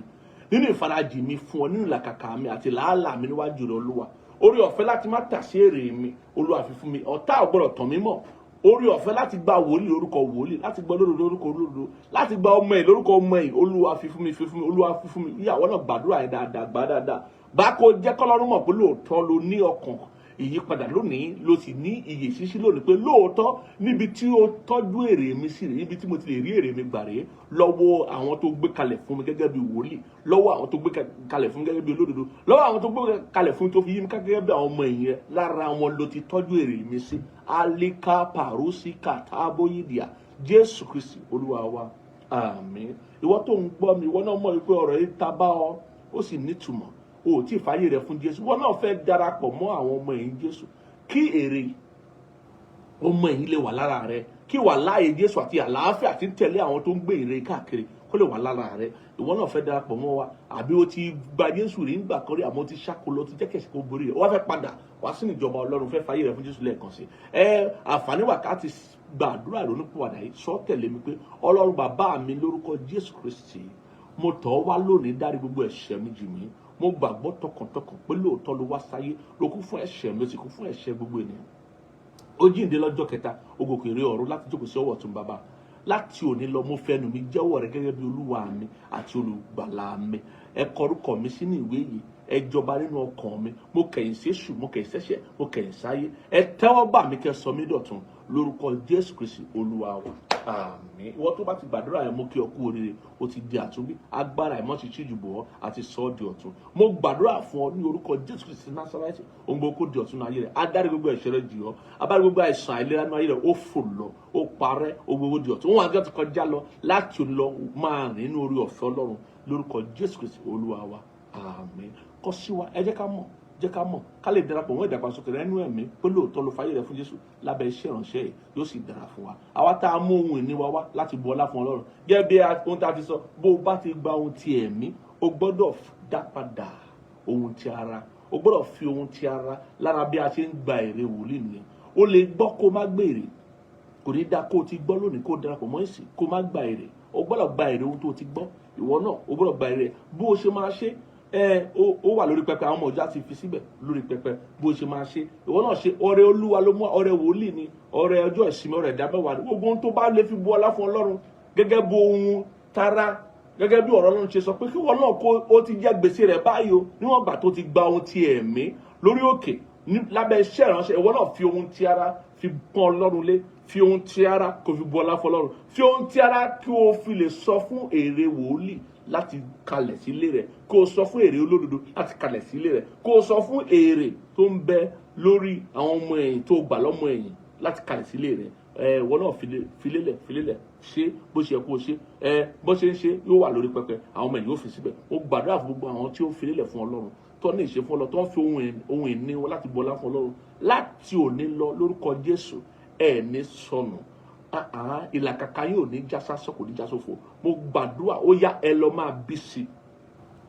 nínú ìfarajì mi fún ọ, nínú ìlàkàkà mi àti làálàá mi níwájú rẹ, Olúwa. Orí ọ̀fẹ́ láti má tà sí èrè mi, Olúwa, fi fún mi. Ọ̀tá ò gbọ́dọ̀ tàn mí mọ́. Orí ọ̀fẹ́ láti gba wòlíì lórúkọ wòlíì, láti gba olódodo lórúkọ olódodo, láti gba ọmọ ẹ̀ lórúkọ ọmọ ẹ̀, Olúwa, fi fún mi, fi fún mi. Olúwa, fi fún mi. Ìyàwó náà, gbàdúrà yẹn dáadáa, gbà dáadáa. Bá kó jẹ́ kọ́lọ́run mọ̀ pé lóòótọ́ ló ní ọkàn ìyípadà lónìí, ló sì ní iyè ṣíṣí lónìí, pé lóòótọ́ níbi tí ó tọ́jú èrè mi sí rèé, níbi tí mo ti lè rí èrè mi gbà rèé, lọ́wọ́ àwọn tó gbé kalẹ̀ fún mi gẹ́gẹ́ bí wòlíì, lọ́wọ́ àwọn tó gbé kalẹ̀ fún mi gẹ́gẹ́ bí olódodo, lọ́wọ́ àwọn tó gbé kalẹ̀ fún mi tó fi yí mi ká gẹ́gẹ́ bí àwọn ọmọ ẹ̀yìn rẹ, lára wọn ló ti tọ́jú èrè mi sí. Alika parusika tábóyìdìá. Jésù Kristi Olúwa wa, àmín. Ìwọ tó ń gbọ́ mi, ìwọ náà mọ̀ wípé ọ̀rọ̀ yìí ta bá ọ, ó sì nítumọ̀. O ò tí ì fàyè rẹ fún Jésù, wọn náà fẹ́ darapọ̀ mọ́ àwọn ọmọ ẹ̀yìn Jésù, kí èrè ọmọ ẹ̀yìn lè wà lára rẹ, kí wà láàyè Jésù àti àlàáfíà tí ń tẹ̀lé àwọn tó ń gbé ìre káàkiri kó lè wà lára rẹ. Ìwọ náà fẹ́ darapọ̀ mọ́ wa, àbí o ti gba Jésù rí nígbà kan rí, àmọ́ o ti ṣáko lọ, ti jẹ́ kẹ̀sì kó borí rẹ̀, o wá fẹ́ padà wá sínú ìjọba Ọlọ́run, fẹ́ fàyè rẹ fún Jésù lẹ́ẹ̀kan sí ẹ. Àǹfààní wà ká ti gbàdúrà ìrònúpìwàdà yìí. Sọ tẹ̀lé mi pé, Ọlọ́run bàbá mi, lórúkọ Jésù Kristi, mo tọ̀ ọ́ wá lónìí, dárí gbogbo ẹ̀ṣẹ̀ mi jì mí. Mo gbàgbọ́ tọkàntọkàn pé lóòótọ́ ló wá sáyé, ló kú fún ẹ̀ṣẹ̀ mi, ó sì kú fún ẹ̀ṣẹ̀ gbogbo ènìyàn. Ó jíǹde lọ́jọ́ kẹta, ó gòkè ré ọ̀run láti jókòó sí ọwọ́ ọ̀tún bàbá. Láti òní lọ, mo fẹnu mi jẹ́wọ́ rẹ gẹ́gẹ́ bí Olúwa mi àti Olùgbàlà mi. Ẹ kọ orúkọ mi sínú ìwé yìí, ẹ jọba nínú ọkàn mi. Mo kẹ̀yìn séṣù, mo kẹ̀yìn sẹ́ṣẹ̀, mo kẹ̀yìn sáyé. Ẹ tẹ́wọ́ gbà mí, kẹ́ sọ mí dọ̀tun, lórúkọ Jésù Kristi Olúwa wa, àmín. Ìwọ tó bá ti gbàdúrà yẹn, mú kí ọ kú oríire, o ti di àtúnbí. Agbára ìmọ̀ ti ṣíjú bò ọ́ àti sọ ọ́ di ọ̀tun. Mo gbàdúrà fún ọ ní orúkọ Jésù Kristi Násárẹ́tì, ohun gbogbo kó di ọ̀tun ní ayé rẹ̀. Adarí gbogbo ẹ̀ṣẹ̀ rẹ̀ jì ọ́, abárí gbogbo àìsàn àìlera ní ayé rẹ̀, ó fò lọ, ó parẹ́. Ohun gbogbo di ọ̀tun, wọn àti ti kọjá lọ. Láti òní lọ, máa rìn nínú orí ọ̀fẹ́ Ọlọ́run, lórúkọ Jésù Kristi Olúwa wa, àmín. Kọ sí wa, ẹ jẹ́ ká mọ̀, jẹ́ ká mọ̀, ká lè darapọ̀ mọ́ ìdàgbàsókè rẹ nínú ẹ̀mí pé lóòótọ́ ló fayé rẹ fún Jésù lábẹ́ iṣẹ́ ìránṣẹ́ yìí. Yóò sì dára fún wa. Àwa tá a mú ohun ìní wa wá láti bu ọlá fún Ọlọ́run, gẹ́gẹ́ bí ohun tá a ti sọ, bó o bá ti gba ohun ti ẹ̀mí, o gbọ́dọ̀ dá padà ohun ti ara, o gbọ́dọ̀ fi ohun ti ara lára. Bí a ṣe ń gba èrè wòlíì nìyẹn. O lè gbọ́ kó má gbé èrè, kò ní dá kó o ti gbọ́ lónìí, kó o darapọ̀ mọ́ ìsìn, kó o má gba èrè. O gbọ́dọ̀ gba èrè ohun tó o ti gbọ́. Ìwọ náà, o gbọ́dọ̀ gba èrè. Bó o ṣe máa ṣe ẹ, ó wà lórí pẹpẹ, àwọn ọmọ ọjọ́ àti fi síbẹ̀ lórí pẹpẹ. Bó ṣe máa ṣe, ìwọ náà ṣe. Ọrẹ Olúwa ló mú, ọrẹ wòlíì ni, ọrẹ ọjọ́ ìsinmi, ọrẹ ìdámẹ́wàá ni, gbogbo ohun tó bá lè fi bu ọlá fún Ọlọ́run gẹ́gẹ́ bó ohun tara, gẹ́gẹ́ bí ọ̀rọ̀ Ọlọ́run ṣe sọ pé kí wọn náà kó o ti jẹ́ gbèsè rẹ̀ báyìí o. Níwọ̀n ìgbà tó ti gba ohun ti ẹ̀mí lórí òkè lábẹ́ iṣẹ́ ìránṣẹ́, ìwọ náà fi ohun ti ara fi pọ́n Ọlọ́run lé, fi ohun ti ara kó fi bu ọlá fún Ọlọ́run, fi ohun ti ara kí o fi lè sọ fún èrè wòlíì láti kalẹ̀ sílé rẹ̀, kó o sọ fún èrè olódodo láti kalẹ̀ sílé rẹ̀, kó o sọ fún èrè tó ń bẹ lórí àwọn ọmọ ẹ̀yìn tó gbà lọ́mọ ẹ̀yìn láti kalẹ̀ sílé rẹ̀. Ẹ ìwọ náà filélẹ̀, filélẹ̀, ṣe bó ṣe yẹ kó o ṣe. Ẹ bó ṣe ń ṣe, yóò wà lórí pẹpẹ, àwọn ọmọ ẹ̀yìn yóò fi síbẹ̀. Mo gbàdúrà fún gbogbo àwọn tí ó filélẹ̀ fún Ọlọ́run, tó ní ìṣe fún Ọlọ́run, tó ń fi ohun ìní wọn láti bọlá fún Ọlọ́run láti òní lọ, lórúkọ Jésù, ẹ ní sọnù. Ìlàkàkà yóò ní já sásán, kò ní já sófo. Mo gbàdúrà, ó yá, ẹ lọ máa bí sí,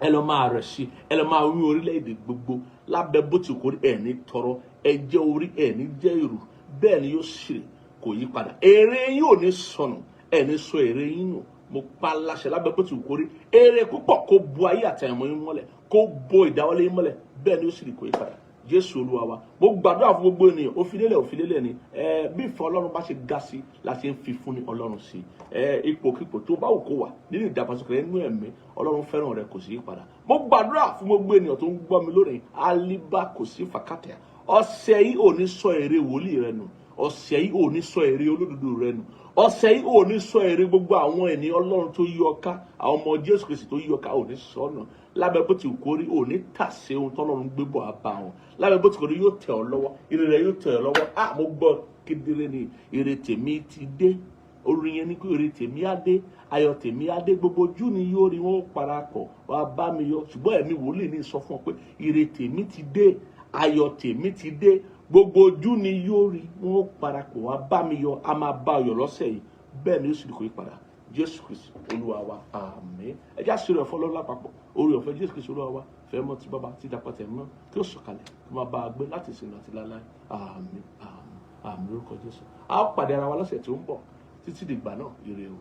ẹ lọ máa rẹ̀ sí, ẹ lọ máa wí orílẹ̀-èdè gbogbo. Lábẹ́ bó ti kórí, ẹ̀ ní tọrọ, ẹ jẹ́ orí, ẹ̀ ní jẹ́ èrò. Bẹ́ẹ̀ ni yóò sì kò yí padà. Èrè yín ò ní sọnù, ẹ ní sọ èrè yín nù. Mo pa láṣẹ, lábẹ́ bó ti kórí, èrè púpọ̀ kó bo ayé àti àyànmọ́ yín mọ́lẹ̀, kó bo ìdáwọ́lé yín mọ́lẹ̀. Bẹ́ẹ̀ ni ó sì kò yí padà, Jésù Olúwa wa. Mo gbàdúrà fún gbogbo ènìyàn. Òfìlélẹ̀, òfìlélẹ̀ ni ẹ. Bí ìfẹ́ Ọlọ́run bá ṣe ga sí la ṣe ń fi fún ní Ọlọ́run sí. Ẹ ipòkípò tó bá wù kó wà nínú ìdàgbàsókè rẹ nínú ẹ̀mí, Ọlọ́run fẹ́ràn rẹ, kò sí yí padà. Mo gbàdúrà fún gbogbo ènìyàn tó ń gbọ́ mi lónìí. Alíbá kò sí fàkàtà. Ọ̀sẹ̀ yìí, ò ní sọ èrè wòlíì rẹ nù. Ọ̀sẹ̀ yìí, ò ní sọ èrè olódodo rẹ nù. Ọ̀sẹ̀ yìí, ò ní sọ èrè gbogbo àwọn ènìyàn Ọlọ́run tó yí ọ ká, àwọn ọmọ Jésù Kristi tó yí ọ ká, ò ní sọ nù. Lábẹ́ bó ti kó rí, ò ní tàsé ohun tọ́lọ́run gbé bọ̀ bá wọn. Lábẹ́ bó ti kó rí, yóò tẹ̀ ọ́ lọ́wọ́, ire rẹ yóò tẹ̀ ọ́ lọ́wọ́. Ah, mo gbọ́ kedere ni, ire tèmi ti dé. Orin yẹn ni pé ire tèmi á dé, ayọ̀ tèmi á dé, gbogbo ojú ni yóò rí, wọn ó parapọ̀ wá bá mi yọ. Ṣùgbọ́n ẹ̀mí wòlíì ní sọ fún ọ pé ire tèmi ti dé, ayọ̀ tèmi ti dé, gbogbo ojú ni yóò rí, wọn ó parapọ̀ wá bá mi yọ. A máa bá ọyọ̀ lọ́sẹ̀ yìí. Bẹ́ẹ̀ ni ó sì kò yí padà, Jésù Kristi Olúwa wa, àmín. Ẹ já sí oore ọ̀fẹ́ Ọlọ́run lápapọ̀. Oore ọ̀fẹ́ Jésù Kristi Olúwa wa, fẹ́ mọ́ ti Bàbá tí dapọ̀ tẹ̀ mọ́, kí ó sọ̀kalẹ̀ kí ó máa bá a gbé láti ìsìn àti láéláé. Àmín, àmín, àmín, lórúkọ Jésù. A ó pàdé ara wa lọ́sẹ̀ tó ń bọ̀. Títí dìgbà náà, ire o.